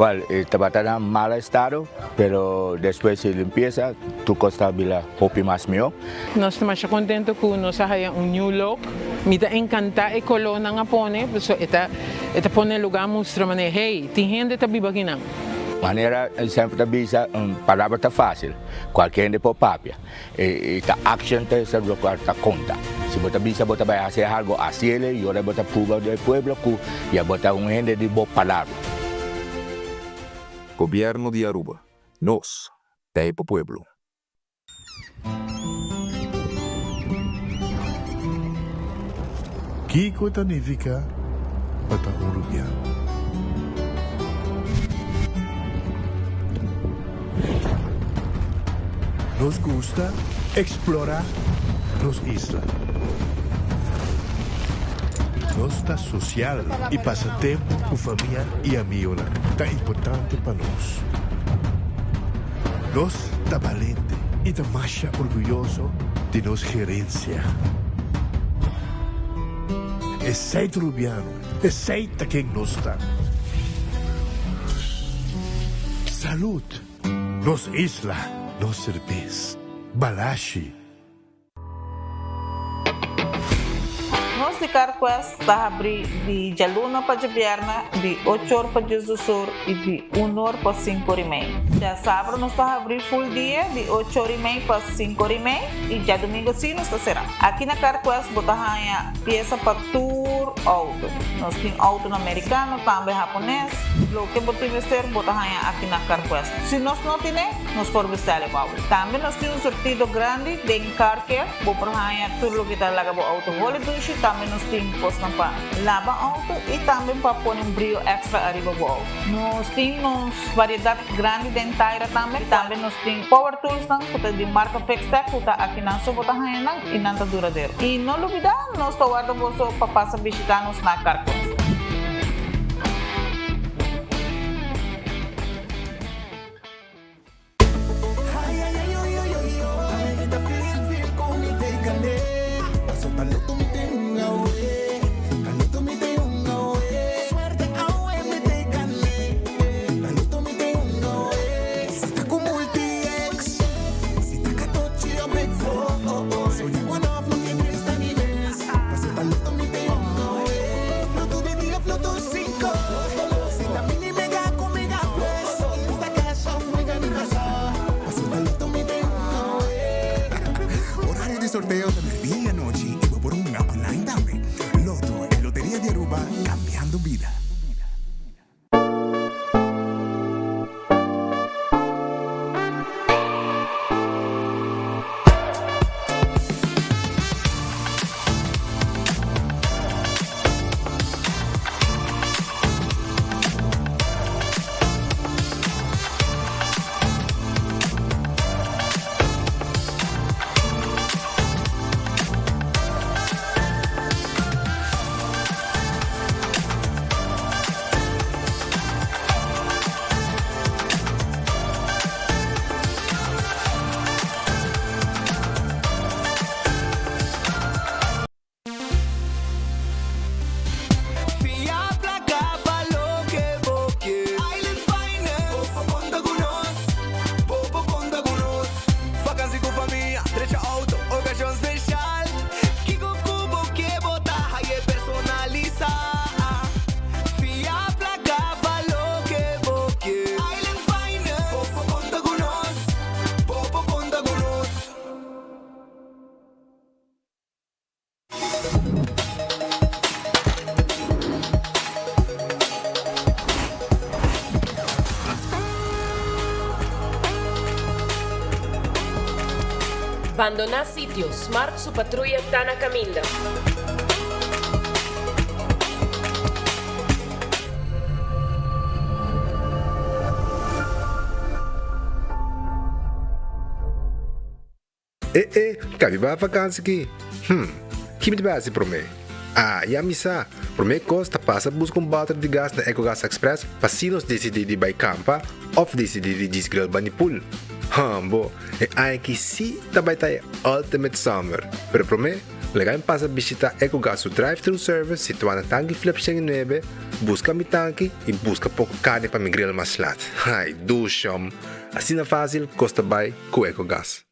Well, e tabata na mal estado, pero despues di limpiesa tur cos ta bira hopi mas miho. Nos ta masha contento cu nos a haya un new look. Mi ta encanta e color nan a pone, pasobra e ta e ta pone e lugar mustra manera hey, tin hende ta biba akinan. Manera semper ta bisa, un palabra ta facil, cualkier hende por papia. E ta action ta esa locual ta conta. Si bo ta bisa bo ta bay haci algo, haciele y ora bo ta pruba di e pueblo cu ya bo ta un hende di bo palabra. Gobierno di Aruba, nos ta e pa pueblo. Kiko ta nifiká pa ta un rubiano? Nos gusta eksplorá nos isla. Nos ta sosial i pasa tempu ku famia i amigonan ta importante pa nos. Nos ta balente i ta masha orguyoso di nos gerensia. Esei ta Rubiano, esei ta ken nos ta. Salud! Nos isla, nos serbes. Balashi. Nos di CarQuest ta habri di djaluna pa djabièrnè di ocho or pa diesdos or i di un or pa sinku or i mei. Djasabra nos ta habri full dia di ocho or i mei pa sinku or i mei i djadumingu si nos ta será. Aki na CarQuest bo ta haña piesa pa tur outo. Nos tin outonan merikano, tambe hapones. Loke bo tin mester bo ta haña aki na CarQuest. Si nos no tine, nos por bestèl e bou. Tambe nos tin un surtido grandi den car care. Bo por haña tur loke ta laga bo outo holi dushi. Tambe nos tin kosnan pa laba outo i tambe pa pone un brio èkstra ariba bo outo. Nos tin nos variedat grandi den taira tambe. Tambe nos tin power toolsnan ku ta di marka Fixtech ku ta akinan so bo ta haña nan i nan ta duradero. I no lubidá, nos ta warda boso pa pasa bishitá nos na Carquest. Horario di sorteo ta merdia y anochi y bo por hunga online tambe. Lotto, e loteria di Aruba, cambiando bida. Fia placa pa loke bo ke. Island Finance. Bo por conta cu nos. Bo por conta cu nos. Vakantie cu famia, drecha auto, ocasion special. Kico cu bo ke bo ta haye personalisa. Fia placa pa loke bo ke. Island Finance. Bo por conta cu nos. Bo por conta cu nos. Bandoná sitio, Smart su patruya ta na kaminda. E e, ka mi bai vakansi ki? Hm, ki mi ta bai hasi promé? Ah, ya mi sa! Promé kos ta pasa buska un bòter di gas na Ecogas Express pa si nos disidí di bai kampa òf disidí di djis grill bani pool. Hum, bo, e aña ki sí ta bai ta e ultimate summer! Pero promé. Laga mi pasa bishita Ecogas su drive-thru service situá na Tanki Flip 109, buska mi tanki i buska poko karni pa mi grill mas lat. Ai, dushom! Asina fásil kos ta bai ku Ecogas.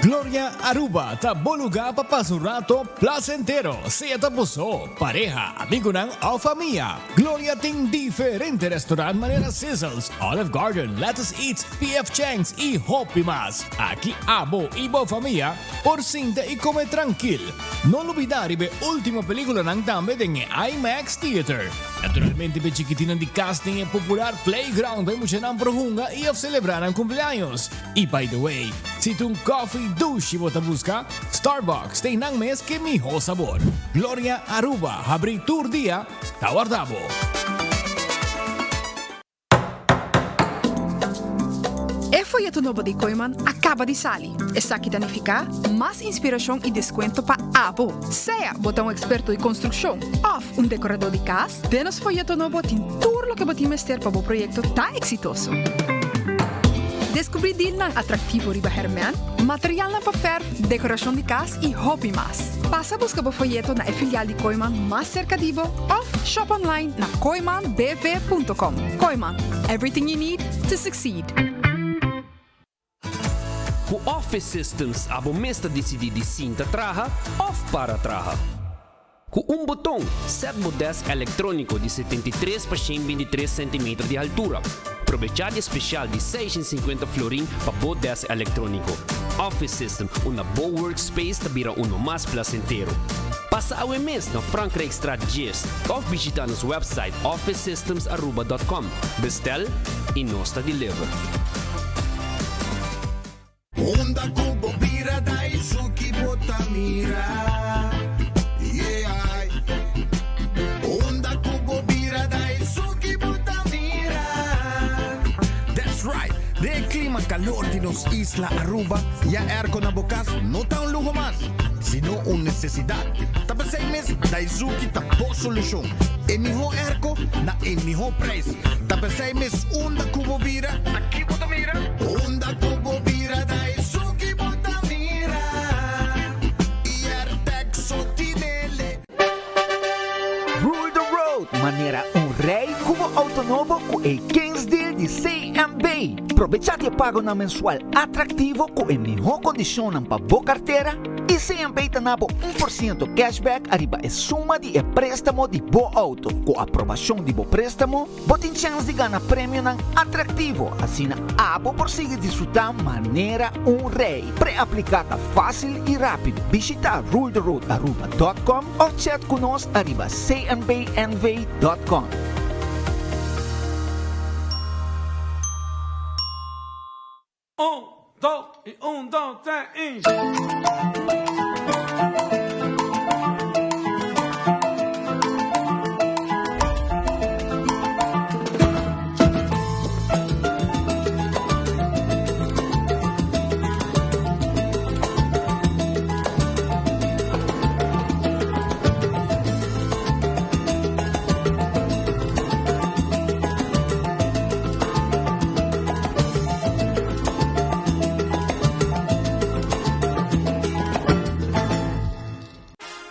Gloria Aruba ta bo lugar pa pasa un rato placentero, sea ta bo so, pareha, amigonan of famia. Gloria tin diferente restaurant manera Sizzles, Olive Garden, Lettuce Eats, PF Chang's y hopi mas. Aki abo y bo famia por sinta y come trankil. No lubida riba e ultimo peliculanan tambe den e IMAX Theater. Naturalmente p'e chikitinan di cas tin e popular playground pa e muchanan por hunga y of celebra nan cumpleaños. Y by the way, si ta un coffee dushi bo ta busca, Starbucks ta einan mes ke miho sabor. Gloria Aruba habri tur dia ta warda bo. E foyeto nobo di Kooiman a kaba di sali. Esaki ta nifiká mas inspirashon i deskuento pa abo. Sea bo ta un eksperto di konstrukshon òf un dekoradó di kas, Den nos foyeto nobo tin tur loke bo tin mester pa bo proyekto ta eksitoso. Deskubrí dilnan atraktivo riba hèrmèn, materialnan pa fèrf, dekorashon di kas i hopi mas. Pasa buska bo foyeto na e filial di Kooiman mas serka di bo òf shop online na kooimanbv punto com. Kooiman, everything you need to succeed. Ku Office Systems abo mes ta disidí di sinta traha òf para traha. Ku un boton, sèt bo dèsk elektróniko di 73 pa 123 sèntimeter di haltura. Probechá di e spesial di 650 florin pa bo dèsk elektróniko. Office System, unda bo workspace ta bira uno mas plasentero. Pasa awe mes na Frankrijkstraat 10 òf bishitá nos wèpsait officesystemsaruba.com. Bestel i nos ta deliver. Unda ku bo bira Daisuki bo ta mira Yeah Unda ku bo bira Daisuki bo ta mira That's right! Den e klima kalor di nos isla Aruba, ya airco na bo kas no ta un luho mas, sino un nesesidat. Ta p'esei mes Daisuki ta bo solushon. E mihó airco na e mihó prijs. Ta p'esei mes unda ku bo bira, ta ki bo ta mira? Unda ku bo bira ta esun ki bo ta mira. I Airtag so tinele. Rule the road manera un rey cu bo auto nobo cu e Kings Deal di CMB. Probecha di e pagonan mensual atractivo cu e miho condicionnan pa bo cartera y CMB ta na bo 1% cashback ariba e suma di e prestamo di bo auto. Cu aprobacion di bo prestamo, bo tin chens di gana premionan atractivo, asina abo por sigui disfruta manera un rey. Pre-aplica ta facil y rapido. Bishita ruletheroadaruba.com of chat cu nos ariba cnbnv.com. Un, dos y un, dos, tres y.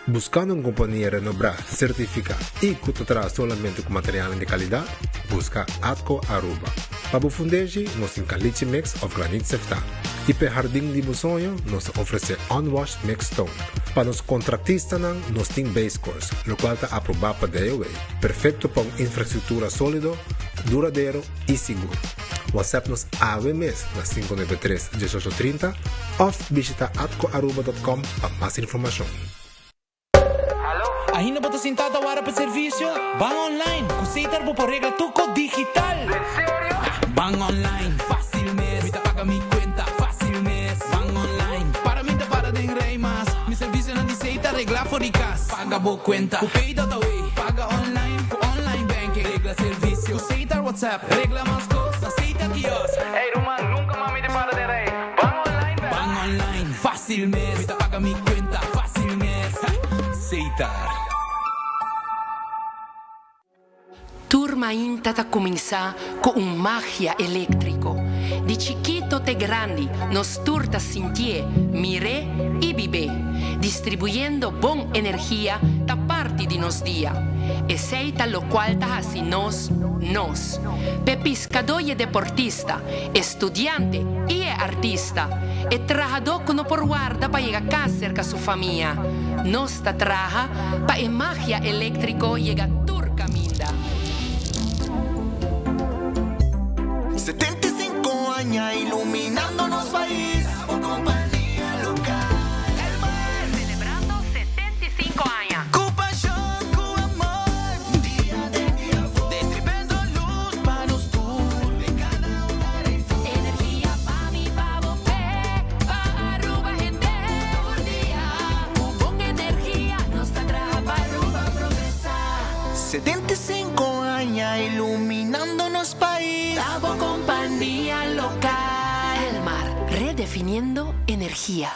Buscando un compania renobrá, certificá y cu ta traha solamente cu materialnan di calidad? Busca Atco Aruba. Pa bo fundeshi, nos tin caliche mix of granit seftá. Y p'e hardin di bo soño, nos ta ofrece unwashed mixed stone. Pa nos contractistanan, nos tin base course, locual ta aprobá pa DOW. Perfecto pa un infrastructura solido, duradero y sigur. WhatsApp nos awe mes na 593 1830 of bishita atcoaruba.com pa mas informacion. Ainda bo ta sinta ta wara pa servicio? Ban online! Cu Setar bo por regla tur cos digital! Ban online, facil mes! Mi ta paga mi cuenta, facil mes! Ban online, para mi ta para den rij mas! Mi servicionan di Setar regla for di cas! Paga bo cuenta cu Pay.away, paga online cu online banking, regla servicio cu Setar WhatsApp, regla mas cos na Setar kiosk. Ey ruman, nunca mas mi ta para den rij. Ban online bek! Ban online, facil mes! Mi ta paga mi cuenta, facil mes! Setar. Tur mainta ta cuminsa cu un magia electrico. Di chikito. chikito te grandi, nos tur ta sintié, mir'é i bib'é. Distribuyendo bon energia ta parti di nos dia. Esei ta lokual ta hasi nos, nos. P'e piskadó i e deportista, e studiante i e artista, e trahadó ku no por warda pa yega kas serka su famia, nos ta traha pa e magia eléktriko yega tur kaminda. 75 aña iluminando nos pais. Bo kompania lokal. Elmar. Selebrando 75 aña. Ku pashon, ku amor. Dia den dia afó. Destribendo lus pa nos tur. Den kada hogar ei fu. Energia pa mi, pa bo, p'e, pa Aruba hende. Tur dia ku bon energia nos ta traha pa Aruba progresá. 75 aña iluminando nos pais. Ta bo kompania lokal. Elmar, redefiniendo energia.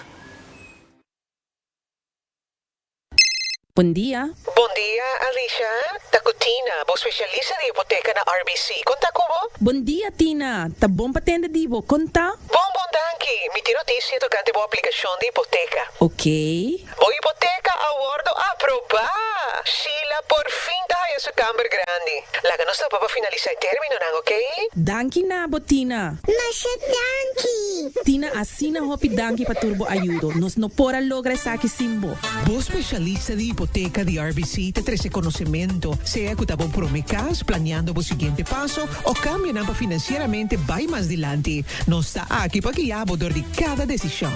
Bon dia. Bon dia, Alicia. Ta cu Tina, bo specialista di hipoteca na RBC. Con ta cu bo? Bon dia, Tina. Ta bon pa tende di bo. Con ta? Bon, bon, danki. Mi tin noticia tocante bo aplicacion di hipoteca. Ok. Bo hipoteca a wordo aproba! Sheila por fin ta haya su camber grandi. Laga nos topa pa finalisa e terminonan, ok? Danki na bo, Tina. Masha danki! Tina, asina hopi danki pa tur bo ayudo. Nos no por a logra esaki sin bo. Bo specialista di hipoteca di RBC ta trece conocemento, sea cu ta bo prome cas, planeando bo siguiente paso o cambionan pa financieramente bay mas dilanti. Nos ta aki pa guia bo dor di cada decision.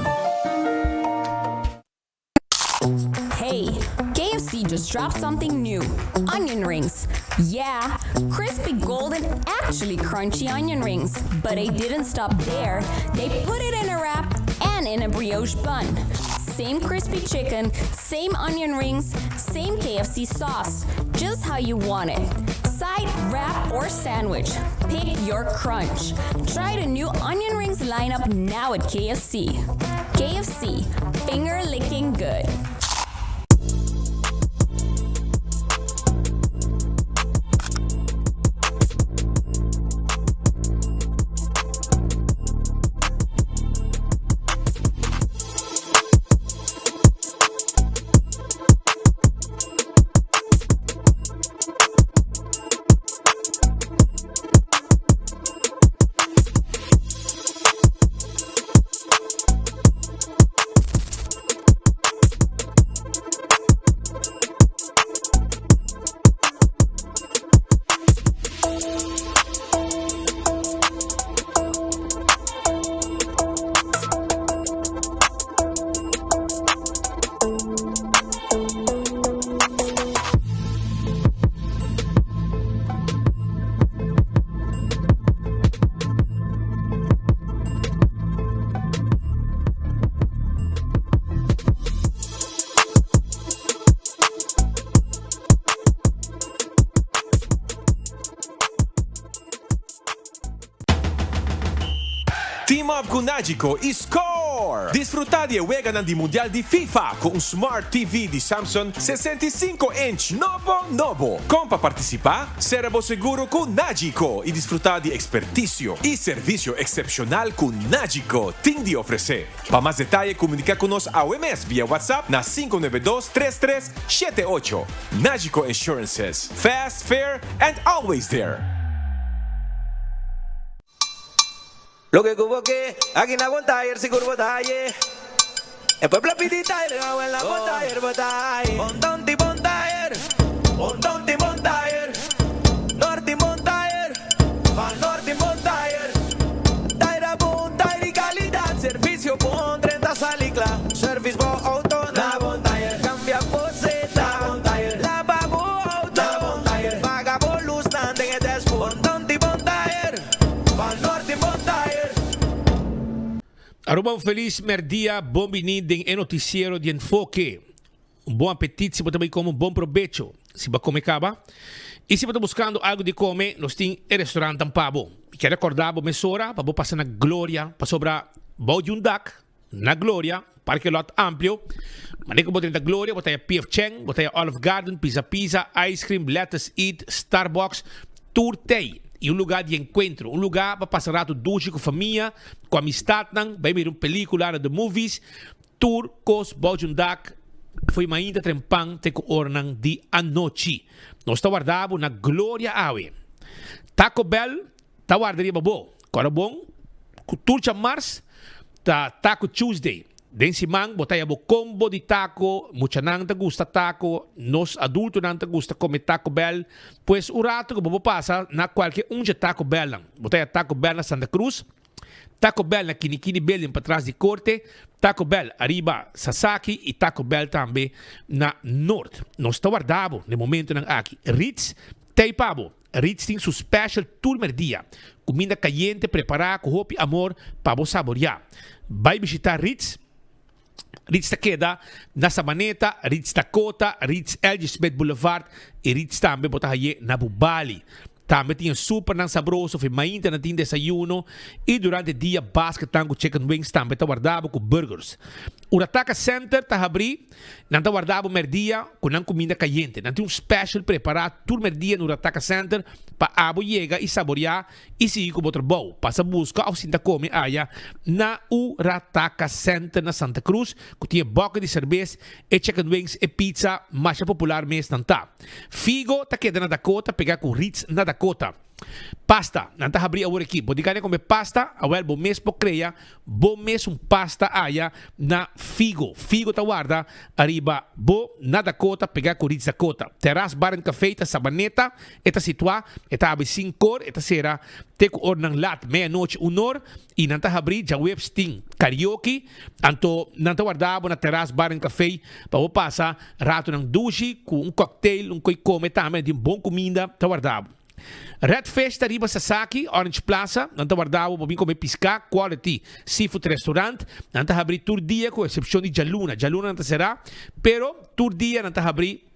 Hey, KFC just dropped something new. Onion rings. Yeah, crispy golden, actually crunchy onion rings. But they didn't stop there. They put it in a wrap and in a brioche bun. Same crispy chicken, same onion rings, same KFC sauce. Just how you want it. Side, wrap, or sandwich. Pick your crunch. Try the new onion rings lineup now at KFC. KFC, finger licking good. Team up ku Nagico i score! Disfruta di e weganan di Mundial di FIFA ku un Smart TV di Samsung 65 inch nobo nobo. Kon pa partisipa? Sera bo seguro ku Nagico i disfruta di ekspertisio i servisio eksepshonal ku Nagico tin di ofresé. Pa mas detaye komunika ku nos awe mes via WhatsApp na 592 33 78. Nagico Insurances, fast, fair and always there! Loke ku bo ke, aki na bon tayer sigur bo ta haye. E pueblo a pidi tayer, awe na bon tayer bo ta haye. Bon tonti bon tayer, bon tonti bon tayer, norti bon tayer, pa norti bon tayer. Tayer a bon tayer di kalidat, servisio bon, drenta sali kla. Service bo auto na bon tayer, kambia bo seta na bon tayer, laba bo auto na bon tayer, paga bo lusnan den e dashboard. Bon tonti bon tayer. Aruba un felis merdia, bon bini den e noticiero di Enfoke. Un bon apetit si bo ta bay come un bon probecho si bo a come caba. Y si bo ta buscando algo di come, nos tin e restaurantnan pa bo. Mi kier recorda bo mesora pa bo pasa na Gloria pasobra bou di un dak na Gloria, parke lot amplio. Manera cu bo drenta Gloria bo ta haya PF Chang, bo ta haya Olive Garden, Pizza Pizza, Ice Cream, Lettuce Eat, Starbucks, tur tey. i un lugá di enkuentro, un lugá pa pasa ratu dushi ku famia, ku amistatnan, bai mira un pelíkula na the movies, tur kos bou di un dak fo'i mainta trempan te ku oranan di anochi. Nos ta warda bo na Gloria awe. Taco Bell ta warda riba bo. Kòrda bon ku tur djamars ta Taco Tuesday. Den siman bo ta haya bo combo di taco, muchanan ta gusta taco, nos adultonan ta gusta come Taco Bell. Pues un rato ku bo por pasa na kualke un dje Taco Bellnan. Bo ta haya Taco Bell na Santa Cruz, Taco Bell na Kinikini Building patras di Korte, Taco Bell ariba Sasaki i Taco Bell tambe na Noord. Nos ta warda bo den momentonan aki. Ritz t'ei pa bo. Ritz tin su special tur merdia. Cuminda cayente prepara cu hopi amor pa bo saboria. Bay bishita Ritz. Ritz ta keda na Sabaneta, Ritz Dakota, Ritz LG Smith Boulevard y Ritz tambe bo ta haye na Bubali. Tambe tin e supernan sabroso fi mainta nan tin desayuno y durante dia basketnan cu chicken wings tambe ta warda bo cu burgers. Urataka Center ta habri. Nan ta warda bo merdia ku nan kuminda kayente. Nan tin un special prepará tur merdia na Urataka Center pa abo yega i saboriá i sigui ku bo trabou. Pasa buska òf sinta kome aya na Urataka Center na Santa Cruz ku tin e bòke di serbes, e chicken wings, e pizza masha popular mes nan ta. Figo ta keda na Dakota pegá ku Ritz na Dakota. Pasta, nan ta habri awor aki. Bo di gana come pasta? Awel bo mes por crea bo mes un pasta aya na Figo. Figo ta warda ariba bo na Dakota pega cu Ritz Dakota. Terras Bar and Cafe ta Sabaneta e ta situa. E ta habri sinkor, e ta cera te cu ornan lat, meia nochi un or, y nan ta habri djaweps tin karaoke. Anto nan ta warda bo na Terras Bar and Cafe pa bo pasa ratonan dushi cu un cocktail, un coi come tambe. Nan tin bon cuminda ta warda bo. Red Fish ta riba Sasaki, Orange Plaza. Nan ta warda bo pa bin come pisca, quality seafood restaurant. Nan ta habri tur dia cu excepcion di djaluna. Djaluna nan ta cera, pero tur dia nan ta habri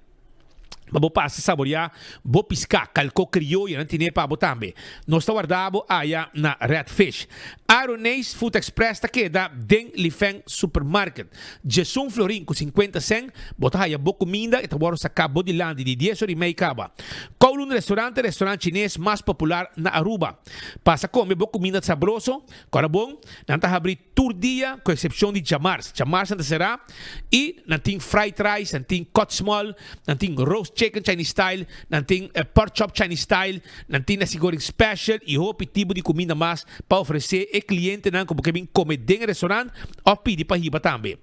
pa bo pasa saborea bo pisca. Calco crioyo nan tine pa bo tambe. Nos ta warda bo aya na Red Fish. Aroneis Food Express ta keda den Lifeng Supermarket. Djesun florin ku sinkuenta sen, bo ta haya bo kuminda i ta wòrdu saká bo dilanti di dies ora i mei kaba. Kowloon Restaurant ta e restaurant chines mas popular na Aruba. Pasa kome bo kuminda sabroso, kòrda bon, nan ta habrí tur dia ku eksepshon di djamars. Djamars nan ta será i nan tin fried rice, nan tin cut small, nan tin roast chicken Chinese style, nan tin pork chop Chinese style, Nan tin nasi goreng special y hopi tipo di cuminda mas pa ofrece e clientenan cu bo ke bin come den e restaurant of pidi pa hiba tambe.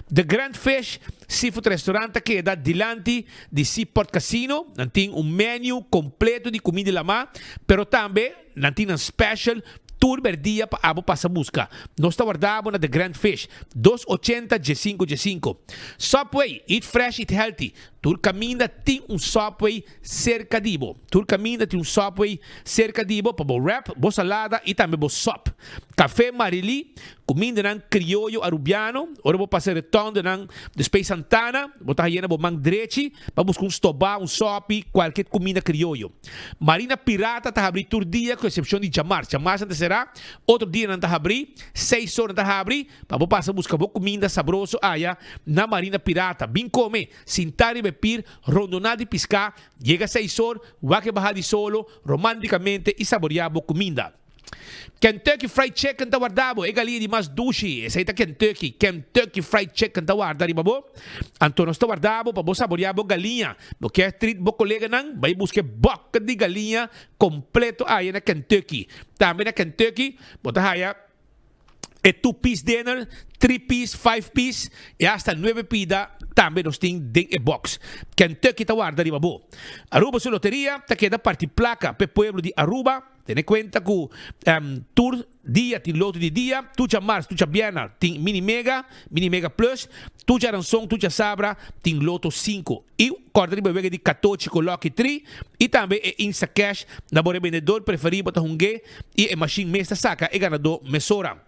The Grand Fish Seafood Restaurant ta keda dilanti di Seaport Casino. Nan tin un menu completo di cuminda di lama, pero tambe nan tin nan special tur berdia pa abo pasa busca. Nos ta warda bo na The Grand Fish, dos ochenta djesinco djesinco. Subway, eat fresh, eat healthy. Tur caminda tin un Subway serka di bo. Tur kaminda tin un Subway serka di bo pa bo wrap, bo salada i tambe bo sop. Café Marily, kumindanan krioyo arubiano. Ora bo pasa e retondenan di Space Santana, bo ta haye na bo man drechi pa buska un stobá, un sopi, kualke kuminda krioyo. Marina Pirata ta habrí tur dia ku eksepshon di djamars. Djamars nan ta será, otro dianan ta habrí, seis or nan ta habri pa bo pasa buska bo kuminda sabroso aya na Marina Pirata. Bin kome! Sintá riba e pir, rondoná di piská, yega seis or, wak e baha di solo, romántikamente i saboriá bo kuminda. Kentucky Fried Chicken ta warda bo, e galia di mas dushi, esei ta Kentucky, Kentucky Fried Chicken ta warda riba bo. Anto nos ta warda bo pa bo saboriá bo galiña. Bo kier treat bo koleganan? Bai buska e bòk di galiña kompleto aya na Kentucky. Tambe na Kentucky bo ta haya. E two piece dinner, three piece, five piece y hasta nuebe pida tambe nos tin den e box. Kentucky ta warda riba bo. Aruba su loteria ta keda parti placa p'e pueblo di Aruba. Tene cuenta cu tur dia tin loto di dia, tur djamars, tur djabièrnè tin mini mega, mini mega plus, tur djaranson, tur djasabra tin loto cinco. Y corda riba e wega di catochi cu lucky tri y tambe e Instacash na bo rebendedor preferi bo ta hunge y e machine mes ta saca e ganador mesora.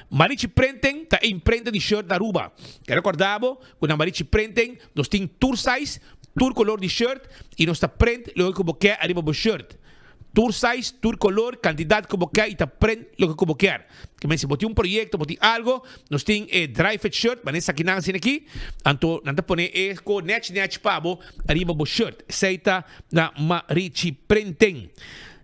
Marichi Printing ta e imprenta di shirt na Aruba. Ke recorda bo cu na Marichi Printing nos tin tur size, tur color di shirt y nos ta print loke cu bo ke ariba bo shirt. Tur size, tur color, cantidad cu bo ke y ta print loke cu bo kier. Ke men si bo tin un proyecto, bo tin algo, nos tin e dry fit shirt, manera esaki nan asina aki, anto nan ta pone e ko nech nech pa bo ariba bo shirt. Esey ta na Marichi Printing.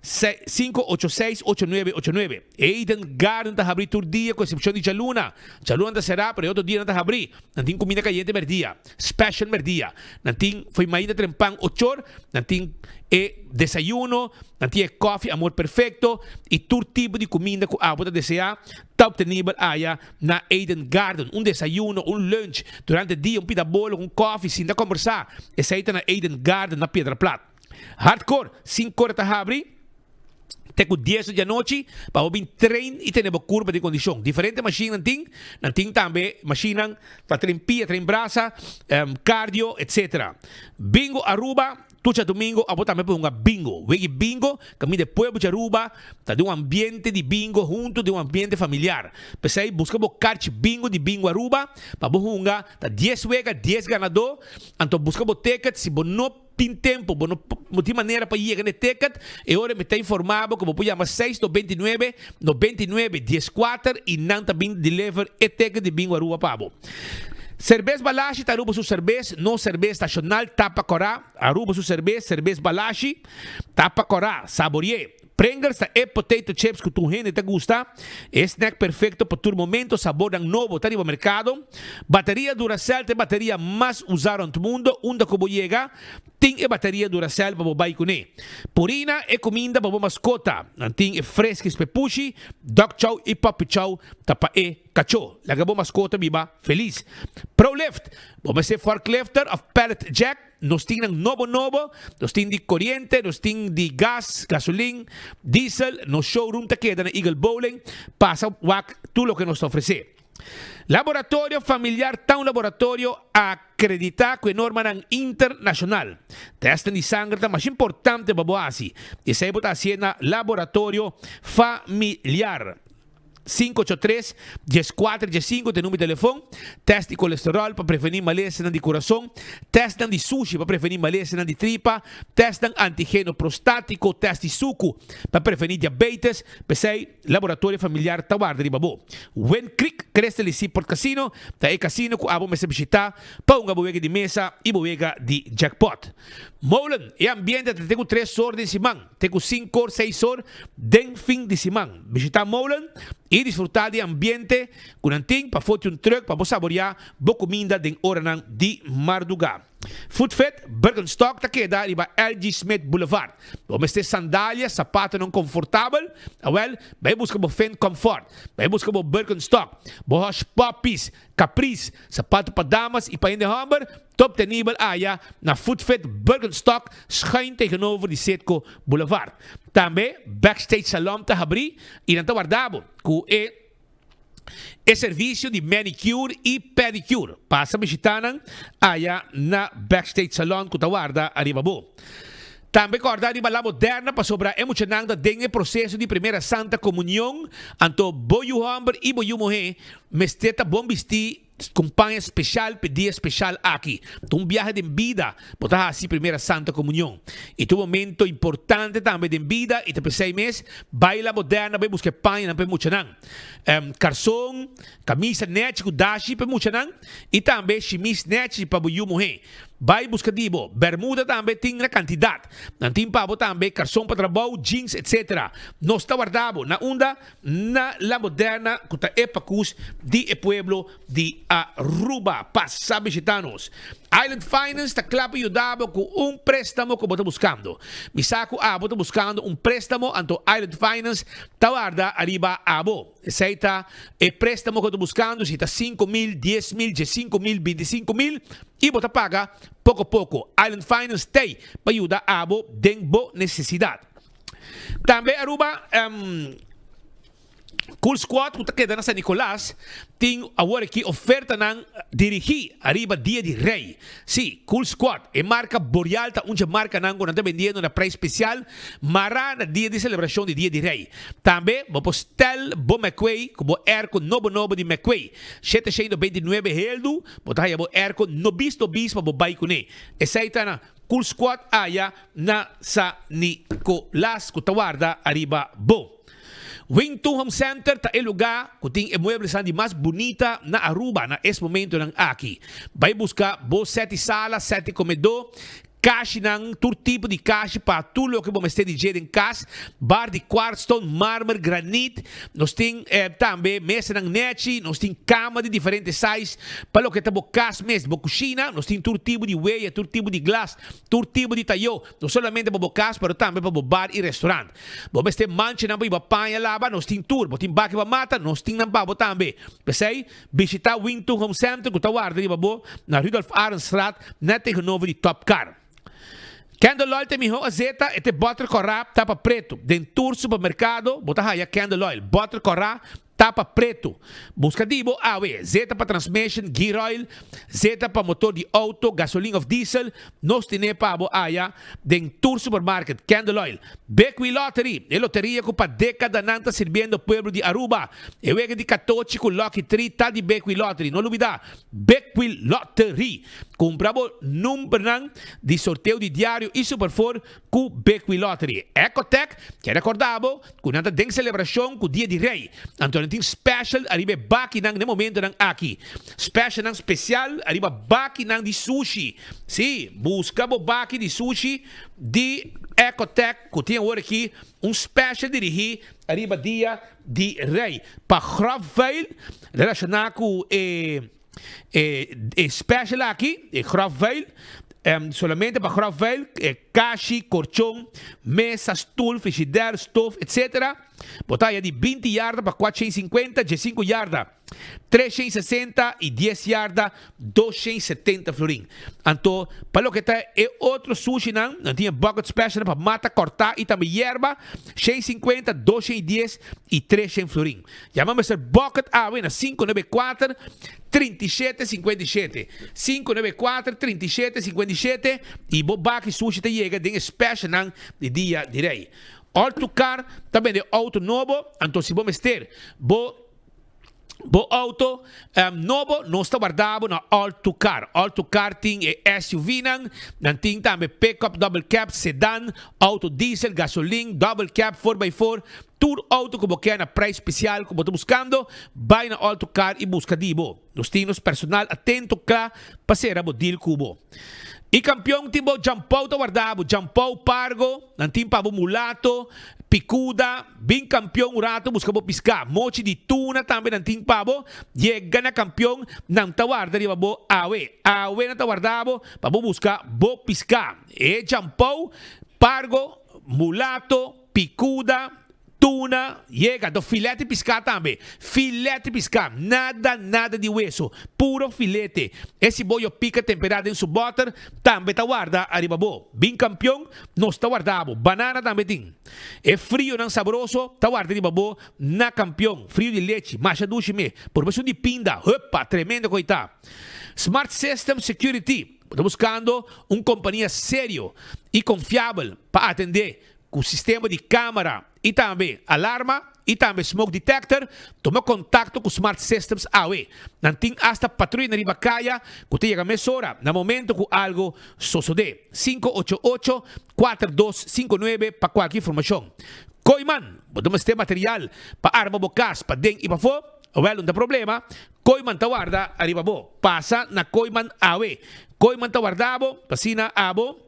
586 8989. Eden Garden ta habrí tur dia ku eksepshon di djaluna. Djaluna ta será pero e otro dianan ta habrí. Nan tin kuminda kayente mèrdia, special mèrdia. Nan tin fo'i mainta trempan ochor, nan tin e desayuno, nan tin e kòfi Amor Perfecto i tur tipo di kuminda ku abo ta deseá ta optenibel aya na Eden Garden. Un desayuno, un lunch durante dia, un pida bolo ku un kòfi, sinta kòmbersá, esei ta na Eden Garden na Piedra Plat. Hardcore, sink'ora ta habri te ku dies di anochi pa bo bin train i tene bo kurpa den kondishon. Diferente mashinnan tin, nan tin tambe mashinnan pa train pia, train brasa, cardio, etc. Bingo Aruba, tur djadumingo abo tambe por hunga bingo. Wegi bingo kaminda e pueblo di Aruba ta den un ambiente di bingo hunto den un ambiente familiar. P'esei buska bo karchi bingo di Bingo Aruba pa bo hunga, ta dies wega, dies ganadó, anto buska bo ticket si bo no. Tin tempu, bo no bo tin manera pa yega na e ticket, e ora mi ta informa bo ku bo por yama seis 99 99 14 i nan ta bin deliver e ticket di Bingo Aruba pa bo. Serbes Balashi ta Aruba su serbes, nos serbes nashonal tapa kòrá, Aruba su serbes, Serbes Balashi, tapa kòrá, saborié. Pringles ta e potato chips ku tur hende ta gusta, e snack perfecto pa tur momento, sabornan nobo ta riba mercado. Bateria Duracell ta e bateria mas usa rond mundo, unda ku bo yega tin e bateria Duracell pa bo bai kuné. Purina e kuminda pa bo maskota, nan tin e Friskies p'e pushi, Dog Chow i Puppy Chow ta pa e kachó. Laga bo maskota biba felis. Prolift, bo mester forklifter of pallet jack? Nos tin nan nobo nobo, nos tin di koriente, nos tin di gas, gasolin, diesel, nos showroom ta keda na Eagle Bowling, pasa wak tur loke nos ta ofresé. Laboratorio Familiar ta un laboratorio akreditá ku e normanan internashonal. Tèstnan di sanger ta masha importante pa bo hasi, i esei bo ta hasié na Laboratorio Familiar. 583 14 15 ta e number di telefon. Test di kolesterol pa prevení malesanan di kurason, testnan di sushi pa prevení malesanan di tripa, testnan antigeno prostátiko, test di suku pa prevení diabetes. P'esei, Laboratorio Familiar ta warda riba bo. Wind Creek Crystal y Seaport Casino ta e casino ku abo mester bishitá pa hunga bo wega di mesa i bo wega di jackpot. Molen, e ambiente ta te ku tres or den siman. Te ku sinkor, seis or den fin di siman. Bishitá Molen i disfrutá di ambiente ku nan tin pafó di un trùk pa bo saboriá bo kuminda den oranan di mardugá. Food Fit Birkenstock ta keda riba LG. Smith Boulevard. Bo mester sandalia, sapatonan konfortabel? Awèl, bai buska bo Finn Comfort, bai buska bo Birkenstock, bo Hush Puppies, Caprice, sapato pa damas i pa hende hòmber, Ta obtenibel aya na Foodfit Birkenstock schuin tegenover di Citgo Boulevard. Tambe Backstage Salon ta habrí i nan ta warda bo ku e e servisio di manicure i pedicure. Pasa bishita nan aya na Backstage Salon ku ta warda ariba bo. Tambe kòrda riba La Moderna pasobra e muchanan ta den e proseso di Primera Santa Komunion, anto bo yu hòmber i bo yu muhé mester ta bon bistí Kumpaña speshal p'e dia speshal aki. Ta un biahe den bida bo ta hasi Primera Santa Komunion. I ta un momento importante tambe den bida i ta p'esei mes bai La Moderna bai buska e pañanan p'e muchanan. Karson, kamisa nèchi ku dashi p'e muchanan i tambe shimis nèchi pa bo yu muhé. Bai buska di bo. Bermuda tambe tin na kantidat. Nan tin pa bo tambe karson pa trabou, jeans etc. Nos ta warda bo na unda Na La Moderna cu ta e pacus di e pueblo di Aruba. Pasa bishita nos. Island Finance ta cla pa yuda bo cu un prestamo cu bo ta buscando. Mi sa cu abo ta buscando un prestamo anto Island Finance ta warda ariba abo. Esey ta e prestamo cu bo ta buscando si ta 5000, 10000, 15000, 25000 y bo ta paga poco poco. Island Finance t'ey pa yuda abo den bo necesidad. Tambe Aruba Cool Squad ku ta keda na San Nicolas tin awor aki ofertanan dirigí ariba Dia di Rey. Sí, Cool Squad, e marka Boreal ta un dje markanan ku nan ta bendiendo na prijs spesial mará na dia di selebrashon di Dia di Rey. Tambe bo por stel bo McQuay ku bo airco nobo nobo di McQuay, 729 heldu, bo ta haya bo airco nobis nobis pa bo bai kuné. Esei ta na Cool Squad aya na Sa Nicolas cu ta warda ariba bo. Wing Tun Home Center ta e luga cu tin e mueblesnan di mas bunita na Aruba na es momentonan aki. Bay busca bo seti sala, seti comedor, Kashinan, tur tipo di kashi pa tur loke bo mester di dje den kas, bar di kwartstone, marmer, granit. Nos tin tambe mesanan nechi, nos tin kama di diferente size pa loke ta bo kas mes, bo kushina. Nos tin tur tipo di weya, tur tipo di glas, tur tipo di tayo, no solamente pa bo kas pero tambe pa bo bar i restaurant. Bo mester manchanan pa hiba paña laba, nos tin tur. Bo tin baki pa mata, nos tin nan pa bo tambe. P'esei, bishita Wington Home Center ku ta warda riba bo na Rudolf Arendstraat net tegenover di Top Car. Candle Oil ta e mihó azeta, e ta e bòter kòrá tapa pretu. Den tur supermerkado bo ta haya Candle Oil, bòter kòrá tapa pretu. Buska di bo awe, zeta pa transmission, gear oil, zeta pa motor di outo, gasolin òf diesel, nos tene pa bo haya den tur supermarket. Candle Oil. Bekwee Lottery, e loteria ku pa dekadanan ta sirbiendo pueblo di Aruba. E wega di katochi ku Lucky Tree ta di Bekwee Lottery. No lubida, Bekwee Lottery! Kumpra bo numbernan di sorteo di diario i Superfour ku Bekwee Lottery. Ecotech ke rekorda bo ku nan ta den selebrashon ku Dia di Rei. Anto nan tin special ariba e bakinan den momentonan aki. Specialnan spesial ariba bakinan di sushi. Sí, buska bo baki di sushi di Ecotech ku tin awor aki un special dirigí ariba Dia di Rei. Pa grofvuil relashoná ku e. E special aki, e grofvuil, solamente pa grofvuil, kashi, korchon, mesa, stul, frigider, stof, etc. Bo ta haya di binti yarda pa kuatshen i sinkuenta, diesinku yarda, treshen i sesenta i dies yarda, 270 florin. Anto, pa loke ta e otro sushinan, nan tin e bucket special pa mata, kòrtá i tambe yerba, 150, 210 i 300 florin. Yama Mister Bucket awe na 594 37 57, 594 37 57, i bo baki sushi ta yega den e specialnan di Dia di Rei. All to Car ta bende auto nobo, anto si bo mester bo auto nobo, nos ta warda bo na All to Car. All to Car tin e SUV-nan, nan tin tambe pickup, double cab, sedan, auto diesel, gasolin, double cab, four by four, tur auto ku bo ke na prijs spesial ku bo ta buskando, bai na All to Car i buska di bo. Nos tin nos personal atento kla pa sera bo deal ku bo. I kampion tin bo Jampou ta warda bo, Jampou Pargo, nan tin pa bo mulato, picuda, bin kampion un rato buska bo piská. Mochi di tuna tambe nan tin pa bo, yega na kampion nan ta warda riba bo awe. Awe nan ta warda bo pa bo buska bo piská. E Jampou, Pargo, mulato, picuda, tuna, yega, anto filete piská tambe, filete piská, nada nada di weso, puro filete. E siboyo pika temperá den su bòter tambe ta warda ariba bo. Bin kampion, nos ta warda bo. Banana tambe tin. E frionan sabroso ta warda riba bo na kampion. Frio di lechi, masha dushi me. Por besun di pinda, hupa, tremendo koe ta. Smart System Security, bo ta buskando un kompania serio i konfiabel pa atendé ku sistema di kámara i tambe alarma i tambe smoke detector, tuma kontakto ku Smart Systems awe. Nan tin asta patruya riba kaya ku ta yega mesora na momento ku algu sosodé. 588 4259 pa kualke informashon. Kooiman, bo ta mester material pa arma bo kas paden i pafó? Wèl, no ta problema, Kooiman ta warda ariba bo. Pasa na Kooiman awe. Kooiman ta warda bo pa asina abo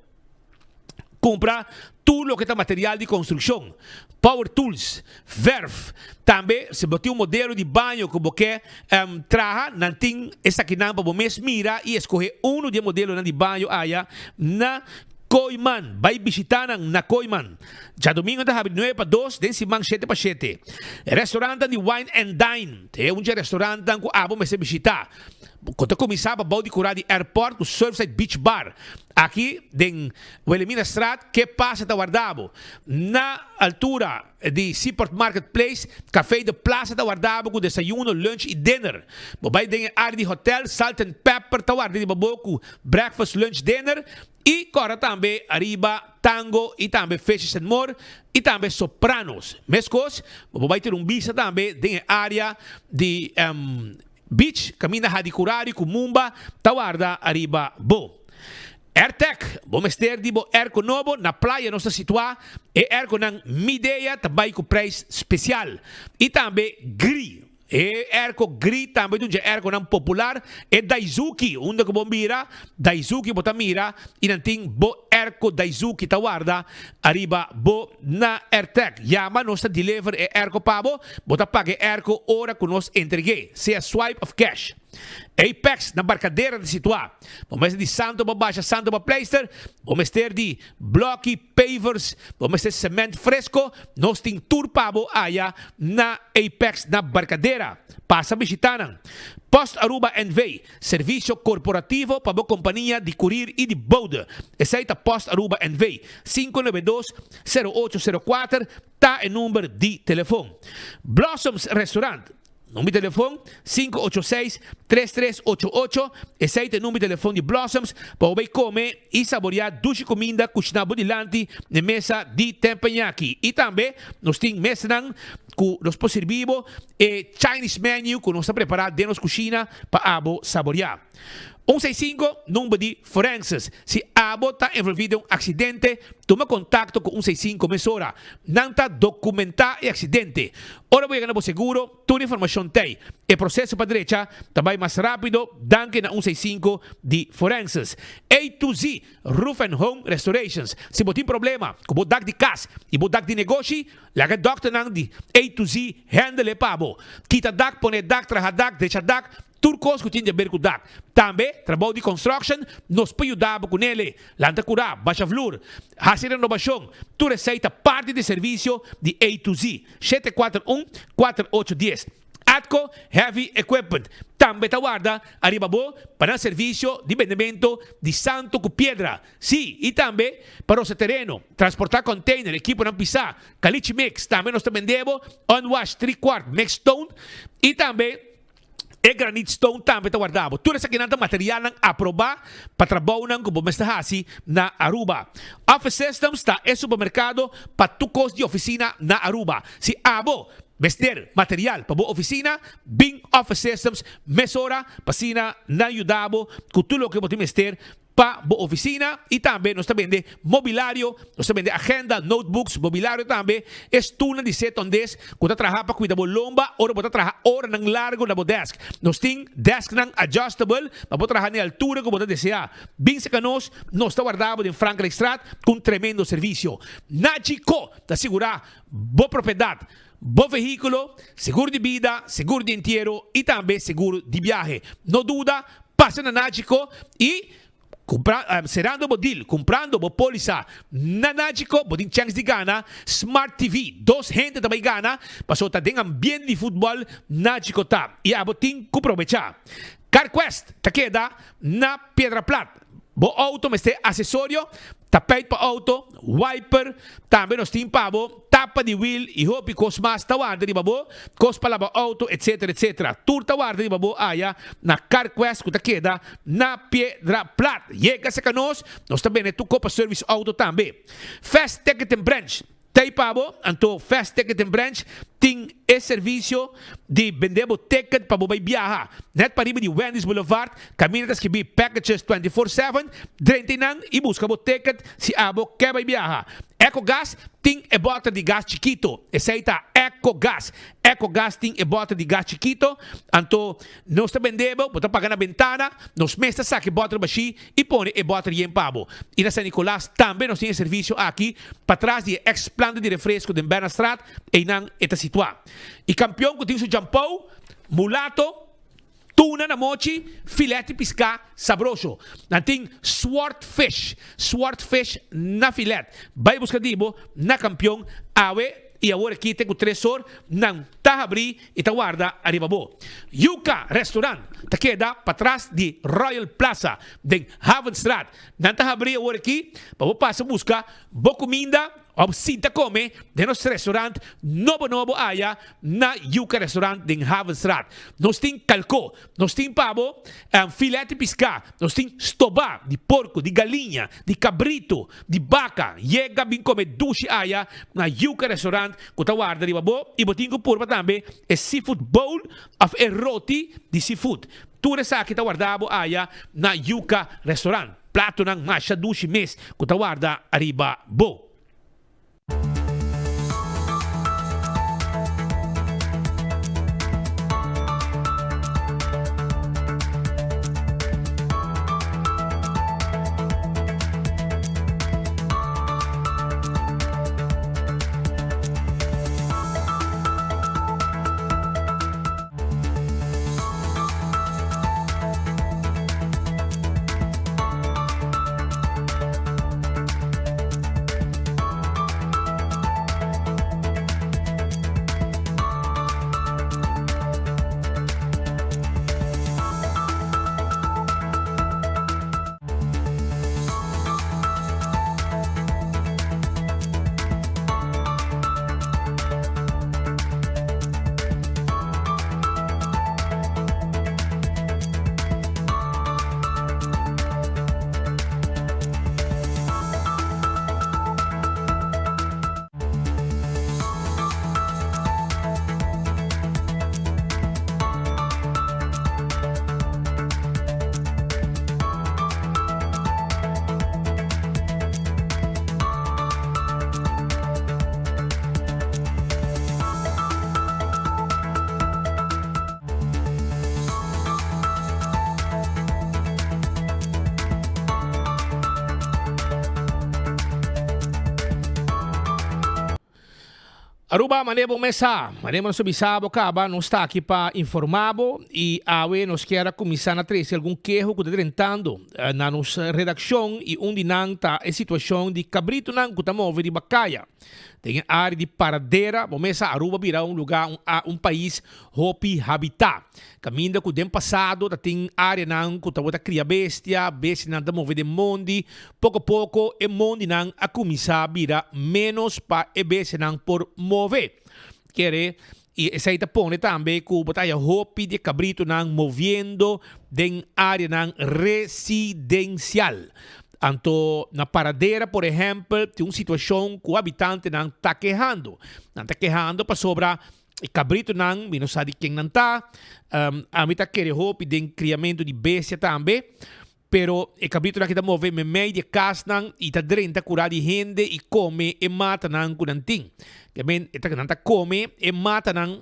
Cumpra tur loke ta material di construccion, power tools, verf. Tambe si bo tin un modelo di baño cu bo ke traha, nan tin esakinan pa bo mes mira y escoge uno di e modelonan di baño aya na Kooiman. Bay bishita nan na Kooiman. Djadomingo ta habri nuebe pa dos, den siman shete pa shete. Restaurantnan di Wine and Dine ta e un dje restaurantnan cu abo mester bishita. Cu ta cuminsa pa bou di cura di airport cu Surfside Beach Bar. Aki den Wilhelminastraat ke pasa ta warda bo. Na altura di Seaport Market Place, Café de Plaza ta warda bo ku desayuno, lunch i dinner. Bo bai den e área di hotel, Salt and Pepper ta warda riba bo ku breakfast, lunch, dinner i kòrda tambe ariba Tango i tambe Fishes and More i tambe Sopranos. Meskos, bo por bai tira un bista tambe den e área di Beach, kaminda Hadicurari ku Mumba ta warda ariba bo. Airtec, bo mester di bo airco nobo, na playa nos ta situá, e airconan Midea ta bai ku prijs spesial. I tambe Gri. E airco gris tambe ta un dje airconan popular. E Daizuki, unda ku bo mira Daizuki bo ta mira i nan tin bo airco Daizuki ta warda ariba bo na Airtec. Yama nos ta deliver e airco pa bo. Bo ta paga e airco ora ku nos entreg'é, sea swipe of cash. Apex na Barcadera ta situá. Bo mester di santo pa basha santo pa pleister, bo mester di bloki, pavers, bo mester cement fresco, nos tin tur pa bo aya na Apex na Barcadera. Pasa bishita nan. Post Aruba NV, servicio corporativo pa bo compania di courier y di bode. Esey ta Post Aruba NV. 592 0804 ta e number di telefon. Blossoms Restaurant. Number di telefon, 586 3388 Esei ta e number di telefon di Blossoms pa bo bai kome i saboriá dushi kuminda kushiná bo dilanti n'e mesa di teppanyaki. I tambe nos tin mesanan ku nos por sirbi bo e Chinese menu ku nos ta prepará den nos kushina pa abo saboriá. Un seis sinku, number di forenses. Si abo ta envolví den un aksidente, tuma kontakto ku un seis sinku mesora. Nan ta dokumentá e aksidente. Ora bo yega na bo seguro, tur informashon t'ei. E proseso pa drecha ta bai mas rápido danki na un seis sinku di forenses. A to Z Roof and Home Restorations. Si bo tin problema ku bo dak di kas i bo dak di negoshi, laga e dòkternan di A to Z handle e pa bo. Kita dak, pone dak, traha dak, drecha dak, Tur kos ku tin di aber ku dak. Tambe, trabou di construction, nos por yuda bo ku nele. Lanta kurá, basha vlur, hasi renobashon, tur esei ta parti di servisio di A to Z. 741 4810. Atco Heavy Equipment tambe ta warda ariba bo pa nan servisio di bendemento di santo ku piedra. Sí, i tambe pa rosa tereno, transportá container, ekiponan pisá, caliche mix, tambe nos ta bende bo unwash tri kwart mix stone i tambe E granite stone tambe ta warda bo. Tur esakinan ta materialnan aprobá pa trabounan ku bo mester hasi na Aruba. Office Systems ta e supermerkado pa tur kos di ofisina na Aruba. Si abo mester material pa bo ofisina, bin Office Systems mesora pa asina nan yuda bo ku tur loke bo tin mester pa bo oficina y tambe nos ta bende mobilario, nos ta bende agenda, notebooks, mobilario tambe, e stoelnan di setondes cu ta traha pa cuida bo lomba ora bo ta traha oranan largo na bo desk. Nos tin desknan adjustable pa bo traha na e altura cu bo ta desea. Bin cerca nos, nos ta warda bo den Frankrijkstraat cu un tremendo servicio. Nagico ta sigura bo propiedad, bo vehiculo, seguro di bida, seguro di entiero y tambe seguro di biahe. No duda, Pasa na Nagico y cumpra cerando bo deal, cumprando bo polisa na Nagico bo tin chance di gana Smart TV. Dos hende ta bay gana pasobra ta den ambiente di futbol Nagico ta y abo tin cu probecha. CarQuest ta keda na Piedra Plat. Bo auto mester accesorio, tapijt pa auto, wiper, tambe nos tin pa bo tapa di wiel y hopi cos mas ta warda riba bo, cos pa laba auto etc etc. Tur ta warda riba bo aya na CarQuest cu ta keda na Piedra Plat. Yega cerca nos, nos ta bende tur cos pa service auto tambe. Fast Ticketing Branch. Tei pa bo, anto Fast Ticketing Branch tin e servisio di bende bo ticket pa bo bai biaha. Net pariba di Wendy's Boulevard, kaminda ta skibí Packages 24/7, drenta einan i buska bo ticket si abo ke bai biaha. Ecogas tin e bòter di gas chikito, esei ta Ecogas. Ecogas tin e bòter di gas chikito, anto nos ta bende bo, bo ta paga na bentana, nos mes ta saka e bòter bashí i pone e bòter yen pa bo. I na San Nicolas tambe nos tin e servisio aki, patras di e ex planta di refresco den Bernastraat, einan e ta situá. I kampion ku tin su djampou, mulato, tuna na mochi, filet di piská sabroso. Nan tin swordfish, swordfish na filet. Bai buska di bo na kampion awe i awor aki te ku tres or nan ta habrí i ta warda ariba bo. Yuca Restaurant ta keda patras di Royal Plaza den Havenstraat. Nan ta habrí awor aki pa bo pasa buska bo kuminda òf sinta kome den nos restaurant nobo nobo aya na Yuca Restaurant den Havenstraat. Nos tin kalkó, nos tin pa bo filet di piská, nos tin stobá di porko, di galiña, di kabritu, di baka. Yega bin kome dushi aya na Yuca Restaurant ku ta warda riba bo i bo tin ku purba tambe e seafood bowl òf e roti di seafood. Tur esaki ta warda bo aya na Yuca Restaurant. Platonan masha dushi mes ku ta warda riba bo. Aruba, mane bo mes sa, mane nos a bisa bo caba, nos ta aki pa informa bo y awe nos kier a cuminsa na trece algun keho cu ta drentando na nos redaccion y un di nan ta e situacion di cabritonan cu ta move riba caya den e area di Paradera. Bo mes sa Aruba bira un lugar, un pais hopi habita. Caminda cu den pasado ta tin areanan cu tabata cria bestia, bestianan ta move den mondi. Poco poco e mondinan a cuminsa bira menos pa e bestianan por move. Kere, y esey ta pone tambe cu bo ta haya hopi di e cabritonan moviendo den areanan residencial. Anto na Paradera por ehempel tin un situacion cu habitantenan ta kehando. Nan ta kehando pasobra E cabritonan, mi no sa di ken nan ta. Ami ta kere hopi den criamento di bestia tambe. Pero e cabritonan aki ta move memey di e casnan y ta drenta cura di hende y come e matanan cu nan tin. Ke men, e ta nan ta come e matanan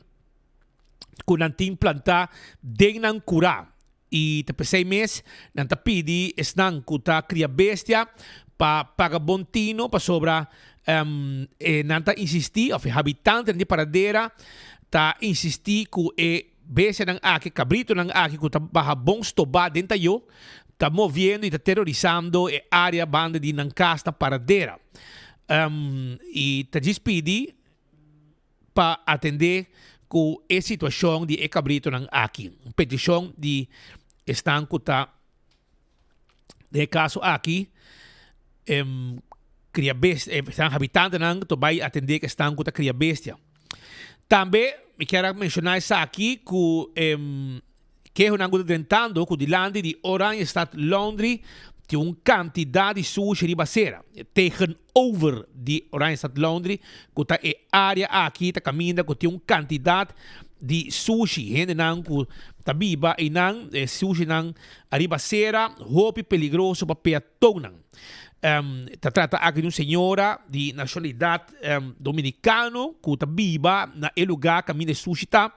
cu nan tin planta den nan cura. Y ta pesey mes nan ta pidi esnan cu ta cria bestia pa paga bon tino pasobra e nan ta insisti of e habitantenan di Paradera ta insisti cu e bestianan aki, cabritonan aki cu ta baha bon stoba den tayo ta moviendo y ta terorisando e area banda di nan cas na Paradera. Y ta djis pidi pa atendé ku e situashon di e kabritonan aki. Un petishon di esnan ku ta den e kaso aki kria bestia, esnan habitantenan ku ta bai atendé ku esnan ku ta kria bestia. Tambe mi kier a menshoná esaki ku Kehonan ku ta drentando ku dilanti di Oranjestad Laundry tin un kantidat di sushi riba sera. Tegenover di Oranjestad Laundry ku ta e área aki ta kaminda ku tin un kantidat di sushi. Hendenan ku ta biba einan e sushinan ariba sera hopi peligroso pa peatonnan. Ta trata aki di un señora di nashonalidat dominikano ku ta biba na e lugá kaminda e sushi ta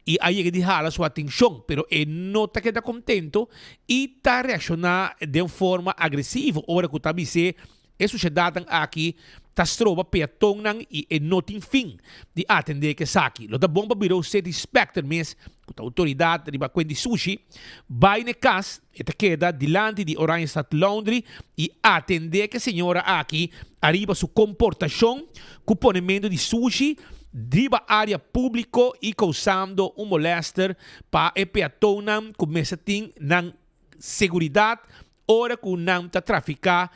i a yega di hala su atenshon, pero e no ta keda kontento i ta reakshoná den forma agresivo ora ku ta bis'é e sushedatnan aki ta stroba peatonnan i e no tin fin di atendé ku esaki. Lo ta bon pa Bureau City Inspector mes ku ta outoridat riba kuent di sushi bai na e kas. E ta keda dilanti di Oranjestad Laundry i atendé ku e señora aki ariba su komportashon ku ponementu di sushi riba área públiko i kousando un molèster pa e peatonnan ku mester tin nan seguridat ora ku nan ta trafiká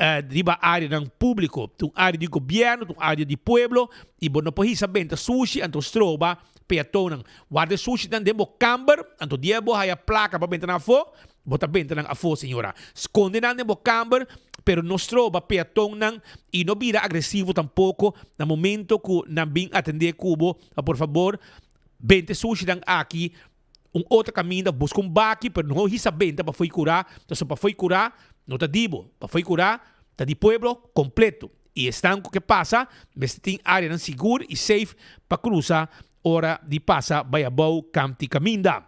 riba áreanan públiko. Ta un área di gobièrnu, ta un área di pueblo i bo no por hisa benta sushi anto stroba peatonnan. Warda e sushinan den bo kamber, anto dia bo haya plaka pa benta nan afó, bo ta benta nan afó, señora. Skonde nan den bo kamber, pero no stroba peatonnan i no bira agresivo tampoko na momento ku nan bin atendé ku bo pa por fabor benta e sushinan aki Un otro caminda busca un baki pero no hisa benta pa fo'i cura, pasobra pa fo'i cura no ta di bo, pa fo'i cura ta di pueblo completo y esnan cu ke pasa mester tin areanan sigur y safe pa crusa ora di pasa bay abou kanti caminda.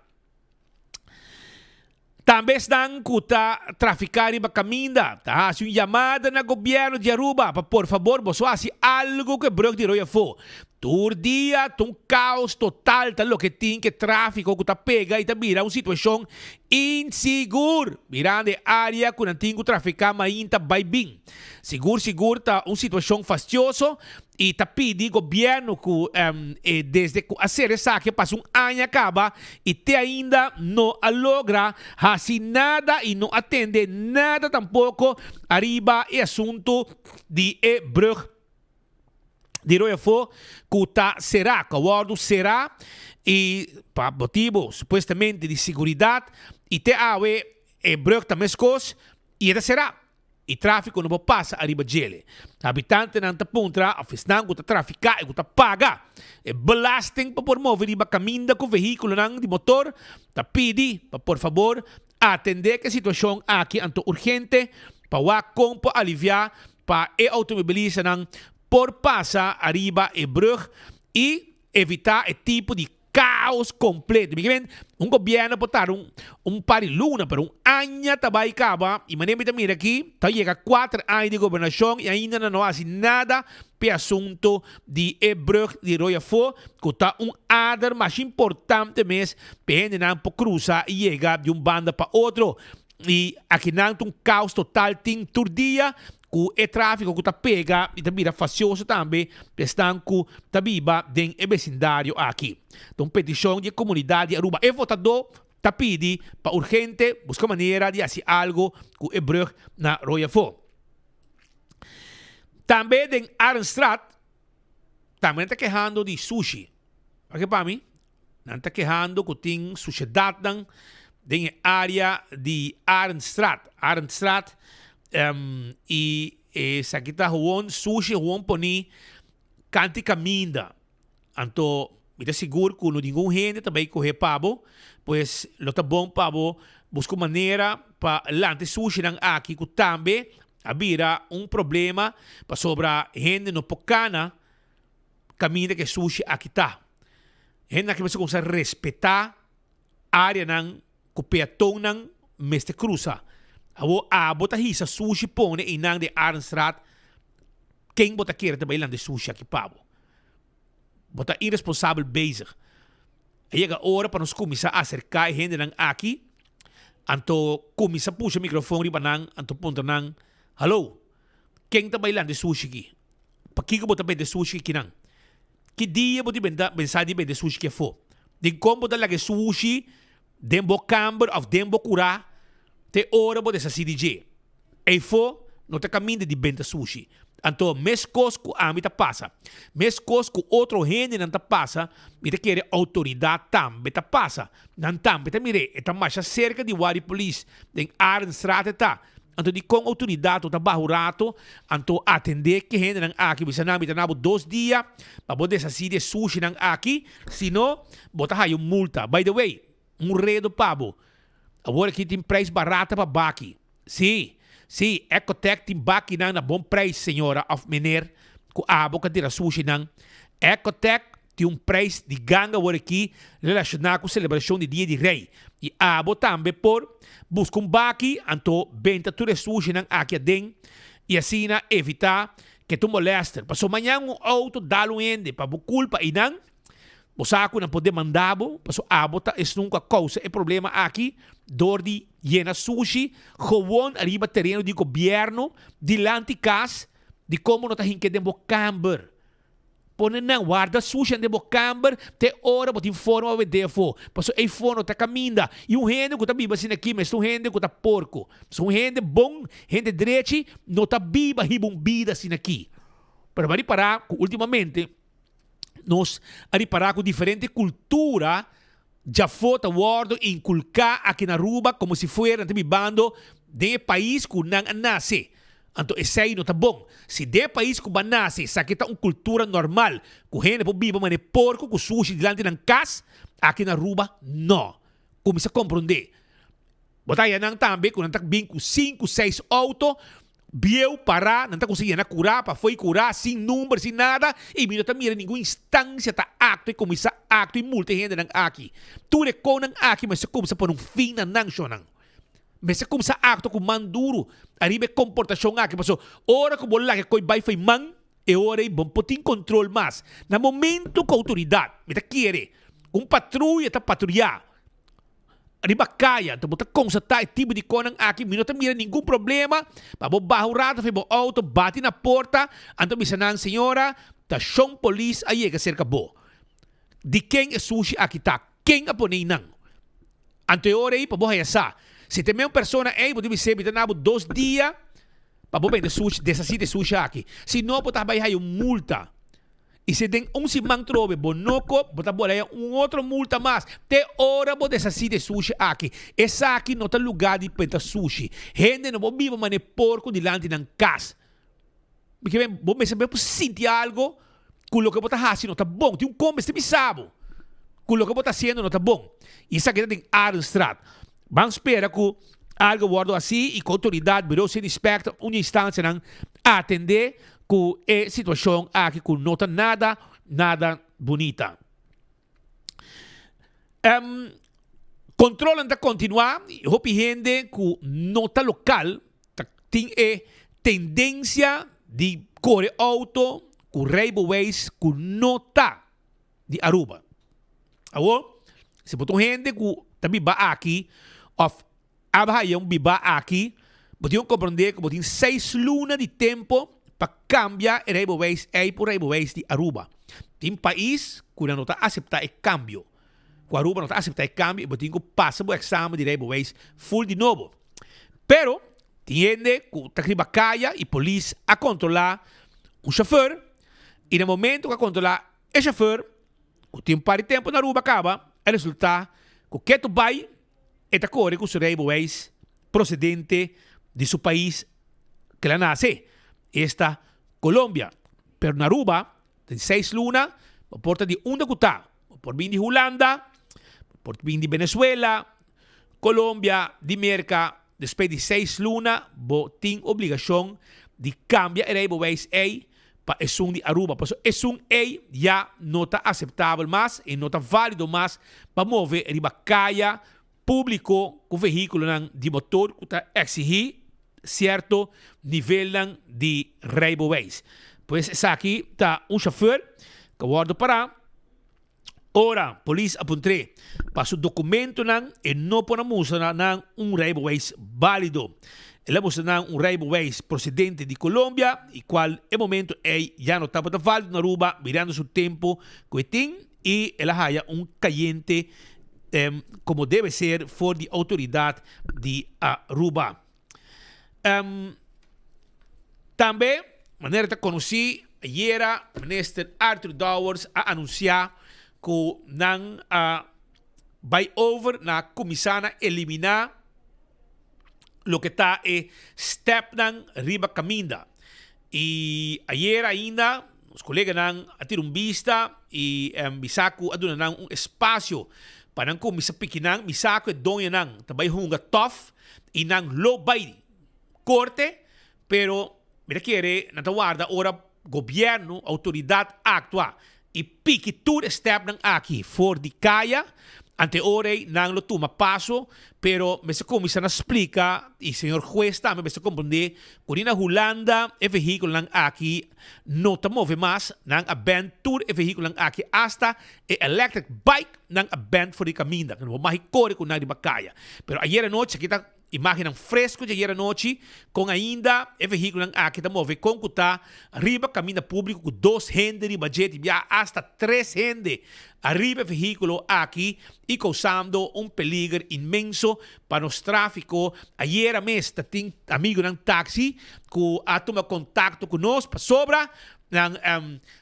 Tambe esnan cu ta trafica riba caminda ta haci un yamada na gobierno di Aruba pa por fabor boso haci algo cu e brug di Rooi Afo. Tur dia ta un caos total ta loke tin cu e trafico cu ta pega y ta bira un situacion insigur mirando e area cu nan tin cu trafica mainta bay bin. Sigur sigur ta un situacion fastioso y ta pidi gobierno cu e desde cu a cera esaki a pasa un aña caba y te ainda no a logra haci nada y no a tende nada tampoco ariba e asunto di e brug di Rooi Afo cu ta cera, cu a wordo cera y pa motibo supuestamente di seguridad y te awe e brug ta mescos y e ta cera. I tráfiko no por pasa ariba djele. Habitantenan ta puntra òf esnan ku ta trafiká i ku ta paga e belasting pa por move riba kaminda ku vehíkulonan di motor ta pidi pa por fabor atendé ku e situashon aki anto urgente pa wak kon por aliviá pa e outomobilistanan por pasa ariba e brùg i evitá e tipo di Caos completo. Mi ke men, un gobierno por tarda un, un par di luna, pero un aña ta bay caba, y manera mi ta mira aki, ta yega cuater aña di gobernacion y ainda nan no haci nada p'e. p'e asunto di e brug di Rooi Afó ku ta un ader masha importante mes p'e hendenan por krusa i yega di un banda pa otro. I akinan ta un kaos total tin tur dia ku e tráfiko ku ta pega i ta bira fasioso tambe pa esnan ku ta biba den e besindario aki. Ta un petishon di e komunidat di Aruba. E votadó ta pidi pa urgente buska manera di hasi algo ku e brug na Rooi Afó. Tambe den Arenstraat tambe nan ta kehando di sushi. Wak pa mi, nan ta kehando ku tin sushedatnan den e area di Arenstraat. Arenstraat i esaki ta gewoon sushi gewoon poni kanti kaminda. Anto mi ta sigur ku no ningun hende ta bai kohe pa bo, pues lo ta bon pa bo buska un manera pa lanta e sushinan aki ku tambe a bira un problema pasobra hende no por kana kaminda ku e sushi aki ta. Hendenan aki mester kuminsá respetá areanan ku peatonnan mester krusa. Awor abo ta hisa sushi pone einan den Arenstraat, ken bo ta kere ta bai lanta e sushi aki pa bo? Bo ta iresponsabel bezig. A yega ora pa nos kuminsá aserká e hendenan aki, anto kuminsá pusha mikrofon riba nan, anto puntra nan, Hallo, ken ta bai lanta e sushi aki? Pakiko bo ta bende sushi kinan? Ki dia bo tin benta pensa di bende sushi ki afó? Dikon bo ta laga e sushi den bo kamber òf den bo kurá te ora bo deshasí di dje? Eifó no ta kaminda di benta sushi. Anto meskos ku ami ta pasa, meskos ku otro hendenan ta pasa, mi ta kere outoridat tambe ta pasa. Nan tambe ta mir'é, e ta masha serka di wari polis den Arenstraat e ta. Anto dikon outoridat no ta baha un rato anto atendé ke hendenan aki bisa nan mi ta na bo dos dia pa bo deshasí di e sushinan aki sino bo ta haya un multa. By the way, un redo pa bo, awor aki tin prijs barata pa baki. Sí, sí, Ecotec tin bakinan na bon prijs señora of meneer ku abo ka tira sushinan. Ecotec Tin un prijs di ganga awor aki relaciona cu celebracion di Dia di Rey. Y abo tambe por busca un baki anto benta tur e sushinan aki aden y asina evita ke ta un molester. Pasobra mañan un auto dal un hende pa bo culpa eynan, bo sa cu nan por demanda bo pasobra abo ta esun cu a causa e problema aki door di yena sushi gewoon ariba tereno di gobierno dilanti cas di como no ta hinke den bo camber. Pone nan warda susha den bo kamber te ora bo tin forma pa bende afó. Pasobra ei for no ta kaminda. I un hende ku ta biba asina aki mester un hende ku ta porko. Pasobra un hende bon, hende drechi, no ta biba hiba un bida asina aki. Pero bo a ripará ku últimamente nos a ripará ku diferente kultura djafó ta wòrdu inkulká aki na Aruba komo si fuera nan ta bibando den e pais ku nan a nase. Anto esei no ta bon. Si den e pais ku bo a nase esaki ta un kultura normal ku hende por biba manera porko ku sushi dilanti nan kas, aki na Aruba no. Kuminsá komprondé. Bo ta haya nan tambe ku nan ta bin ku sinku, seis outo bieu pará, nan ta kuminsá yena kurá pa fo'i kurá sin number, sin nada, i mi no ta mira ningun instansia ta aktua i kuminsá aktua i multa e hendenan aki. Tur e konan aki mester kuminsá pone un fin na nan shonnan. Mester kuminsá aktua ku man duru ariba e komportashon aki pasobra ora ku bo laga e koi bai fo'i man e ora ei bo no por tin kontrol mas. Na momento ku outoridat, mi ta kere ku un patruya ta patruyá riba kaya, anto bo ta konstatá e tipo di konan aki, mi no ta mira ningun problema pa bo baha un rato for bo outo, bati na porta, anto bisa nan, señora, ta shon polis a yega serka bo. Di ken e sushi aki ta? Ken a pone einan? Anto e ora ei pa bo haya sa. Si ta e meun persona ei, bo ta bis'é, mi ta na bo dos dia pa bo bende sushi, deshasí di e sushi aki. Si no, bo ta bai haya un multa. I si den un siman trobe bo no kop, bo ta bole haña un otro multa mas te ora bo deshasí di e sushi aki. Esaki no ta lugá di penta sushi. Hende no por biba manera porko dilanti nan kas. Mi ke men, bo mester por sinti algo ku loke bo ta hasi no ta bon. Tin un kon mester bisa bo ku loke bo ta hasiendo no ta bon. I esaki ta den Arenstraat. Ban spera ku algo wordo hasi i ku outoridat, Bureau City Inspector, un di instansianan atendé ku e situashon aki ku no ta nada, nada bunita. Um, kontrolnan ta kontinuá, hopi hende ku no ta lokal ta tin e tendensia di kore outo. ku rijbewijs ku no ta di Aruba. Awor, si bo ta un hende ku ta biba aki òf a haya un biba aki, bo tin ku komprondé ku bo tin seis luna di tempu pa kambia e rijbewijs ei pa un rijbewijs di Aruba. Tin pais ku nan no ta aseptá e kambio. Ku Aruba no ta aseptá e kambio i bo tin ku pasa bo eksamen di rijbewijs ful di nobo. Pero, tin hende ku ta riba kaya i polis a kontrolá un shofùr i na momento ku a kontrolá e shofùr ku tin un par di tempu na Aruba kaba, a resultá ku ketu bai e ta kore ku su rijbewijs prosedente di su pais ku el a nase, esta Colombia. Pero na Aruba den seis luna bo por ta di unda ku ta, bo por bin di Hulanda, bo por bin di Venezuela, Colombia, di Merka. Despues di seis luna bo tin obligashon di kambia e rijbewijs ei pa esun di Aruba, pasobra esun ei ya no ta aseptabel mas i no ta válido mas pa move riba kaya públiko ku vehíkulonan di motor ku ta eksihí sierto nivelnan di rijbewijs. Pues esaki ta un shofùr ku a wòrdu pará. Ora polis a puntr'é pa su dokumentonan, e no por a mustra nan un rijbewijs bálido. El a mustra nan un rijbewijs prosedente di Colombia, i kual e momento ei ya no tabata válido na Aruba mirando su tempu ku e tin i el a haya un kayente komo debe ser for di outoridat di Aruba. Tambe, manera ta konosí, ayera Minister Arthur Dowers a anunsiá ku nan a bai over na kuminsá na eliminá loke ta e stèpnan riba kaminda. I ayera ainda nos koleganan a tira un bista i bisa ku a duna nan un espasio pa nan kuminsá piki nan. Mi sa ku e doñonan ta bai hunga tòf i nan lo bai korte, pero mi ta kere nan ta warda ora gobièrnu, outoridat aktua i piki tur e stèpnan aki for di kaya, ante ora ei nan lo tuma paso, pero mester kuminsá na splika i señor hues tambe mester komprondé ku ni na Hulanda e vehíkulonan aki no ta move mas, nan a bèn tur e vehíkulonan aki asta e electric bike nan a bèn for di kaminda, no por mas kore ku nan riba kaya. Pero ayera nochi aki ta Imágennan fresco dje ayera nochi con ainda e vehiculonan aki ta move con cu ta riba caminda publico cu dos hende riba dje di bia hasta tres hende ariba e vehiculo aki y causando un peliger inmenso pa nos trafico. Ayera mes ta tin amigonan taxi cu a tuma contacto cu nos pasobra nan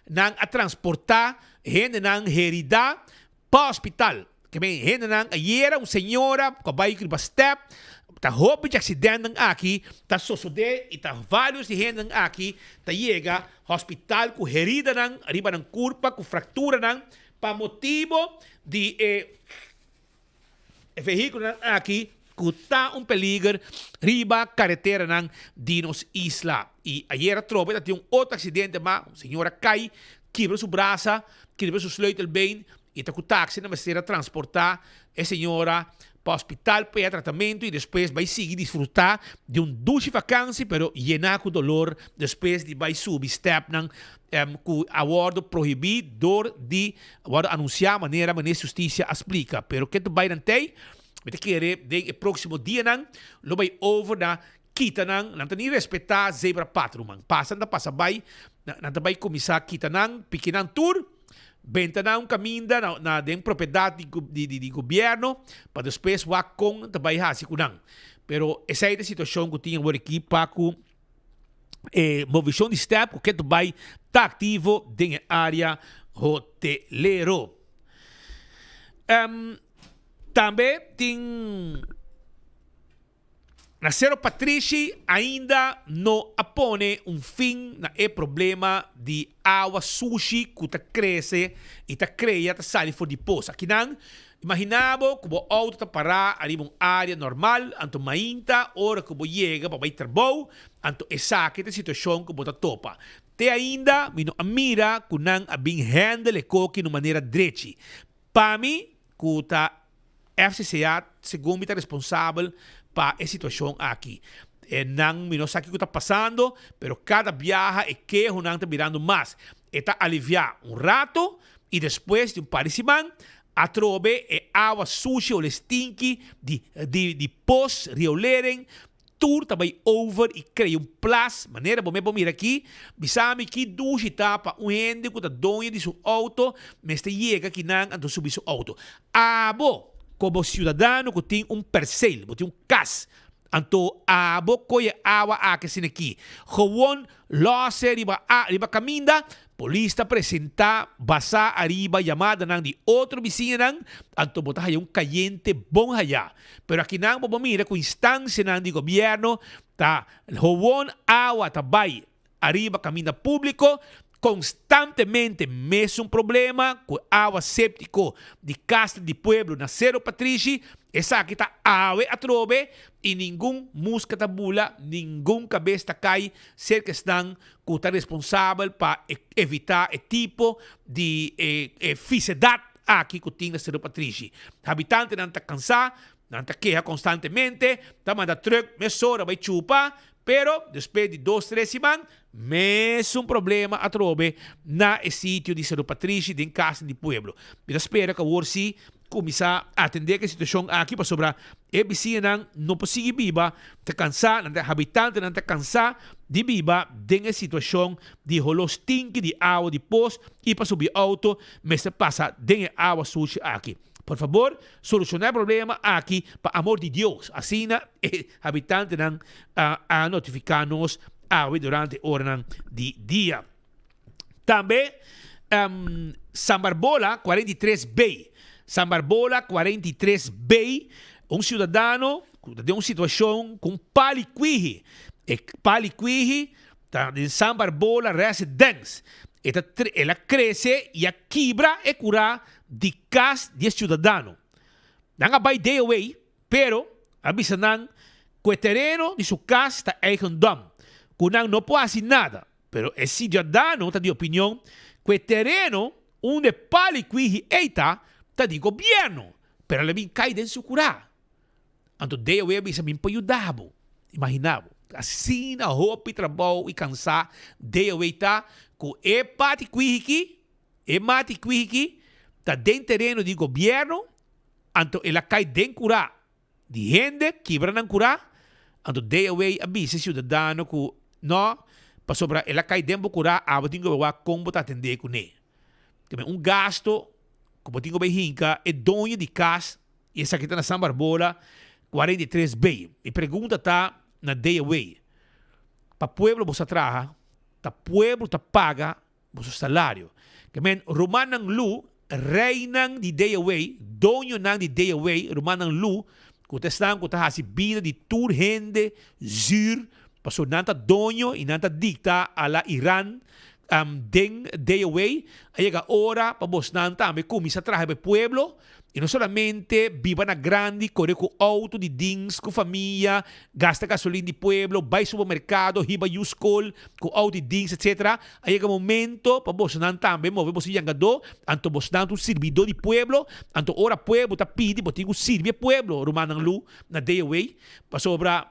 nan a transporta hendenan herida Pa hospital. Ke men hendenan ayera un señora ku a bai riba step ta hopi di accidentnan aki ta sosode y ta varios di hendenan aki ta yega hospital ku heridanan riba nan kurpa ku fracturanan pa motibo di e vehiculonan aki ku ta un peliger riba kareteranan di nos isla. Y ayera trobe ta tin un otro accidente ma un señora kai kibra su brasa, kibra su sleutelbeen y ta cu taxi nan mester a transporta e señora pa hospital pa e tratamento y despues bay sigui disfruta di un dushi vakantie pero yena cu dolor despues di bay subi stepnan cu a wordo prohibi door di a wordo anuncia manera Minister Justicia a splica. Pero ke ta bay nan tey? Mi ta kere den e proximo dianan lo bay over na Kita nan, nan ta ni respetá zebra pad, ruman. Pasa nan ta pasa bai, nan ta bai kuminsá kita nan, piki nan tur, benta nan un kaminda na na den propiedat di di di di gobièrnu pa despues wak kon nan ta bai hasi ku nan. Pero esei ta e situashon ku tin awor aki pa ku e movishon di stèp ku ke ta bai ta aktivo den e área hotelero. Tambe tin. Na Sero Patrishi ainda no a pone un fin na e problema di awa sushi ku ta krese i ta krea ta sali for di pos. Akinan, imagina bo ku bo outo ta pará ariba un área normal, anto mainta ora ku bo yega pa bai trabou, anto esaki ta e situashon ku bo ta topa. Te ainda mi no a mira ku nan a bin handle e koki na un manera drechi. Pa mi, ku ta FCCA segun mi ta responsabel pa e situashon aki. E nan mi no sa kiko ta pasando, pero kada biaha e kehonan ta birando mas. E ta aliviá un rato i despues di un par di siman atrobe e awa sushi ol e stinki di di di pos riolering tur ta bai over i krea un plas manera bo me por mira aki. Bisa mi ki dushi ta pa un hende ku ta doño di su outo mester yega kinan anto subi su outo. Abo komo siudadano ku tin un perseel, bo tin un kas, Anto abo koye awa aki asina aki. Gewon lose riba a riba kaminda, polis ta presenta basá ariba yamadanan di otro bisiñanan, anto bo ta haya un kayente bon hayá. Pero akinan bo por mira ku instansianan di gobièrnu ta gewon awa ta bai ariba kaminda públiko, konstantemente mesun problema ku awa séptiko di Kas di Pueblo na Sero Patrishi, esaki ta awe atrobe i ningun muska ta bula, ningun kabes ta kai serka esnan ku ta responsabel pa evitá e tipo di fisedat aki ku tin na Sero Patrishi. Habitantenan ta kansá, nan ta keha konstantemente, ta manda trùk mesora bai chupa, Pero, despues di dos tres siman, mesun problema atrobe na e sitio di Seru Patrishi den Casa di Pueblo. Mi ta spera ku awor si kuminsá atendé ku e situashon aki pasobra e bisiñanan no por sigui biba, ta kansá, nan ta habitantenan ta kansá di biba den e situashon di holó stinki di awa di pos i pa subi outo mester pasa den e awa sushi aki. Por fabor, solushoná e problema aki pa amor di Dios, asina e habitantenan a notifiká nos awe durante oranan di dia. Tambe San Barbola 43 B, San Barbola 43 B, un siudadano ku ta den un situashon ku un pali kwihi. E pali kwihi ta den San Barbola Residence. E ta el a krese i a kibra e kurá di kas di e siudadano. Nan a bai DOA, pero a bisa nan ku e tereno di su kas ta eigendom, ku nan no por hasi nada. Pero e siudadano ta di opinion ku e tereno unda e pali kwihi ei ta, ta di gobièrnu, pero el a bin kai den su kurá. Anto DOA a bisa mi por yuda bo. Imagina bo, asina hopi trabou i kansá DOA ta ku e pati kwihi ki, E mati kwiki ta den tereno di gobierno, anto el a kai den kurá di hende, kibra nan kurá, anto DOW a bisa e siudadano ku no, pasobra el a kai den bo kurá, abo tin ku bai wak kon bo ta atendé kuné. Tamen un gasto ku bo tin ku bai hinka e doño di kas, i esaki ta na San Barbola 43 B. Mi pregunta ta na DOW, pa pueblo bo sa traha, ta pueblo ta paga Boso salario. Ke men, rumannan lu, reinan di DOW, doñonan di DOW, rumannan lu, ku ta esnan ku ta hasi bida di tur hende zuur, pasobra nan ta doño i nan ta dikta a la Iran den DOW, a yega ora pa bosnan tambe kuminsá traha pa e pueblo, I no solamente biba na grandi, kore ku outo di dings ku famia, gasta gasolin di pueblo, bai supermerkado, hiba yu skol ku outo di dings, etc. A yega momento pa bosonan tambe move boso yangadó, anto bosonan ta un sirbidó di pueblo, anto ora pueblo ta pidi bo tin ku sirbi e pueblo, rumannan Lu na DOA, pasobra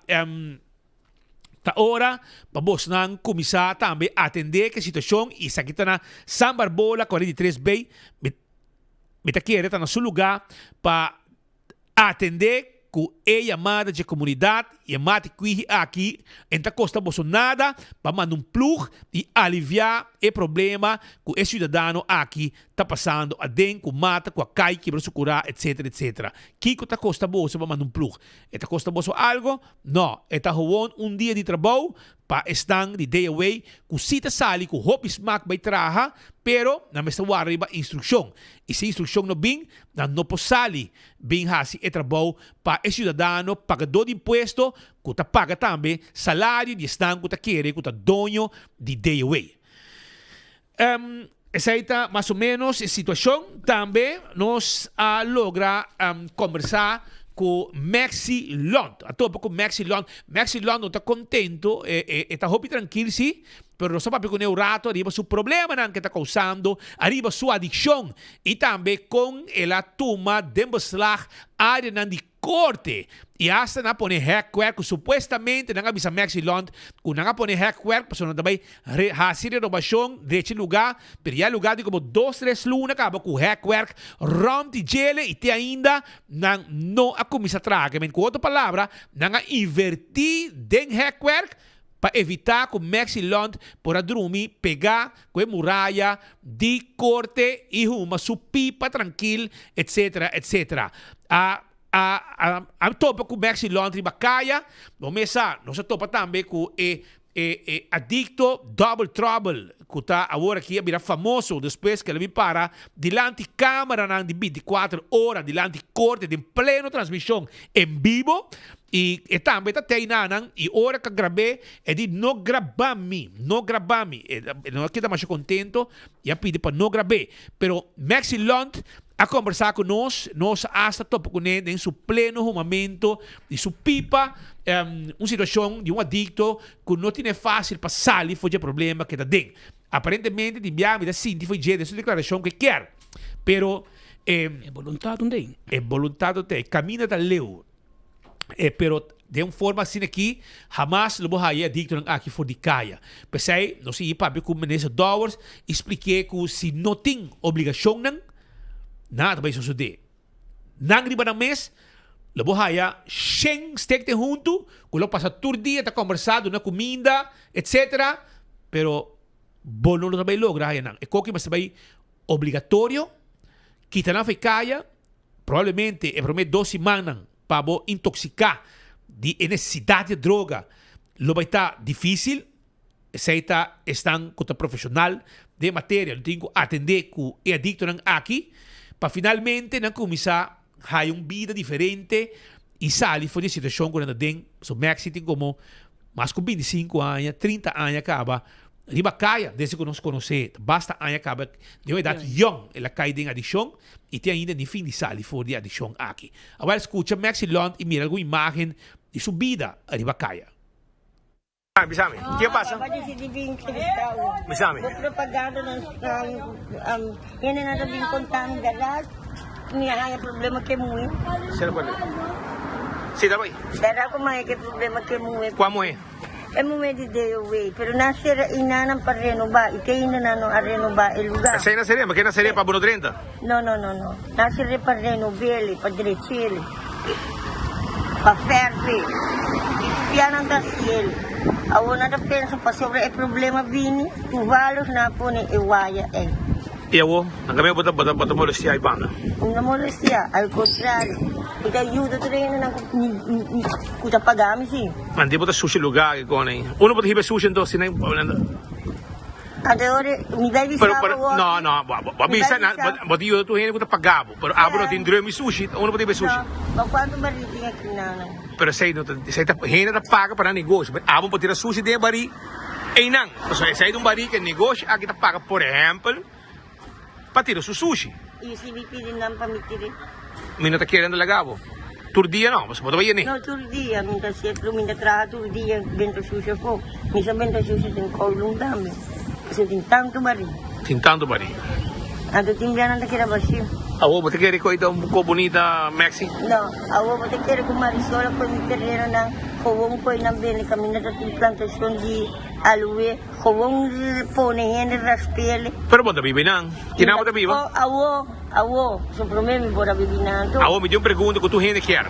ta ora pa bosonan kuminsá tambe atendé ku e situashon i esaki ta na San Barbola 43 B. Mi ta kere ta na su lugá pa atendé ku e yamada dje komunidat i e mati kwihi aki en ta kosta boso nada pa manda un plug i aliviá e problema ku e siudadano aki ta pasando aden ku mata ku a kai kibra su kurá etsetera etsetera. Kiko ta kosta boso pa manda un plug? E ta kosta boso algo? No, e ta howon un dia di trabou pa esnan di DOW ku si ta sali ku hopi smak bai traha, pero nan mester warda riba instrukshon. I si instrukshon no bin, nan no por sali bin hasi e trabou pa e siudadano pagadó di impuesto ku ta paga tambe salario di esnan ku ta kere ku ta doño di DOW. Esei ta mas o menos e situashon. Tambe nos a logra kombersá ku Maxi Lond. A topa ku Maxi Lond. Maxi Lond no ta kontento, e ta hopi trankil si, pero nos a papia kuné un rato ariba su problemanan ke ta kousando, ariba su adikshon i tambe kon el a tuma den beslag áreanan di. korte i asta nan a pone hèkwerk ku supuestamente nan a bisa Maxi Lont ku nan a pone hèkwerk pasobra nan ta bai hasi renobashon drechi lugá pero ya lugá di komo dos tres luna kaba ku hèkwerk rònt di djele i te ainda nan no a kuminsá traha. Ke men ku otro palabra nan a invertí den hèkwerk pa evitá ku Maxi Lont por a drumi pegá ku e muraya di korte i huma su pipa trankil etc etc. A a a topa ku Maxi Lont riba kaya, bo mes sa nos a topa tambe ku e e e adikto Double Trouble ku ta awor aki a bira famoso despues ku el a bin para dilanti kameranan di bintikuater ora dilanti korte den pleno transmishon en bibo I e tambe ta tei na nan, i ora ka grab'é, e di, No graba mi, no graba mi. E no a keda masha kontento i a pidi pa no grab'é. Pero Maxie Lund a kombersá ku nos, nos a asta topa kuné den su pleno humamentu di su pipa, un situashon di un adikto ku no tine fásil pa sali for dje problema ku e ta den. Aparentemente di biaha mi ta sinti for dje den su deklarashon ku e kier, pero e. E boluntat no t'ei. E boluntat no t'ei. Kaminda ta leu. E pero den un forma asina aki hamas lo bo haya e adictonan aki for di caya. P'esei nos a yi papia cu Minister Dowers y spliké cu si no tin obligacionnan, nada ta bay sosode. Nan riba nan mes lo bo haya shen stekte hunto cu lo pasa tur dia ta combersa, duna cuminda, etc. Pero bo no lo ta bay logra haya nan. E koki mester bay obligatorio, kita nan for e caya. Probablemente e promé dos simannan pa bo intoxiká di e nesesidat di e droga lo bai ta difísil. Esei ta esnan ku ta profeshonal den e materia lo tin ku atendé ku e adiktonan aki pa finalmente nan kuminsá haya un bida diferente i sali for di e situashon ku nan ta den. Pasobra Maxi tin komo mas ku bintisinku aña, trinta aña kaba riba kaya desde ku nos konosé. Ta basta aña kaba den un edat yòn el a kai den adikshon i te ainda ni fin di sali for di e adikshon aki. Awor skucha Maxi Lond i mira algun imágen di su bida riba kaya. Bisami, ke pasa? Bisami. Si ta bai. Kua muhé? E muhé di DOW, pero nan sera i nan pa renoba i te ainda nan no a renoba e lugar. Esei nan sera, ma ke nan sera pa bo no drenta? No, no, no, no. Nan sera pa renob'el, pa drech'el, pa ferf'e. I tupia nan ta hasiel. Awor nan ta pensa pasobra e problema bini, tuvalos nan a pone e waya ei. I awor, nan kaminda bo ta bo ta bo ta molestiá e banda? Mi no molestiá, al kontrario, mi ta yuda tur e hendenan ku ku ta paga mi si. Antes bo ta sushi lugá ke kon ei. Unda bo ta hiba e sushi anto si nan Anto ora mi bai bisa Pero pero bo no no bo bo bisa nan bo ta yuda tur hende ku ta paga bo, pero abo no tin drùm di sushi, unda bo ta hiba e sushi? No, pa kuantu barí tin aki nan nan? Pero esei no ta esei ta hende ta paga pa nan negoshi, pero abo por tira sushi den e barí. Einan, pasobra esei ta un barí ku e negoshi aki ta paga, por ehèmpel, pa tira su sushi. I si mi pidi nan pa mi tira? Mi no ta kere nan ta laga bo. Tur dia no, pasobra bo ta bai yene. No, tur dia. Mi ta siempre, mi ta traha tur dia benta sushi afó. Mi sa benta sushi den Kowloon tambe. Pasobra tin tantu barí. Tin tantu barí. Anto tin bia nan ta keda bashí. Awor bo ta kere ku ei ta un poko bunita, Maxi? No, awor bo ta kere ku Marisol a koe mi terenonan. Gewoon koe nan bende kaminda ta tin plantashon di aloe. Gewoon pone hende raspele. Pero bo ta biba einan? Kinan bo ta biba? Awo, awo. So prome mi por a biba einan anto. Awo mi tin un pregunta ku tur hende kier.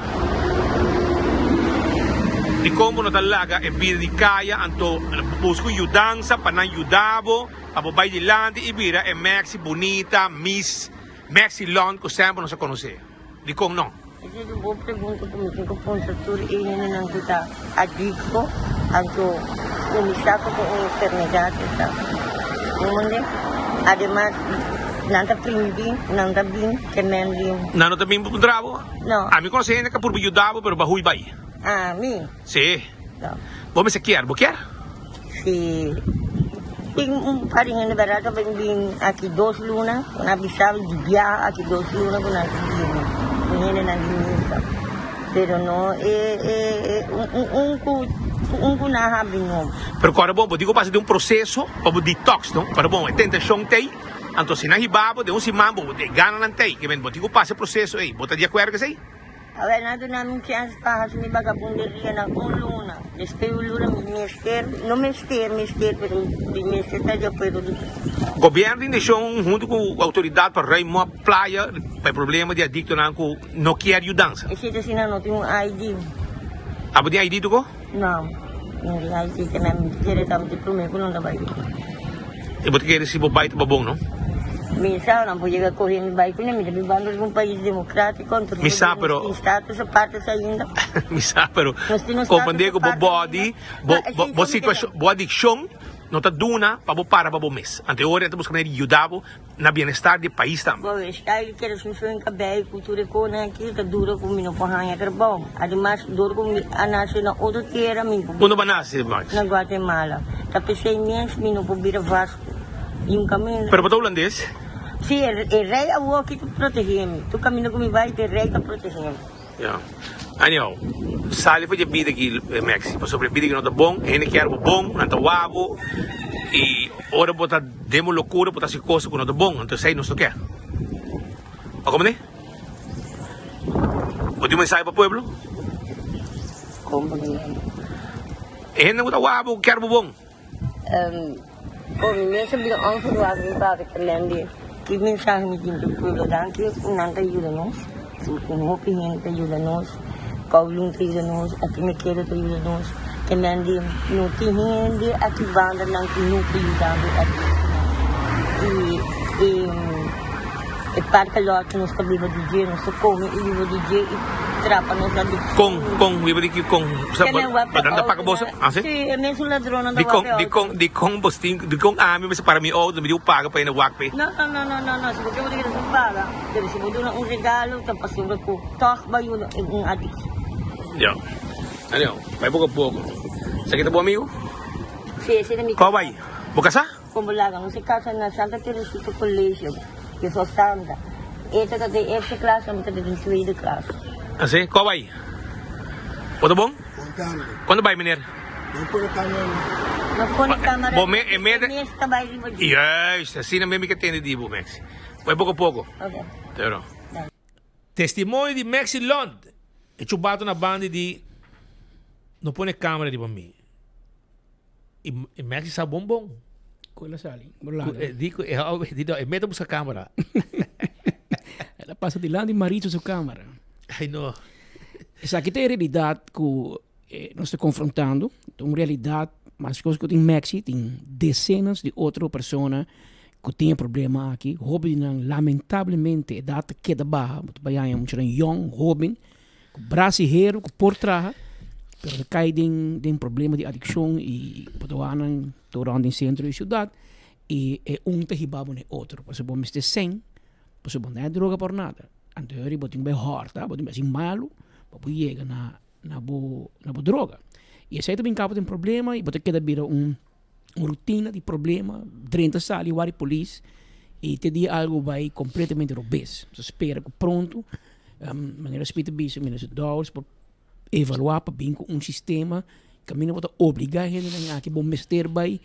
Dikon bo no ta laga e bida di kaya anto buska un yudansa pa nan yuda bo pa bo bai dilanti i bira e Maxi bunita, Miss Maxi Lond ku semper nos a konosé? Dikon no? Esei ta un bon pregunta ku mi tin ku puntra tur e hendenan ku ta adikto anto kuminsá ku un enfermedat ta. Hunde? Ademas nan ta prindi, nan ta bin te men bin. Nan no ta bin pa puntra bo? No. Ami konosé hende ku a purba yuda bo pero bo a hui bai. Ami? Sí. No. Bo mester kier? Bo kier? Si tin un par di hende berdad ta bin bin aki dos luna, ku nan a bisa di biaha aki dos luna ku nan ta bini, un hendenan di misa. Pero no e e un ku un ku nan habri no. Pero kòrda bon, bo tin ku pasa den un proseso pa bo detox, no? Kòrda bon, e tentashon t'ei, anto si nan hiba bo den un siman bo e gananan t'ei, ke men bo tin ku pasa e proseso ei. Bo ta di akuerdo ku esei? Awel nan a duna mi un chèns pa hasi mi bagabunderia na un luna. Despues di un luna mi mester, no mester, mester, pero mi mester ta di akuerdo di. Gobierno tin decision hunto cu autoridad pa ruim op playa pa e problema di adictonan cu no kier yudansa. Esei ta asina no tin un ID. Abo tin ID tuko? No, no tin ID te men mi kere ta di prome cu nan ta bay. E bo ta kere si bo bay ta bon no? Mi sa nan por yega coge mi bay cune mi ta bibando riba un pais democratico anto Mi sa pero nos tin status apartes ainda. Mi sa pero Nos tin un status comprende cu bo aparte body ainda. bo No, esei bo bo so mi kere. situacion bo adiccion no ta duna pa bo para pa bo mes. Anto e ora e ta busca manera di yuda bo na bienestar di e pais tambe. Bo style kere sun en cabei cu tur e conan aki ta dura cu mi no por haña trabou. Ademas dor cu mi a nace na otro tera mi por Unda bo a nace, Max? Na Guatemala. Ta pesey mes mi no por bira vasco di un caminda. Pero bo ta hulandes? Si, e rey awor aki ta protege mi. Tur caminda cu mi bay e rey ta protege mi. Ya. Anyhow, sali for dje bida aki, Maxi, pasobra e bida aki no ta bon, hende kier bo bon, nan ta wak bo, i ora bo ta den bo lokura bo ta hasi kosa ku no ta bon, anto esei nos no kier. Bo komprende? Bo tin un mensahe pa pueblo? E hende ku ta wak bo kier bo bon. Bo mi mes a bira onverwacht mi papia ta mende ki mensahe mi tin pa e pueblo danki ku nan ta yuda nos ku hopi hende ta yuda nos Kowloon ta yuda nos aki me kedo ta yuda nos ta mende no tin hende aki banda nan ku no ta yudando aki i e parke lot ku nos ta biba di dje nos ta kome i biba di dje i trapa nos adikshon. Kon kon biba di ki kon nan ta paka boso? Ah si? Si e mesun ladronnan ta Dikon wak e auto. dikon dikon bos tin dikon ami mester para mi auto mi diu paga pa hende wak p'e? No no no no no no si bo ke bo ta keda sin paga pero si bo duna un regalo ta pasobra ku tòg bo a yuda un adikshon. Ya anyhow bai poko a poko. Esaki ta bo amigu? Si ese ta mi Kòw bai? Bo kasá? Como laga nos e casa na Santa Teresita Colegio, Juffrouw Sandra. E ta ta den eerste klas en mi ta den tweede klas. Así, Cua bay? Bo ta bon? Cuando bay, meneer? No pone camara Bo me, e me, e mes ta bay riba dje. Juist, asina me mi ke tende di bo, Maxi. Bay poco poco. Ok. Pero. Testimonio di Maxi Lond. E chubato na banda di no pone camera riba mi. E Maxi sa bon bon. Cu el a sali. Bo laga. E di cu e di no, e meta busca camera. El a pasa dilanti Maritza su camera. Ay no. Esaki ta e realidad cu nos ta confrontando. Ta un realidad, mas cos cu tin Maxi, tin decenas di otro persona cu tin e problema aki. Hopi di nan lamentablemente edad ta keda baha. Bo ta bay haña muchanan yong, hoben. Ku bras i heru ku por traha, pero ta kai den den problema di adikshon i bo ta wak nan tur rònt den sentro di siudat i e un ta hiba bo na e otro. Pasobra bo mester sèn, pasobra bo no hay droga por nada. Anto e ora bo tin ku bai hòrta, bo tin ku bai hasi malu pa bo yega na na bo na bo droga. I esei ta bin kaba den problema i bo ta keda bira un un rutina di problema, drenta sali wak di polis i te dia algu bai kompletamente robes. Bo ta spera ku pronto Manera Smith a bisa, Minister Dowers por evaluá pa bin ku un sistema kaminda bo ta obligá hendenan aki bo mester bai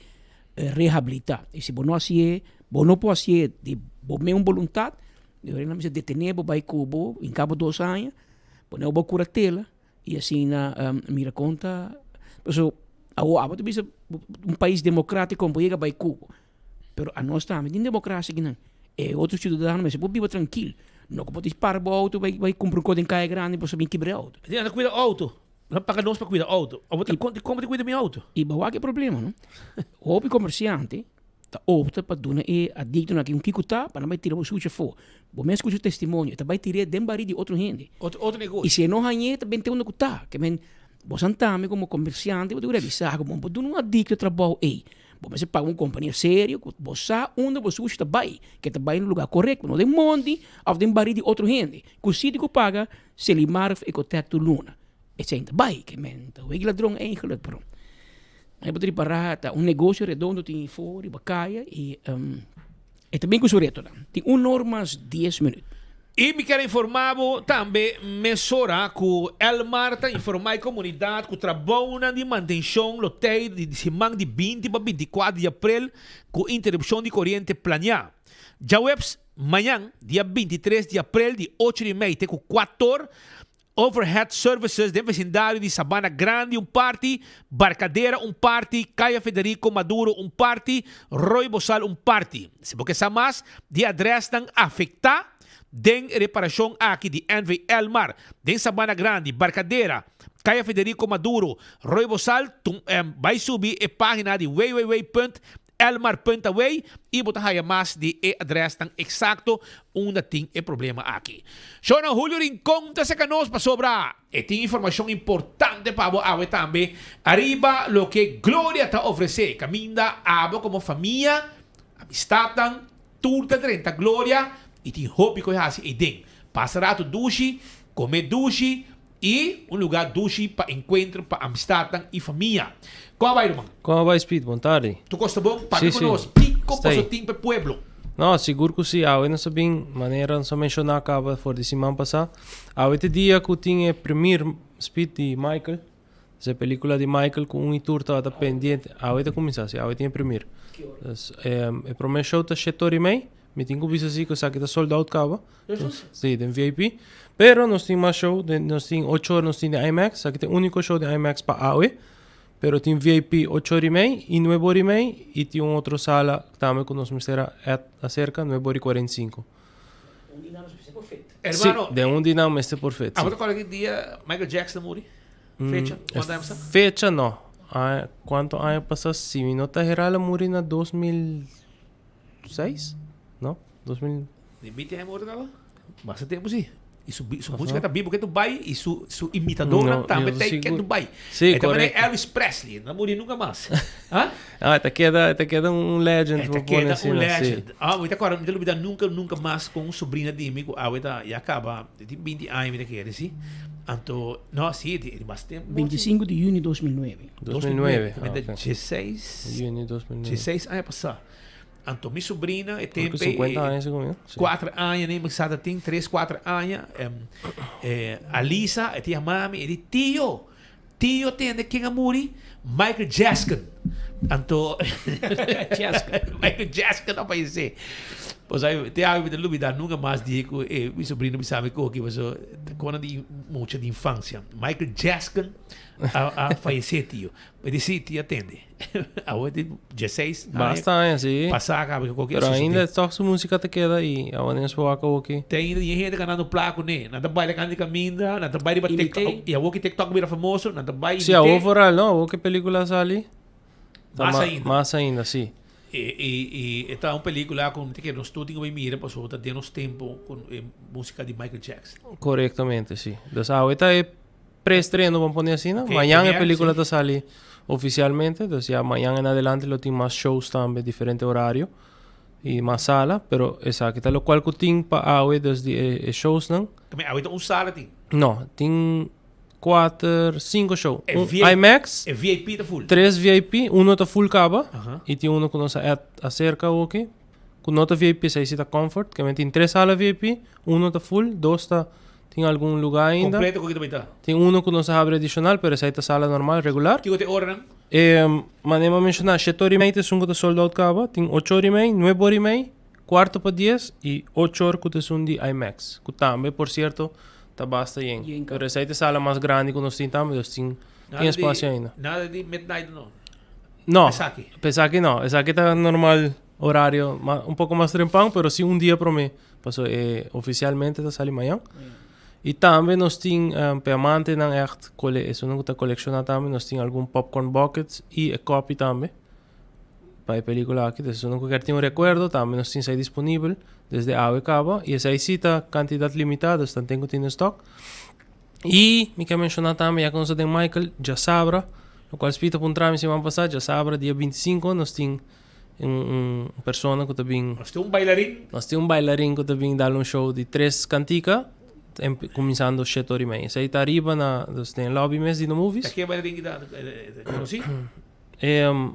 rehabilitá. I si bo no hasié, bo no por hasié di bo mes boluntat, e ora nan mester detené bo bai ku bo en kabo dos aña, pone bo kuratela i asina mira kon ta. Pasobra awor abo ta bisa un pais demokratiko bo yega bai ku bo. Pero anos tambe tin democracia akinan. E otro ciudadano mester por biba trankil. No ku bo ta para bo auto bai bai kumpra un kos den kaya grandi bo sa bin kibra e auto. Di anda kuida auto. Nan paga nos pa kuida auto. Abo ta kon kon bo ta kuida mi auto? I bo wak e problema no. Hopi komersiante ta opta pa duna e adiktonan aki un kiko ta pa nan bai tira bo sushi afó. Bo mes skucha testimonio. E ta bai tir'é den barí di otro hende. Otro otro negoshi. I si e no hañ'é ta bent'é unda ku ta. Ke men bo san tambe komo komersiante bo ta realisá ku bo no por duna un adikto trabou ei. Bo mester paga un kompania serio ku bo sa unda bo sushi ta bai, ke ta bai na lugar korekto, no den mondi òf den barí di otro hende. Ku sitio ku paga Selimar òf Ecotec tur luna. Esei ta bai, ke men ta weki ladron eigenlik, pero bo ta ripará ta un negocio redondo tin afó riba kaya i E ta bin ku su retonan. Tin un or mas dies minüt. I mi kier a informá bo tambe mesora ku Elmar ta informá e komunidat ku trabounan di mantenshon lo tei di siman di 20 pa 24 di aprel ku interupshon di koriente planiá. Djaweps, mañan, dia 23 di aprel di ocho di mei te ku kuator. Overhead Services den vecindario di Sabana Grandi un parti, Barcadera un parti, Caya Federico Maduro un parti, Roy Bosal un parti. Si bo ke sa mas di e adresnan afecta den e reparacion aki di NV Elmar den Sabana Grandi, Barcadera, Caya Federico Maduro, Roy Bosal, bai subi e pagina di www. Elmar Punta Way y bo ta haya mas di e adresnan exacto unda tin e problema aki. Shona Julio Rincon ta seca nos pasobra e tin informacion importante pa bo awe tambe ariba loke Gloria ta ofrece caminda abo como famia, amistadnan, tur ta drenta Gloria y tin hopi cu e haci eyden. Pasa rato dushi, come dushi Y un lugar dushi pa encuentro pa amistadnan y famia. Con a bay ruman? Con a bay Speed? Bon tardi. Tur cos ta bon? Sí, Papia cu sí. nos. Kico Sta boso ahí. tin pa e pueblo? No, sigur cu si. Awe nos a bin, manera nos a menciona caba for di siman pasa. Awe ta e dia cu tin e premier Speed di Michael. Es e pelicula di Michael cu un y tur tabata pendiente. Awe ta cuminsa, si. Awe tin e premier. Dus, e prome show ta shete ora y mei. Mi tin cu bisa si cu esaki ta sold out caba. Si, den VIP. Pero nos tin mas show. Den, nos tin ocho ora nos tin den IMAX. Esaki ta e unico show den IMAX pa awe. Pero tin VIP ocho ora y mei y nuebe ora y mei. Y tin un otro sala tambe cu nos mester a add acerca, nuebe ora y cuarenta y cinco. Hermano, Si, den un di nan mester por fit, si. Abo ta corda ki dia Michael Jackson a muri? Fecha? Cuanto aña pasa? Fecha no. Cuanto aña pasa? Si mi no ta hera, el a muri na 2006? No? 2000. Di 20 aña morto caba? Basta tempo si. Y su, su música ta bibo ke Dubai y su, su imitadornan No, tambe yo ta ke sigur. Dubai. Sí, E ta manera correcto. Elvis Presley, no muri nunca mas. Ah? Ah, ta keda, ta keda un legend. E ta por pone keda asina, un sí. legend. Ah, mi ta acorda, mi ta lubida nunca, nunca mas con un sobrina di mi cu awe ta ya caba, tin 20 aña mi ta kere, si. Anto, no, si, di, di mas tempo. 25 di juni 2009. 2009, Ah, ah, ok. 16, Juni 2009. 16 aña pasá. Anto mi sobrina e Creo que tempo 50 aña segun mi, no? Sí. 4 aña ne mi sa ta tin 3 4 aña Alisa e tin mami e di tio tio tende ken a muri Michael Jackson anto Michael Jackson a fallece pues ay te awe mi ta lubida nunca mas di cu e mi sobrina bisa mi koki paso ta kona di mucha di infancia Michael Jackson a a fallece tio mi di si tio a tende. Awe tin dieseis aña. Basta aña, sí. Pasá caba cu cualkier Pero ainda sucede. toch su música ta keda y awe nos por wak awoki. Te ainda tin hende ganando placa cune. Nan ta baila canta di caminda, nan ta bai riba TikTok. Y awo ki TikTok bira famoso, nan ta bai Sí, awo imité. vooral, no? Awo ki pelicula sali. Ta Mas ma- ainda. Mas ainda, sí. Y, y, y e ta un pelicula cu mi ta kere nos tur tin cu bai mira pasobra ta den nos tempo cu e musica di Michael Jackson. Correctamente, sí. Dus awe ta e Preestreno, ban pone asina. Ok, Mañan e premiere, pelicula sí. ta sali oficialmente, dus ya mañan en adelante lo tin mas shows tambe, diferente horario y mas sala, pero esaki ta locual cu tin pa awe, dus di e, e showsnan. Tambe awe ta un sala tin? No, tin cuater, cinco show. E Un VIP IMAX. E VIP ta full? Tres VIP, uno ta full caba Aha. y tin uno cu nos a add acerca oki, cu no ta VIP, esey si ta comfort, ke men tin tres sala VIP, uno ta full, dos ta Tin algun lugar ainda. Completo cu ki ta bay ta? Tin uno cu nos a habri adicional, pero esey ta sala normal, regular. Kico ta e oranan? E manera mi a menciona, shete ora y mei ta esun cu ta sold out caba. Tin ocho ora y mei, nuebe ora y mei, cuarto pa dies y ocho ora cu ta esun di IMAX. Cu tambe, por cierto, ta basta yen. Yen caba. Pero esey ta e sala mas grandi cu nos tin tambe, dus tin Nada espacio di, ainda. nada di midnight no? No, Esaki? Esaki no. Esaki ta normal horario, un poco mas trempan, pero si un dia prome. Paso e oficialmente ta sali mañan. Y tambe nos tin um, pe amantenan echt, cole, esunnan cu ta colecciona tambe, nos tin algun popcorn buckets y e copy tambe pa e pelicula aki. Dus esunnan cu kier tin un recuerdo, tambe nos tin esey disponibel desde awe caba. Y esey si ta cantidad limita, dus tanten cu tin den stock. Y mi kier menciona tambe, ya cu nos ta den Michael, djasabra, locual Speed a puntra mi siman pasa, djasabra dia 25 nos tin Un, un persona ku ta bin. Nos tin un bailarin. Nos tin un bailarin ku ta bin dal un show di tres kantika, kuminsando shete ora i mei. Esei ta ariba na, dus den lobby mes di No Movies. Ta ke bailarin ki ta konosí?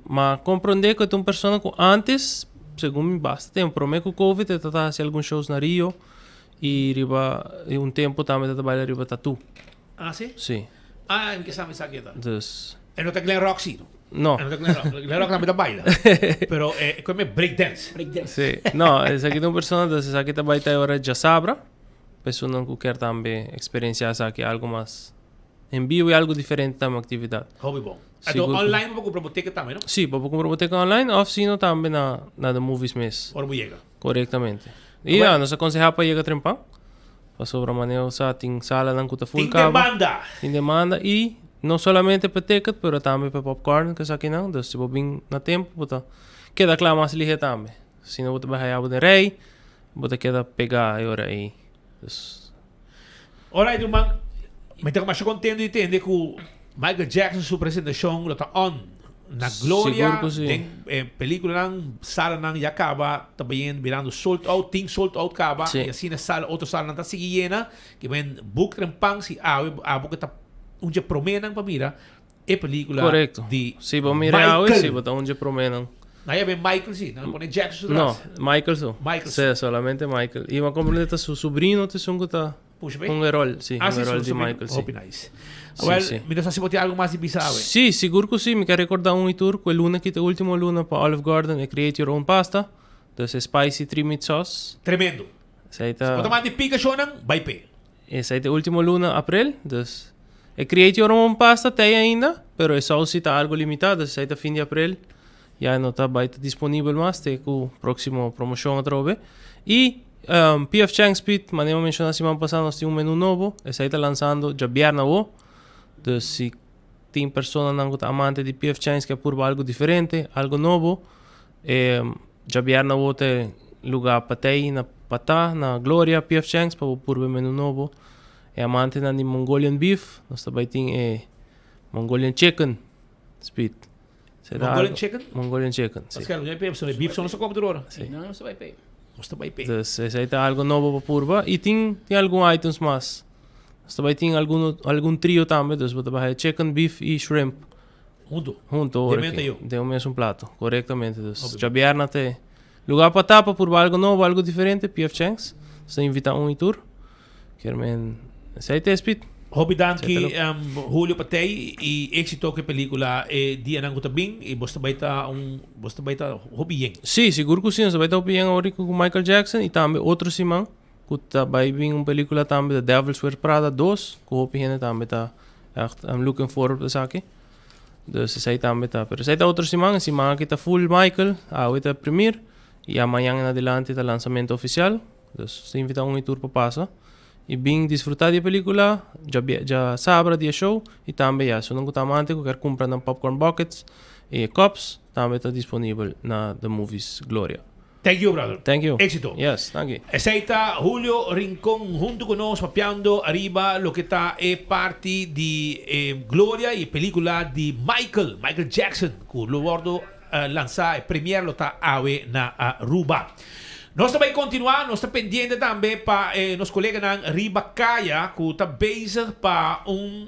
Ma komprondé ku e ta un persona ku antes, segun mi basta tempu, promé ku covid e ta ta hasi algun shows na Rio i riba, i un tempu tambe ta ta baila riba Tatu. Ah, si? Si. Ah, mi ke sa mi sa ke ta. Dus. E no ta Glen Rock si, no? No. E no ta Glen Rock. Glen Rock tambe ta baila. Pero e come break dance. Break dance. Si. No, esaki ta un persona, dus esaki ta bai ta e ora djasabra. Pa esunnan ku kier tambe eksperensiá esaki algu mas en biu i algu diferente tambe aktividat. Hopi bon. Anto online bo por kumpra bo ticket tambe no? Sí, bo por kumpra bo ticket online òf sino tambe na na The Movies mes. Ora bo yega. Korektamente. I ya, nos a konsehá pa yega trempan pasobra manera bo sa tin salanan ku ta full Tin kaba. demanda. Tin demanda i no solamente pa ticket pero tambe pa popcorn ku esakinan. Dus si bo bin na tempu bo ta keda kla mas lihe tambe. Si no bo ta bai haya bo den rei, bo ta keda pegá e ora ei. Dus. Alright ruman, mi ta masha contento di tende cu Michael Jackson su presentacion lo ta on na Gloria Sigur cu si. den eh, peliculanan, salanan ya caba ta bayen birando sold out, tin sold out caba Si. y asina sala otro salanan ta sigui yena, ki men boek trempan si awe abo cu ta un dje promenan pa mira e pelicula Correcto. di Si bo mira awe, Michael. si bo ta un dje promenan. Na ya ben Michael si, nan pone Jackson su No, tras. Michael so. Michael Si, solamente Michael. Y ma comprende ta su sobrino ta esun cu ta Push be? un rol, si, Ah, un si, rol su di sobrino. Michael, si. Hopi nice. Si, Well, si. mi no sa si bo tin algo mas di bisa awe. Si, sigur cu si. Mi ke recorda un y tur cu e luna aki ta e ultimo luna pa Olive Garden e Create Your Own Pasta. Dus e spicy three meat sauce. Tremendo. Esey Si ta. bo ta manda di pica shownan, bai p'e. Esei ta e ultimo luna, aprel, dus e Create Your Own Pasta ta ei ainda, pero e saus si ta algo limita, dus esei ta fin di aprel, ya no ta bai ta disponibel mas te ku proximo promocion atrobe. Y PF Chang's Pit, manera mi a menciona siman pasa nos tin un menu nobo, esei ta lansando djabièrnè awo, dus si tin personanan ku ta amante di PF Chang's ke purba algo diferente, algo nobo, E djabièrnè awor ta e lugá pa tei na Patá, na Gloria, PF Chang's pa bo purba e menu nobo. E amantenan di Mongolian beef, nos ta bai tin e Mongolian chicken spit. Esei ta Mongolian algo- chicken? Mongolian chicken, si. Pascal, no p'e, pasobra beef so no sa come tur ora. Si. No, no sa bai p'e. Nos ta bai p'e. Dus esei ta algo nobo pa purba. I tin tin algun items mas. Nos ta bai tin algun algun trio tambe, dus bo ta bai haya chicken, beef i shrimp. Hunto. Hunto Den ora menta ki. yo. Den un mesun plato, korektamente. Dus Hopi. djabièrnè ta e lugar pa ta pa purba algo nobo, algo diferente, PF Chang's. Nos ta invitá un i tur. Kier men esei ta e speed. Hopi danki Esei ta lo- Julio pa tei i éxito ku e pelíkula e dianan ku ta bin i bos ta bai ta un bos ta bai ta hopi yen. Sí, sigur ku sí. Nos ta bai ta hopi yen awor ku Michael Jackson i tambe otro siman ku ta bai bin un pelíkula tambe The Devil Wears Prada dos ku hopi hende tambe ta echt looking forward pa esaki. Dus esei tambe ta. Pero esei ta otro siman. E siman aki ta full Michael. Awe ta premier. Y a mañan en adelante ta lanzamento oficial. Dus ta invita un y tur pa pasa. Y bin disfruta di e pelicula. Dja dja sabra di e show. Y tambe ya esunnan cu ta amante cu kier cumpra nan popcorn buckets y e cups tambe ta disponibel na The Movies Gloria. Thank you brother. Thank you. Éxito. Yes, thank you. Esei ta Julio Rincon hunto cu nos papiando ariba loke ta e parti di e gloria y e pelicula di Michael, Michael Jackson cu lo wordo lansa, e premiere lo ta awe na Aruba. Nos ta bay continua, nos ta pendiente tambe pa e nos coleganan riba caya cu ta bezig pa un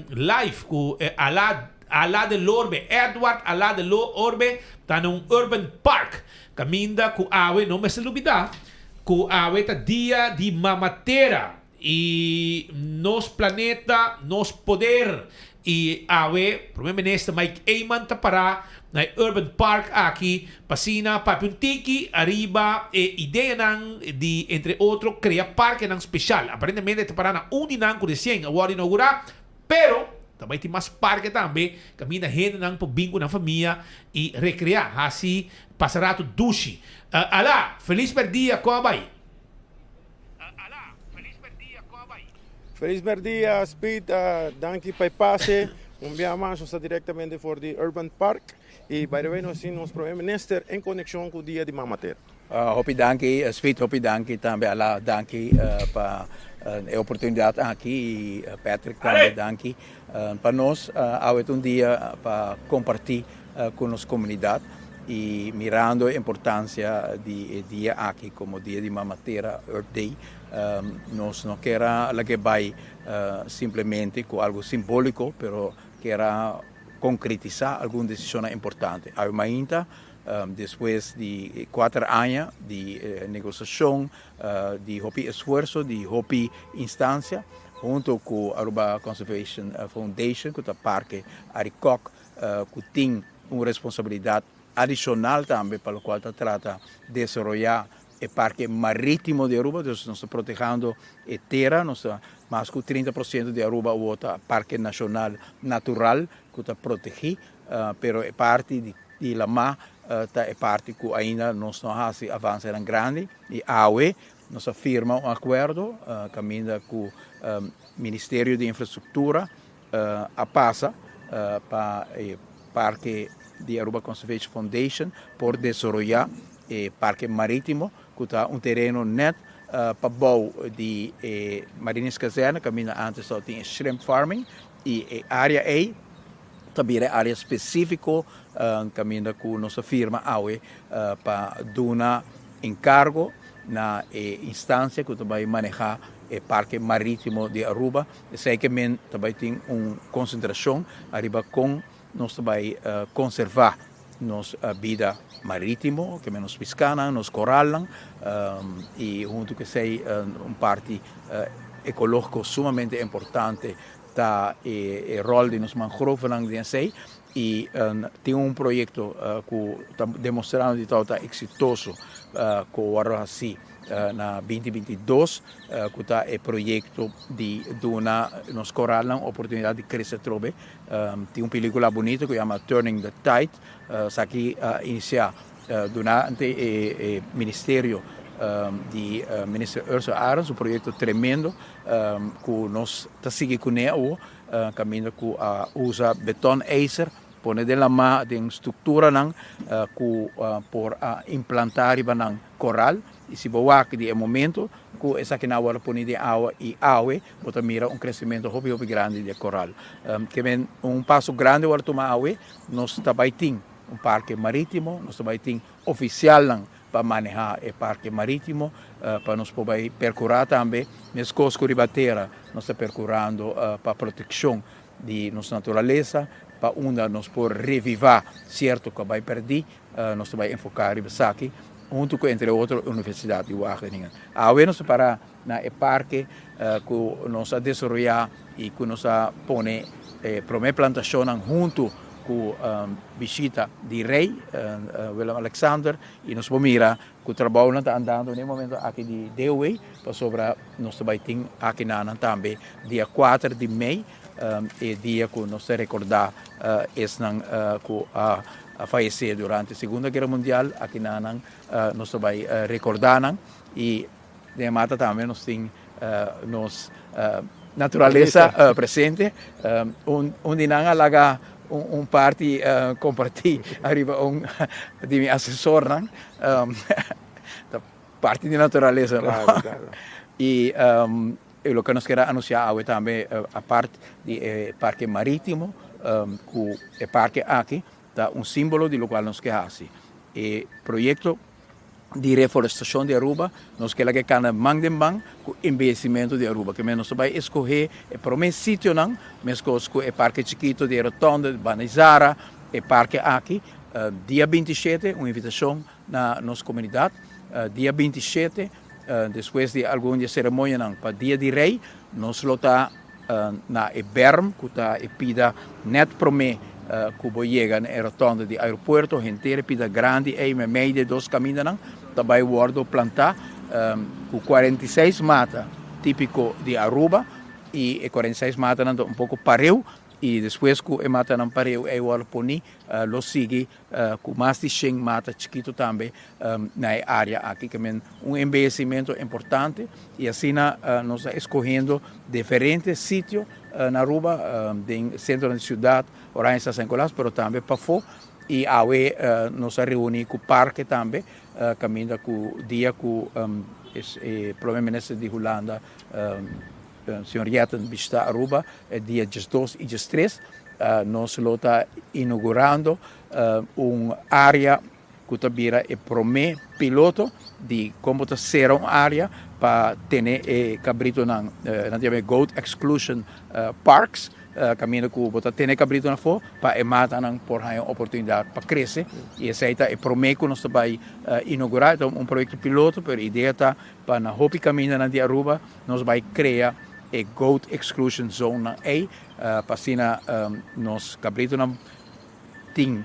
live cu Ala Ala de Lorbe, Edward Ala de Lorbe ta na un urban park Caminda cu awe no mester lubida cu awe ta dia di Mama Tera y nos planeta nos poder y awe Prome Minister Mike Eman ta para na e Urban Park aki pa asina papia un tiki ariba e ideanan di entre otro crea parkenan special. Aparentemente e ta para na un di nan cu recien a wordo inaugura Pero, ta bai tin mas parke tambe kaminda hendenan por bin ku nan famia i rekreá, hasi pasa ratu dushi. Alá, felis mèrdia, kon a bai? Felis mèrdia, Speed, danki pa e pase. Un bia mas nos ta direktamente for di Urban Park i by the way nos tin nos Prome Minister en konekshon ku Dia di Mama Tera. Hopi danki Speed, hopi danki tambe Ala, danki pa e oportunidad aki y Patrick tambe danki. Pa nos awe ta un dia pa comparti cu nos comunidad y mirando e importancia di e dia aki como dia di Mama Tera, Earth Day, nos no kier a laga bay simplemente cu algo simbolico pero kier a concretisa algun decisionnan importante. Awe mainta Despues di kuater aña di negosiashon, di hopi esfuerso, di hopi instansia, hunto ku Aruba Conservation Foundation ku ta Parke Arikok ku tin un responsabilidat adishonal tambe pa lokual ta trata desaroyá. e parke marítimo di Aruba, dus nos ta protehando e tera, nos ta mas ku 30% di Aruba awor ta parke nashonal natural ku ta protegí, pero e parti di di lamá ta e parti ku ainda nos no a hasi avansenan grandi i awe nos a firma un akuerdo kaminda ku Ministerio di Infrastruktura a pasa pa e parke di Aruba Conservation Foundation por desaroyá e parke marítimo ku ta un tereno nèt pabou di e Marinierskazerne kaminda antes tabatin e shrimp farming i e área ei ta bira e área spesífiko kaminda ku nos a firma awe pa duna enkargo na e instansia ku ta bai manehá e parke marítimo di Aruba. Esei ke men ta bai tin un konsentrashon ariba kon nos ta bai konservá nos bida marítimo, ke men nos piskanan, nos koralnan i huntu ku esei un parti ekológiko sumamente importante ta e ròl di nos mangrovenan den esei i tin un proyekto ku ta demostrando di tabata eksitoso ku wòrdu hasí na binti 22 ku ta e proyekto di duna nos koralnan oportunidat di krese atrobe. Tin un pelikula bunito ku yama Turning the Tide, esaki a inisiá durante e ministerio di Minister Ursula Arends, un proyekto tremendo ku nos ta sigui kuné awor, kaminda ku a usa beton ijzer pone den lamá den strukturanan ku por a implantá riba nan koral i si bo wak di e momento ku esakinan a wòrdu poni den awa i awe bo ta mira un kresementu hopi hopi grandi di e koral. Ke men un paso grandi wòrdu tuma awe, nos ta bai tin un parke marítimo, nos ta bai tin ofisialnan pa manehá e parke marítimo, pa nos por bai perkurá tambe, meskos ku riba tera nos ta perkurando pa protekshon di nos naturalesa, pa unda nos por revivá sierto ku a bai pèrdí, nos ta bai enfoká riba esaki huntu ku entre otro Universidat di Wageningen. Awe nos ta pará na e parke ku nos a desaroyá i ku nos a pone e promé plantashonnan huntu ku bishita di Rei Willem Alexander i nos por mira ku trabounan ta andando na e momento aki di DOW pasobra nos ta bai tin akinanan tambe dia kuater di mei e dia ku nos ta rekordá esnan ku a fayesé durante Segunda Guera Mundial akinanan nos ta bai rekordá nan i Den e mata tambe nos tin nos naturalesa presente. Un di nan a laga un parti comparti ariba un di mi asesornan. Ta parti di naturalesa no? Y loke nos kier a anuncia awe tambe apart di e parke maritimo cu e parke aki ta un simbolo di locual nos ke haci. E proyecto di reforestacion di Aruba, nos ke laga e cana man den man cu embeyecimento di Aruba. Kimen nos ta bay escoge e prome sitionan, mescos cu e parke chikito di e rotonde di Banizara, e parke aki, dia 27, un invitacion na nos comunidad, dia 27, despues di algun di e ceremonianan pa Dia di Rey, nos lo ta na e berm ku ta e pida nèt promé ku bo yega na e rotonde di aeropuerto. Henter e pida grandi ei meimei di e dos kamindanan ta bai wòrdu plantá ku 46 mata típiko di Aruba i e 46 matanan ta un poko pareu i despues ku e matanan pareu ei wòrdu poní lo sigui ku mas di shen mata chikitu tambe na e área aki. Ke men un embeyecimento importante i asina nos ta eskohendo diferente sitio na Aruba, den sentronan di siudat, Oranjestad, San Nicolas, pero tambe pafó i awe nos a reuni ku parke tambe kaminda ku dia ku e prome minister di Hulanda señor Jetten bishita Aruba e dia 12 i 13 nos lo ta inaugurando un área ku ta bira e promé piloto di kon bo ta sera un área pa tene e kabritonan, nan ta yama e goat exclusion parks, kaminda ku bo ta tene e kabritonan afó pa e matanan por haña un oportunidat pa krese. I esei ta e promé ku nos ta bai inougurá. E ta un proyekto piloto, pero e idea ta pa na hopi kamindanan di Aruba nos bai krea e goat exclusion zonenan ei pa asina nos kabritonan tin.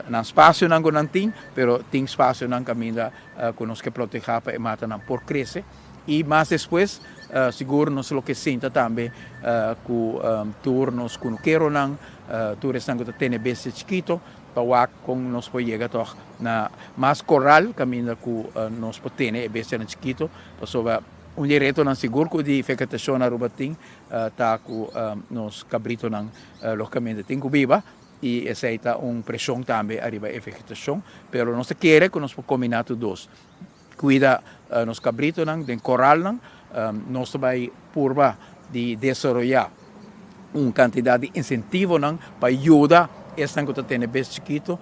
Nan spasionan ku nan tin, pero tin spasionan kaminda ku nos ke protehá pa e matanan por krese. I mas despues, sigur nos lo ke sinta tambe ku tur nos kunukeronan, tur esnan ku ta tene bestia chikito, pa wak kon nos por yega tòg na mas koral kaminda ku nos por tene e bestianan chikito, pasobra un di e retonan sigur ku di vegetashon na Aruba tin ta ku nos kabritonan logikamente tin ku biba. I esei ta un preshon tambe ariba e vegetashon, pero nos ta kere ku nos por kombiná tur dos. Kuida nos kabritonan den koralnan, nos ta bai purba di desaroyá un kantidat di insentivonan pa yuda esnan ku ta tene bes chikitu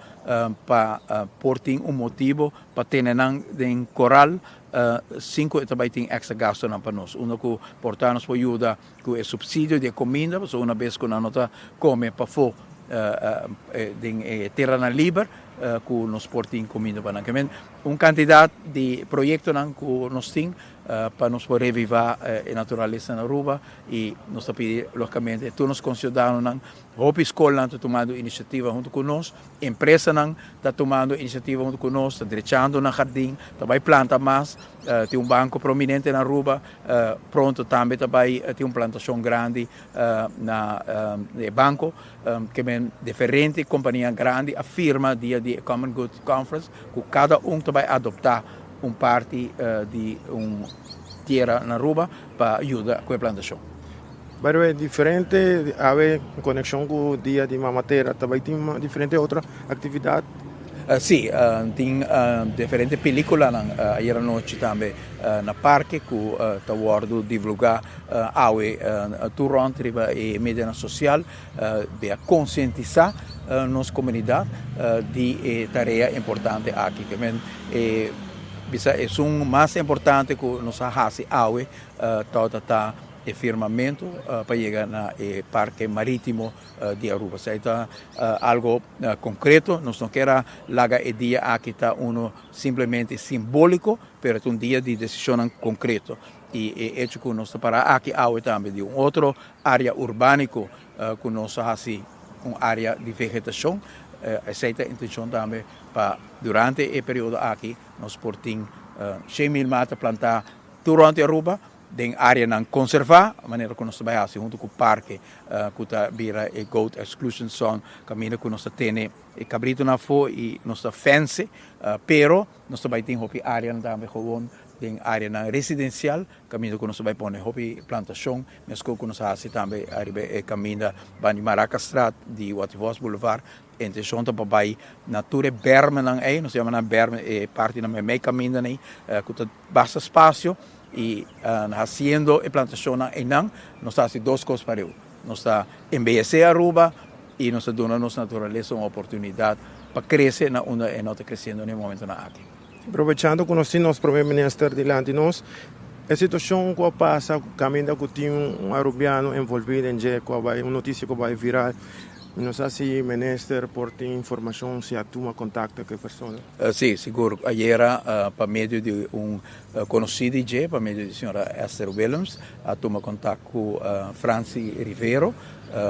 pa por tin un motibu pa tene nan den koral sin ku e ta bai tin èkstra gastunan pa nos. Unda ku por ta nos por yuda Ku e supsidio di e kuminda, pasobra una bes ku nan no ta kome pafó den e teranan liber, ku nos por tin kuminda pa nan. Ke men un kantidat di proyektonan ku nos tin pa nos por revivá e naturalesa na Aruba i nos ta pidi logikamente tur nos konsiudadanonan, hopi skolnan ta tumando inisiativa huntu ku nos, empresanan ta tumando inisiativa huntu ku nos, ta drechando nan hardin, ta bai planta mas. Tin un banco prominente na Aruba, pronto tambe ta bay tin un plantacion grandi na e banco. Ke men diferente compania grandi a firma dia di e Common Good Conference cu cada un ta bay adopta un parti di un tierra na Aruba pa yuda cu e plantacion. By the way, diferente awe en conexion cu dia di Mama Tera ta bay tin diferente otro actividad? Si, tin diferente peliculanan ayer anochi tambe na parke cu ta wordo divulga awe tur rond riba e medianan social di a concientisa nos comunidad di e tarea importante aki. E bisa esun mas importante cu nos a haci awe tawata ta e firmamentu pa yega na e parke maritimo di Aruba. Esei ta algo konkreto, nos no kier a laga e dia aki ta uno simplemente simbóliko, pero ta un dia di desishonnan konkreto. I e echo ku nos ta para aki awe tambe di un otro área urbániko ku nos a hasi un área di vegetashon, esei ta intenshon tambe pa durante e periodo aki nos por tin 100,000 mata plantá tur rònt di Aruba. Den áreanan konservá, manera ku nos ta bai hasi huntu ku parke ku ta bira e Goat Exclusion Zone, kaminda ku nos ta tene e kabritonan afó i nos ta fence, pero nos ta bai tin hopi áreanan tambe gewon den áreanan residensial, kaminda ku nos ta bai pone hopi plantashon, meskos ku nos a hasi tambe ariba e kaminda banda di Marakastraat, di Wativos Boulevard. E intenshon ta pa bai na tur e bermennan ei, nos ta yama nan bermen, e partinan meimei kamindanan ei ku ta basta spasio. I hasiendo e plantashonnan einan, nos ta hasi dos kos pareu. Nos ta embeyesé Aruba i nos ta duna nos naturalesa un oportunidat pa krese na unda e no ta kresiendo na e momentonan aki. Aprovechando ku nos tin nos Prome Minister dilanti nos, e situashon ku a pasa kaminda ku tin un Arubiano envolví den dje ku a bai, un notisia ku a bai viral, Mi no sa si minister por tin informacion si a tuma contacto cu e persona. Si, sigur. Ayera pa medio di un conoci di dje, pa medio di señora Esther Willems, a tuma contact cu Franci Rivero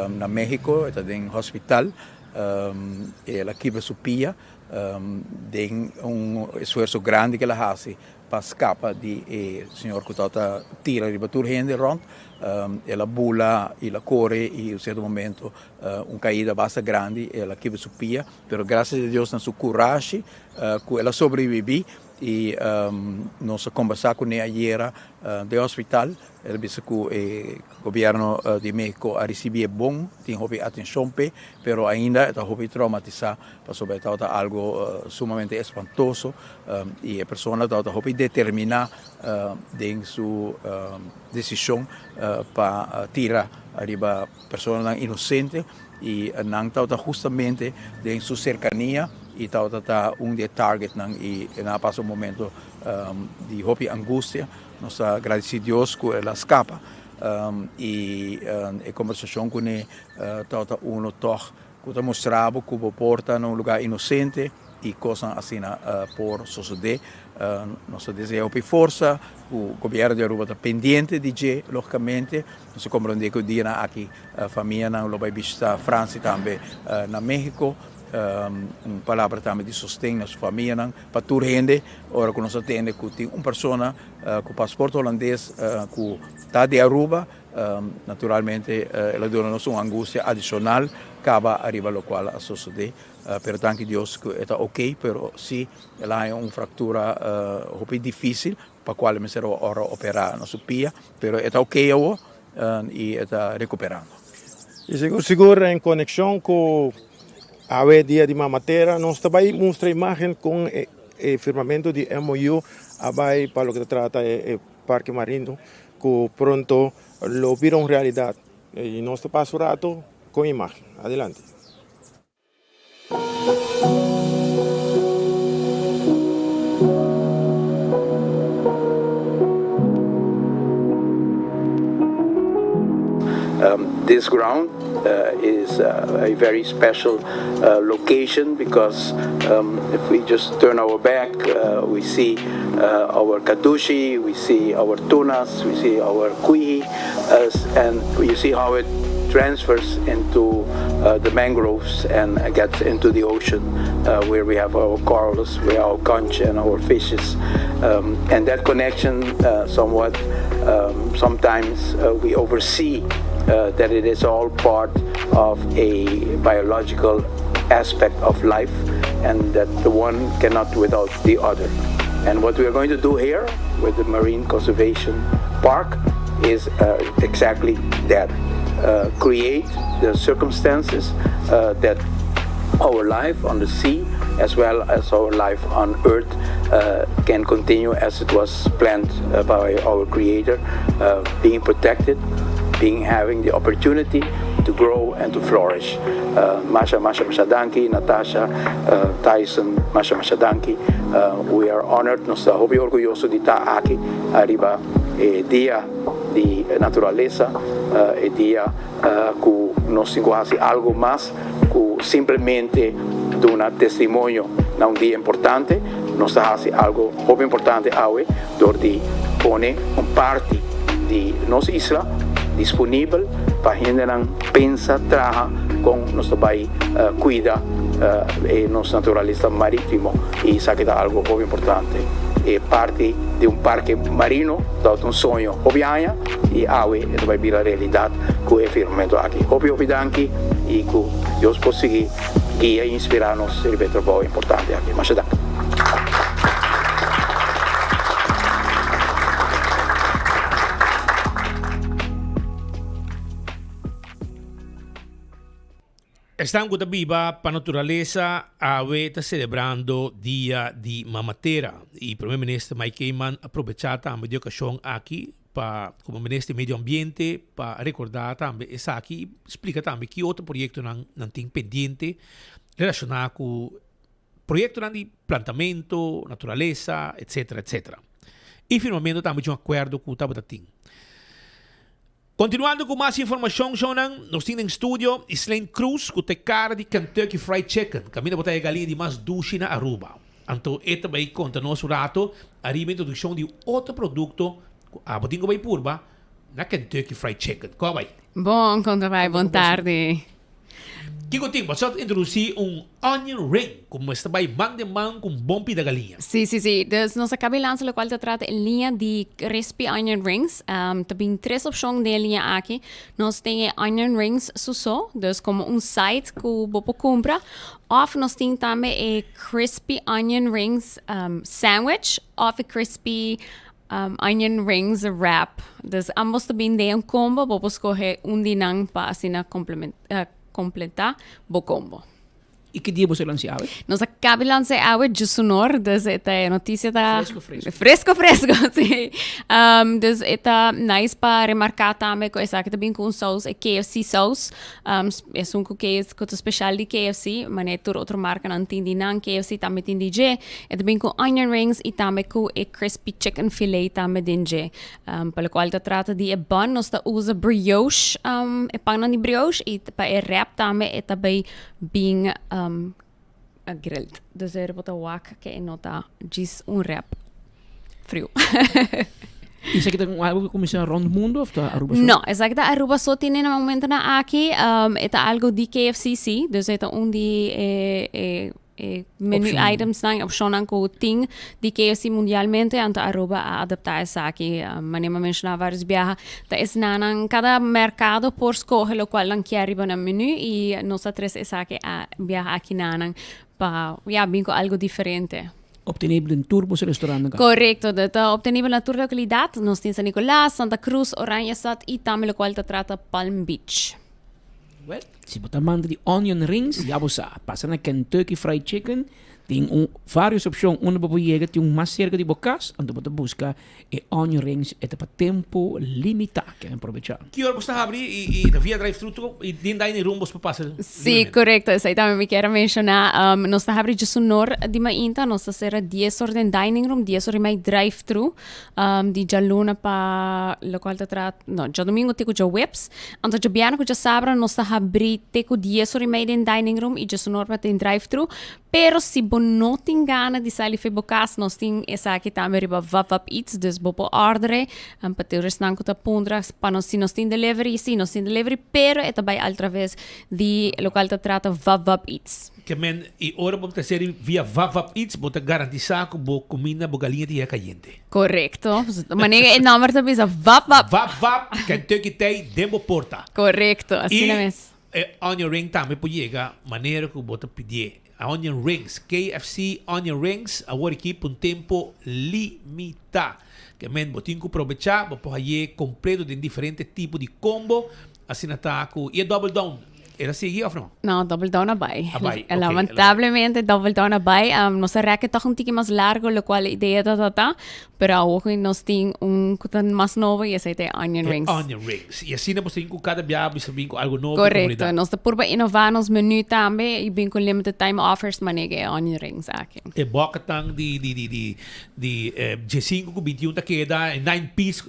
na Mexico. E ta den hospital. El a kibra su pia den un esfuerzo grandi cu el a haci pa scapa di e señor cu tabata tira riba tur hende rond. El a bula y el a core y un cierto momento un caida basta grandi, el a kibra su pia, pero gracias a Dios na su curashi cu el a sobrevivi y nos a conversa cune ayera den hospital. El a bisa cu e gobierno di Mexico a ricibi e bon, tin hopi atencion p'e, pero ainda e ta hopi traumatisa pasobra e tabata algo sumamente espantoso y e persona tabata hopi determina den su decision pa tira ariba personanan inocente y nan tabata justamente den su cercania y tabata ta un di e targetnan y nan a pasa un momento di hopi angustia. Nos ta gradisí Dios ku el a skapa i e kombersashon kuné tabata uno tòg ku ta mustra bo ku bo por ta na un lugá inosente i kosnan asina por sosodé. Nos ta deseá hopi forsa ku gobièrnu di Aruba ta pendiente di dje lógikamente. Nos ta komprondé ku e dianan aki famianan lo bai bishitá Franci tambe na México. Un palabra tambe di sosten na su famianan, pa tur hende, ora ku nos a tende ku tin un persona ku pasport holandes ku ta di Aruba, naturalmente el a duna nos un angustia adishonal kaba ariba lokual a sosode. Pero danki Dios ku e ta oke, pero si el a haña un fraktura hopi difisil pa kual e mester ora operá na su pia, pero e ta oke awo i e ta rekuperando. I sigur sigur en konekshon ku awe dia di Mama Tera nos ta bai mustra imagen kon e firmamentu di MOU a bai pa loke ta trata e parke marino ku pronto lo bira un realidat i nos ta pasa un rato kon imagen. Adelante. This ground is a very special location because if we just turn our back we see our kadushi, we see our tunas, we see our kwihi and you see how it transfers into the mangroves and gets into the ocean where we have our corals, where our conch and our fishes. And that connection somewhat sometimes we oversee that it is all part of a biological aspect of life and that the one cannot without the other. And what we are going to do here with the Marine Conservation Park is exactly that. Create the circumstances that our life on the sea as well as our life on earth can continue as it was planned by our creator, being protected, being having the opportunity to grow and to flourish. Masha masha masha danki Natasha, Tyson, masha masha danki. We are honored, nos ta hopi orguyoso di ta aki ariba e dia di naturalesa, e dia ku nos tin ku hasi algu mas ku simplemente duna testimonio na un dia importante. Nos ta hasi algu hopi importante awe dor di pone un parti di nos isla disponibel pa hendenan pensa traha kon nos ta bai kuida e nos naturalesa maritimo i esaki ta algu hopi importante. E parti di un parke marino tabata un soño hopi aña i awe e ta bai bira realidat ku e firmamentu aki. Hopi hopi danki i ku Dios por sigui guia i inspirá nos riba e trabou importante aki. Masha danki. Esnan ku ta biba pa naturalesa awe ta selebrando Dia di Mama Tera i Prome Minister Mike Eman a probechá tambe di okashon aki pa komo Minister di Medio Ambiente pa rekordá tambe esaki i splika tambe ki otro proyektonan nan tin pendiente relashoná ku proyektonan di plantamento, naturalesa, etcetera, etcetera. I firmamento tambe di un akuerdo ku tabata tin. Continuando cu mas informacion shownan, nos tin den studio Islaine Cruz cu ta e cara di Kentucky Fried Chicken, caminda bo ta e galiña di mas dushi na Aruba. Anto e ta bay conta nos un rato ariba introduccion di otro producto cu abo tin cu bay purba na Kentucky Fried Chicken. Con a bay? Bon, con ta bay? Bon tardi. Kiko tin? Bo sa introduci un onion ring cu mester bay man den man cu un bon pida galiña. Si, si, si. Dus nos a caba e lansa locual ta trata e liña di crispy onion rings. Ta bin tres opcion den e liña aki. Nos tin e onion rings su so, dus como un side cu bo por cumpra. Of nos tin tambe e crispy onion rings sandwich of e crispy Onion rings wrap. Dus ambos ta bin den un combo, bo por scoge un di nan pa asina completa bo combo. Y ki dia boso a lansa awe? Nos a caba di lansa awe djusonor, dus e ta e noticia ta... Fresco, fresco. Fresco, fresco, si. Dus e ta nice pa remarca tambe cu esaki ta bin cu un saus, e KFC saus. Esun ku ke ku ta special di KFC, mane tur otro markanan tin di nan, KFC tambe tin di dje. E ta bin ku onion rings i tambe ku e crispy chicken fillet tambe den dje. Pa lokual ta trata di e bun, nos ta usa brioche, e pannan di brioche i pa e wrap tambe e ta bay bin grilled. Dus e bo ta wak ke e no ta djis un wrap friu. Esaki ta algo ku kuminsá rònt mundu òf ta Aruba so? No, esaki ta Aruba so tin na momentonan aki. E ta algo di KFC sí, dus e ta un di e e e menu Opshonnan. itemsnan, opshonnan ku tin di KFC mundialmente, anto Aruba a adaptá esaki. Manera mi a menshoná vários biaha, ta esnanan kada merkado por skohe lokual nan kier riba nan menu i nos a trese esaki a biaha aki nanan pa ya bin ku algo diferente. Obtenibel den tur boso restaurantnan ka? Korekto, dat ta obtenibel na tur lokalidat. Nos tin San Nicolas, Santa Cruz, Oranjestad i tambe lokual ta trata Palm Beach. Well, si bo ta amante di onion rings, ya bo sa. Pasa na Kentucky Fried Chicken, tin un varios opcion unda bo por yega, tin un mas cerca di bo cas, anto bo ta busca E onion rings e ta pa tempo limita, ken aprovecha. Ki ora bos ta habri y ta via drive thru tur y den dining room bos por pasa Sí, libremente? correcto. Esei tambe mi kier a menciona. Um, nos ta habri djesunor di mainta, nos ta cera dies or den dining room, dies or y mei drive thru. Um, di djaluna pa locual ta trat, no, djadomingo te cu djaweps. Anto djabièrnè cu djasabra nos ta habri te cu dies or y mei den dining room y djesunor pa den drive thru. Pero si bo no tin gana di sali fe bo cas, nos tin esaki tambe riba Vap Vap Eats, dus bo por ordere pa tur esnan cu ta puntra pa nos si nos tin delivery, si nos tin delivery, pero e ta bay al traves di locual ta trata Vap Vap Eats. Ke men, y ora bo ta seri via Vap Vap Eats, bo ta garantisa cu bo cuminda, bo galiña ta yega cayente. Corecto. Manera e nomber ta bisa, Vap Vap. Vap Vap, Kentucky t'ey den bo porta. Corecto, asina mes. E onion ring tambe por yega manera cu bo ta pidié. Onion rings, KFC onion rings awor aki pa un tempo limita. Ke men bo tin cu probecha, bo por haye completo den diferente tipo di combo, asina ta cu y e double down e ta sigui of no? No, double down a bay. A bay, ok. Lamentablemente double down a bay. Nos a rek e toch un tiki mas largo locual e idea ta ta ta. Pero awor cu nos tin un cu ta mas nobo y esey ta e onion E rings. onion rings. Y asina bo tin cu cada biaha bisa bin cu algo nobo pa Correcto. comunidad. Nos ta purba innova nos menu tambe y bin cu limited time offers manera e onion rings aki. E bokketang di di di di di eh diesinco cu bintiun ta keda, e nine piece,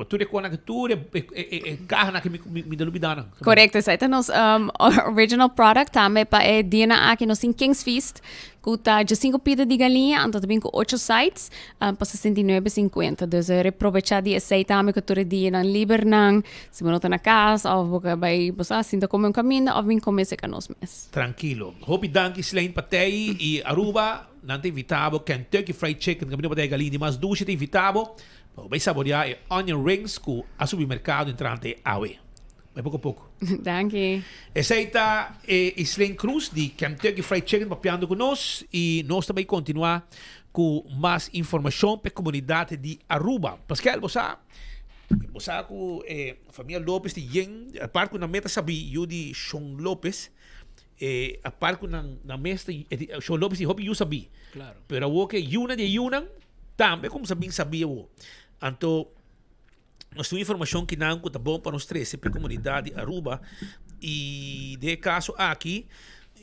tur e conan aki, tur e e e e cahanan aki mi mi mi ta lubida nan. Correcto, esey ta nos um, original product tambe pa e dianan aki nos tin King's Feast cu ta diesinco pida di galiña, anto ta bin cu ocho sides. Pa 69 cincuenta. Dus e reprobecha di esey tambe cu tur e dianan libernan. Si bo no ta na cas of bo ke bay bo sa sinta come un caminda of bin come cerca nos mes. Trankilo. Hopi danki Slain pa tei y Aruba. Nan ta invita bo Kentucky Fried Chicken caminda pa tei galin di mas dushi ta invita bo pa bo bay saborea e onion rings cu a subi mercado entrante awe. Bai poko poko. Danki. Esei ta e Islaine Cruz di Kentucky Fried Chicken papiando ku nos i nos ta bai kontinuá ku mas informashon pa e komunidat di Aruba. Paskel, bo sa, bo sa ku e famia Lopez tin yen, apart ku nan mes ta sabí yu di Shon Lopez, e apart ku nan nan mes ta, Shon Lopez tin hopi yu sabí. Claro. Pero awor ke yunan di e yunan tambe kumsa bin sabí awor. Anto. Nos tin un informacion kinan cu ta bon pa nos trece pa e comunidad di Aruba y den e caso aki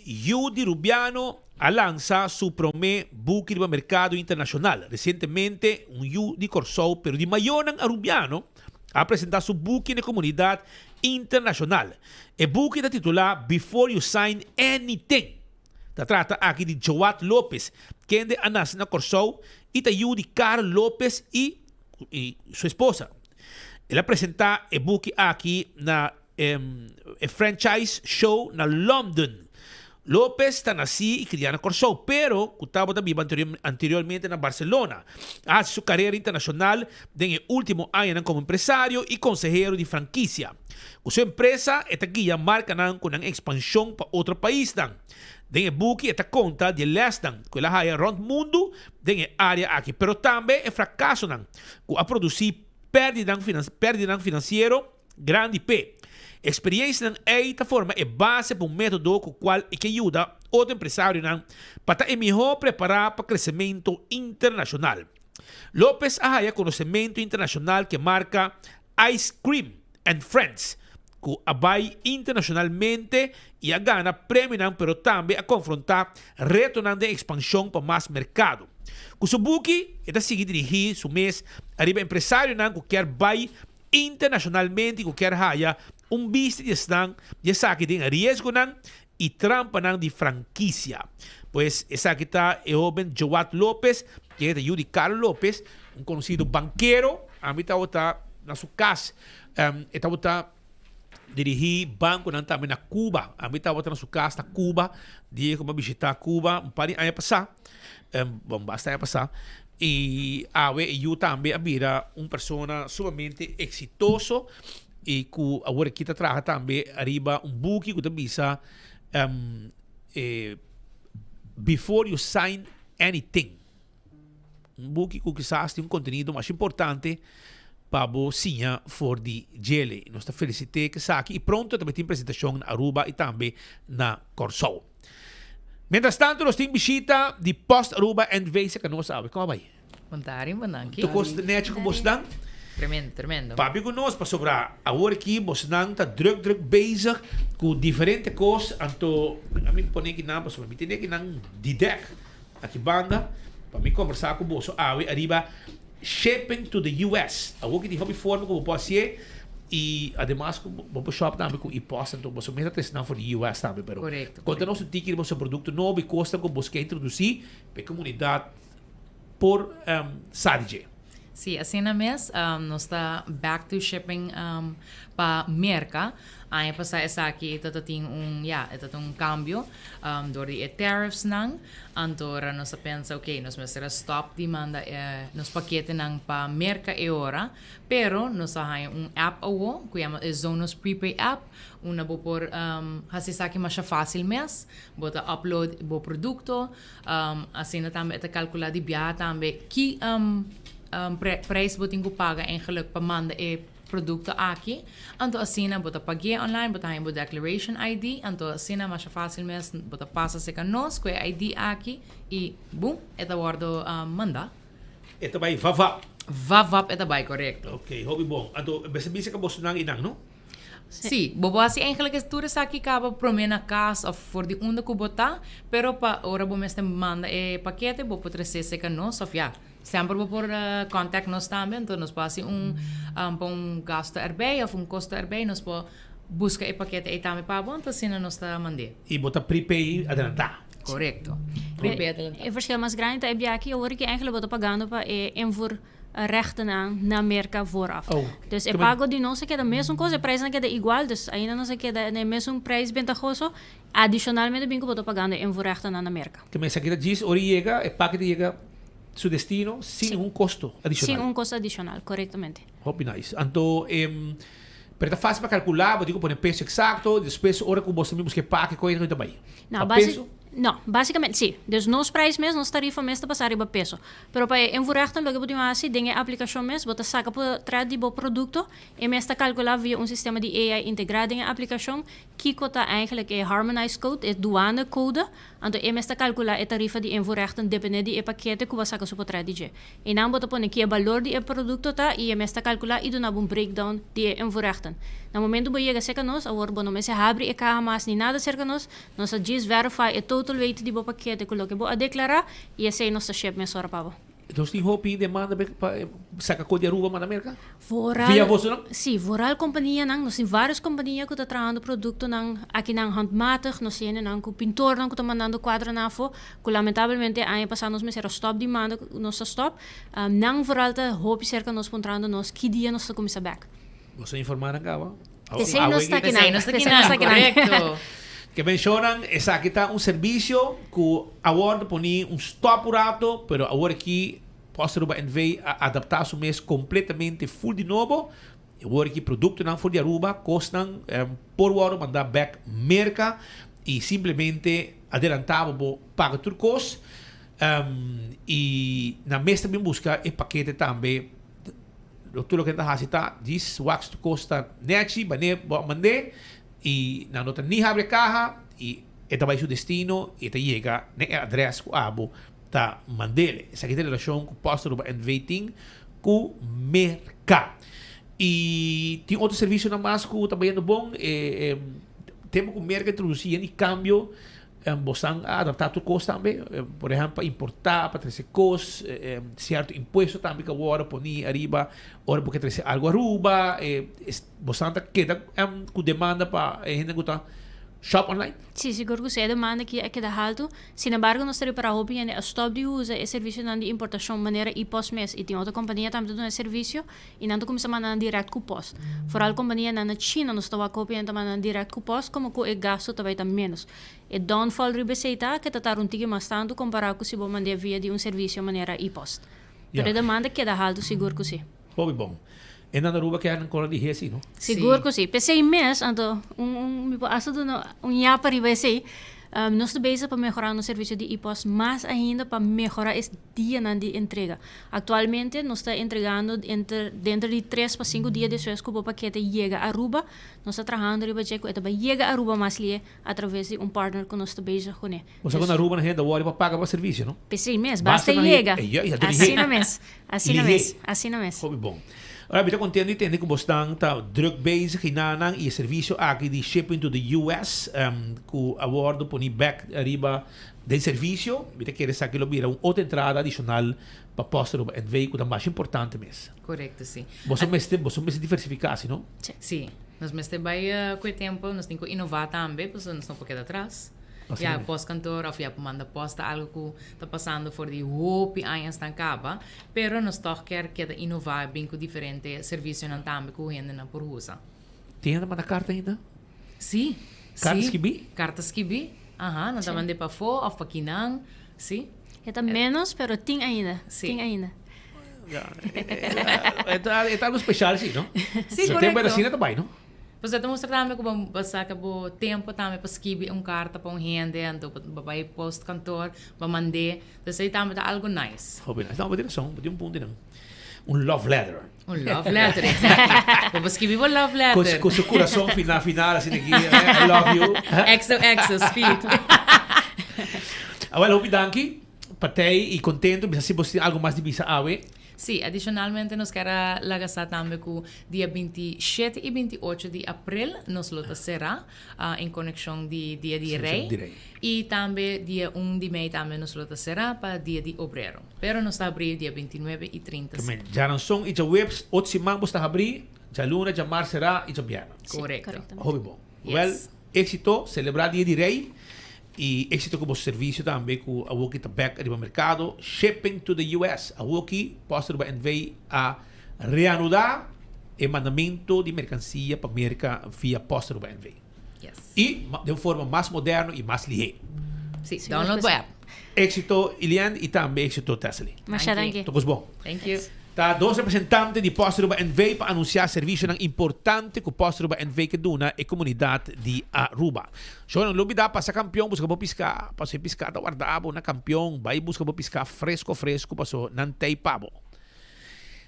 Yu di Rubiano a lansa su prome buki riba mercado internacional. Recientemente un yu di Corsou pero di mayornan Arubiano a presenta su buki na e comunidad internacional. E buki ta titula Before You Sign Anything. Ta trata aki di Joat Lopez kende a nace na Corsou y ta yu di Karl Lopez y y su esposa. El a presenta e buki aki na e franchise show na London. Lopez ta nací y criá na Kòrsou, pero cu tabata biba anteriormente na Barcelona. A haci su carera internacional den e ultimo añanan como empresario y consehero di franquicia. Cu su empresa e ta guia marcanan cu nan expansion pa otro paisnan. Den e buki e ta konta di e lèsnan ku el a haya rònt mundu den e área aki, pero tambe e frakasonan ku a produsí pèrdidanan pèrdidanan finansiero grandi p'e. Eksperiensianan ei ta forma e base pa un método ku kual e ke yuda otro empresarionan pa ta e mihó prepará pa kresementu internashonal. Lopez a haya konosementu internashonal ku e marka Ice Cream and Friends, ku a bai internashonalmente i a gana premionan pero tambe a konfrontá retonan den ekspanshon pa mas merkado. Ku su buki e ta sigui dirigí su mes ariba empresarionan ku kier bai internashonalmente i ku kier haya un bista di esnan di esaki den riesgonan i trampanan di frankisia. Pues esaki ta e hoben Joat Lopez, kende ta yu di Carlo Lopez, un konosido bankero. Ami tabata na su cas. E tabata dirigi banconan tambe na Cuba. Ami tabata na su cas na Cuba dia cu mi a bishita Cuba un par di aña pasa. Bon, basta aña pasa. Y awe e yu tambe a bira un persona sumamente exitoso y cu awor aki ta traha tambe ariba un buki cu ta bisa Before you sign anything. Un buki ku kisas tin un kontenido masha importante pa bo siña for di djele. Nos ta felisit'é ku esaki i pronto ta bai tin presentashon na Aruba i tambe na Kòrsou. Mientras tanto nos tin bishita di Post Aruba NV. Seka nos awe. Kon a bai? Bon tardi, bon danki. Tur kos nechi ku bosnan? Tremendo, tremendo. Papia ku nos pasobra awor aki bosnan ta druk druk bezig ku diferente kos anto mi pone kinan pasobra mi tene kinan di dek. Aki banda pa mi kombersá ku boso awe ariba shipping to the US. Awor ki tin hopi forma ku bo por hasié i ademas ku bo por shop tambe ku e-post anto boso mes a trese nan for di US tambe pero Korekto, konta nos un tiki di boso produkto nobo i kosnan ku boso ke introdusí pa e komunidat por sa di dje. Sí, asina mes, nos ta back to shipping pa Merca. Aña pasá esaki ta ta tin un, ya, e ta ta un cambio dor di e tariffsnan. Anto ora nos a pensa, ok, nos mester a stop di manda e nos paketenan pa Merca e ora, pero nos a haña un app awo cu yama e Zonos Prepay app, unda bo por haci esaki masha facil mes. Bo ta upload bo producto. Asina tambe e ta kalkulá di biaha tambe ki prijs bo tin ku paga eigenlijk pa manda e produkto aki. Anto asina bo ta pag'é online, bo ta haña bo declaration ID, anto asina masha fásil mes bo ta pasa serka nos ku e ID aki i bum e ta wòrdu mandá. E ta bai vavap. Vavap e ta bai, korekto. Ok, hopi bon. Anto mester bisa ku bosonan einan, no? Sí, bo por hasi eigenlijk es tur esaki kaba promé na kas òf for di unda ku bo ta, pero pa ora bo mester manda e pakete bo por tres'é serka nos òf ya, semper bo por contact nos tambe, anto nos por hasi un pa un gasto erbij òf un kosto erbij nos por buska e pakete ei tambe pa bo, anto asina nos ta mand'é. I bo ta prepay adelantá. Korekto, prepay adelantá. E verschil mas grandi ta e biaha awor ki eigenlijk bo ta pagando pa e invoer. rechtennan na Merca vooraf. Oh. Dus e pago di nos a keda mesun cos, e prijsnan a keda igual, dus ainda nos a keda na e mesun prijs bentahoso, adicionalmente bin cu bo ta pagando e invoerrechtennan na Merca. Te mester a keda djis ora e yega, e pakete yega su destino sin ningun costo adicional. Sin un costo adicional, corectamente. Hopi nice. Anto, pero ta facil pa calcula, bo tin cu pone peso exacto, despues ora cu bo ta bin busca e pake, con e ta bay? No, Pa peso? No, basicamente si. Dus nos prijs mes, nos tarifa mes ta basa riba peso. Pero pa e invoerrechten loke bo tin hasi den e aplicacion mes, bo ta saca portret di bo producto, e mes ta calcula via un sistema di AI integra den e aplicacion kico ta eigenlijk e harmonized code, e douane code, anto e mes ta calcula e tarifa di invoerrechten depende di e pakete cu bo a saca su portret di dje. Einan bo ta pone ki e balor di e produkto ta i e mes ta kalkulá i duna bo un breakdown di e invoerrechten. Na momentu bo yega serka nos, awor bo no mester habri e kaha mas ni nada serka nos, nos ta djis verify e total weight di bo pakete ku loke bo a deklará i esei nos ta ship mesora pa bo. Nos tin hopi demanda pa saka kos di Aruba manda Merka? Vooral, Via boso nan? Sí, vooral kompanianan. Nos tin vários kompania ku ta trahando produktonan akinan handmatig. Nos tin hendenan ku pintornan ku ta mandando kuadronan afó, ku lamentablemente aña pasá nos mester a stòp di manda, nos a stòp. Nan vooral ta hopi serka nos puntrando nos ki dia nos ta kuminsá bèk. Boso a informá nan kaba? P'esei nos ta akinan. P'esei nos ta akinan, korekto. Ke menshonan, esaki ta un servisio ku awor ta poni un stòp un rato, pero awor aki Post Aruba NV a adaptá su mes kompletamente ful di nobo. E wor ki produktonan for di Aruba, kosnan por wòrdu mandá bèk Merka i simplemente adelantá bo bo paga tur kos. I nan mes ta bin buska e pakete tambe. Tur loke nan ta hasi ta djis wak si tur kos ta nèchi, ban'é bo a mand'é i nan no ta ni habri e kaha i e ta bai su destino i e ta yega na e adrès ku abo ta mand'el. Esaki ta e relashon ku Post Aruba NV tin ku Merka. I tin otro servisionan mas ku ta bayendo bon. E tempu ku Merka introdusí hende kambio, bosan a adaptá tur kos tambe. Por ehèmpel pa importá, pa trese kos, sierto impuesto tambe ku a wòrdu poní ariba ora bo ke trese algu Aruba. Bosan ta keda ku demanda pa e hende ku ta. Shop online? Sí, sigur ku sí. E demanda aki a keda haltu. Sin embargo, nos ta ripará hopi hende a stòp di usa e servisionan di importashon manera e-post mes i tin otro kompania tambe ta duna e servisio i nan ta kuminsá manda nan dirèkt ku pòst. Foral kompanianan na China nos ta wak hopi hende ta manda nan dirèkt ku pòst komo ku e gastu ta bai ta ménos. E downfall riba esei ta ke ta tarda un tiki mas tantu kompará ku si bo mand'é via di un servisio manera e-post. Pero e demanda keda haltu sigur ku sí. Hopi bon. E nan Aruba ke nan kora di hesi, no? Sigur ku sí. P'esei mes, anto un un mi por hasta duna un yapa riba esei, nos ta bezig pa mehorá nos servisio di e-post mas ainda pa mehorá e dianan di entrega. Aktualmente nos ta entregando enter denter di tres pa sinku dia despues ku bo pakete yega Aruba. Nos ta trahando riba dje ku e ta bai yega Aruba mas lie atraves di un partner ku nos ta bezig kuné. Bo sa ku na Aruba nan hende wòrdu pa paga pa servisio, no? P'esei mes, basta yega. Asina mes, asina mes, asina mes. Hopi bon. Ora mi ta kontento di tende ku bosnan ta druk bezig i nanan i e servisio aki di shipping to the US ku a wòrdu poni bèk riba den servisio. Mi ta kere esaki lo bira un otro entrada adishonal pa Post Aruba NV ku ta masha importante mes. Korekto, si. Boso mester, boso mester diversifiká, si no? Si. Nos mester bai ku e tempu, nos tin ku inová tambe, pasobra nos no por keda atras. Ya postkantoor of ya por manda post ta algo ku ta pasando for di hopi añasnan kaba, pero nos tòg kier keda inová bin ku diferente servisionan tambe ku hendenan por usa. Tin hende manda karta ainda? Sí. Karta skibí? Karta skibí, aha, nan ta mand'é pafó of pa kinan, sí. E ta ménos, pero tin ainda, tin ainda. E ta algo speshal sí, no? Sí, korekto. Tempu asina ta bai, no? Pues e ta mustra tambe ku bo saka bo tempu tambe pa skibi un karta pa un hende, anto bo bai postkantoor, bo mand'é. Entonces ei tambe ta algo nice. Hopi nice. No, bo tin rason, bo tin un punto einan. Un love letter. Un love letter, exactly. Bo por skibi bo love letter. Ku su kurason final final asina aki, I love you. XOXO, speed. Awel, hopi danki pa tei i kontento. Bisa si bo tin algo mas di bisa awe. Sí, adishonalmente nos kier a laga sa tambe ku dia 27 i 28 di aprel nos lo ta será en konekshon di Dia di Rei i tambe dia un di mei tambe nos lo ta será pa Dia di Obrero. Pero nos ta habrí dia 29 i 30 sí. Djaranson i djaweps otro siman bo sta habrí, djaluna, djamars será i djabièrnè. Korekto. Hopi bon. Wèl, éksito, selebrá Dia di Rei. Y exito cu bo servicio tambe cu awoki ta bek riba mercado, shipping to the US. Awoki Post Aruba NV a reanuda e mandamento di mercancia pa Merca via Post Aruba NV. Yes. Y den un forma mas moderno y mas lihe. Sí, download bo app. Exito Ilian y tambe exito Tessely. Masha danki. Tocos bon. Thank you. Ta dos representante di Post Aruba NV pa anuncia servicionan importante cu Post Aruba NV ke duna e comunidad di Aruba. Shownan lo bida pasa campeon busca bo pisca paso e pisca ta warda bo na campeon bay busca bo pisca fresco fresco paso nan tey pa bo.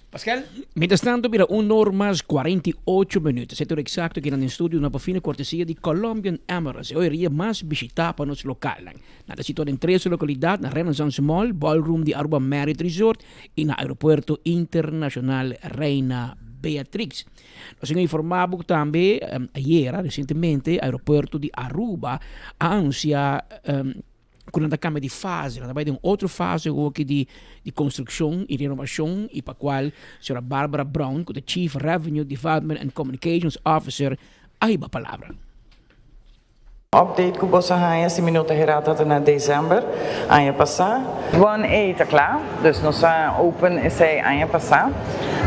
Paskel? Mientras tanto bira un or mas 48 minuut. Esei tur exacto kinan den studio na pafina cortesia di Colombian Emeralds, e hoyeria mas bishita pa nos localnan. Nan ta situa den tres localidad, na Renaissance Mall, Ballroom di Aruba Marriott Resort y na Aeropuerto Internacional Reina Beatrix. Nos a informa bo tambe ayera recientemente aeropuerto di Aruba a anuncia cu nan ta cambia di fase, nan ta bay den otro fase awoki di di construccion y renovacion y pa cual señora Barbara Brown cu ta Chief Revenue Development and Communications Officer a hiba palabra. Update ku boso haña si mi no ta herá ta na december aña pasá. One A ta kla, dus nos a open esei aña pasá,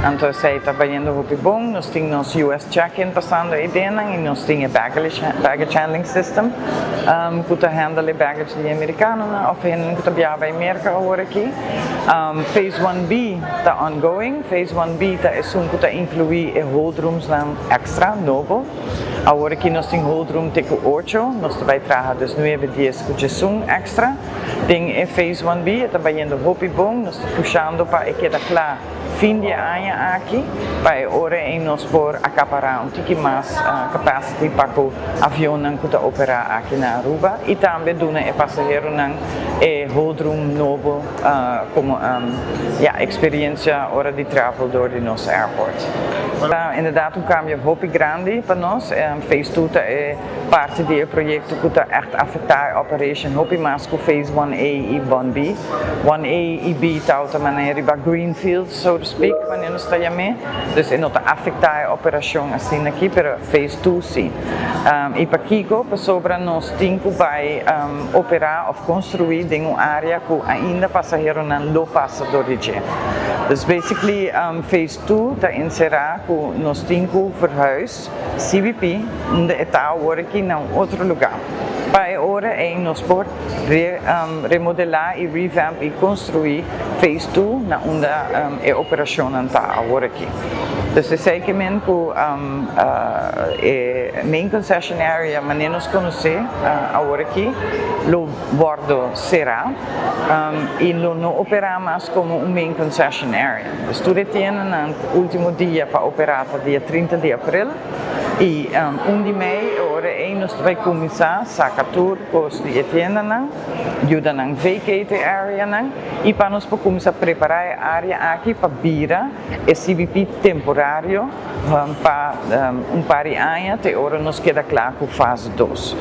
anto esei ta bayendo hopi bon. Nos tin nos US check-in pasando eidennan i nos tin e baggage handling system ku ta handle e baggage di e merikanonan òf hendenan ku ta biaha bai Merka awor aki. Phase one B ta ongoing. Phase one B ta esun ku ta inkluí e hold roomsnan èkstra nobo. Awor aki nos tin hold room te ku ocho, nos ta bai traha dus nuebe, dies ku djesun extra. Den e phase one B e ta bayendo hopi bon, nos ta pushando pa e keda kla fin di e aña aki, pa e ora ei nos por akapará un tiki mas capacity pa ku avionnan ku ta operá aki na Aruba i tambe duna e pasaheronan e hold room nobo komo ya experiencia ora di travel door di nos airport. Ta inderdaad un cambio hopi grandi pa nos. Phase 2 ta e parti di e proyecto cu ta echt afecta e operation hopi mas cu Phase 1A y 1B. 1A y B ta outa manera riba greenfield so to. speak, wanneer nos ta yam'é. Dus e no ta afektá e operashon asina aki, pero phase 2 sí. I pakiko? Pasobra nos tin ku bai operá òf konstruí den un área ku ainda pasaheronan lo pasa dor di dje. Dus basically phase 2 ta enserá ku nos tin ku verhuis CBP unda e ta awor aki na un otro lugá. Pa e ora ei nos por remodelá i revamp i konstruí phase 2 na unda e operashonnan ta awor aki. Dus esei ke men ku e main concession area manera nos konosé awor aki lo wòrdu será i lo no operá mas komo un main concession area. Dus tur e tiendanan último dia pa operá ta dia 30 di april i 1 di mei e ora ei nos ta bai kuminsá saka tur kos di e tiendanan, yuda nan vacate e areanan i pa nos por kuminsá prepará e area aki pa bira e CBP temporario pa un par di aña te ora nos keda kla ku fase dos.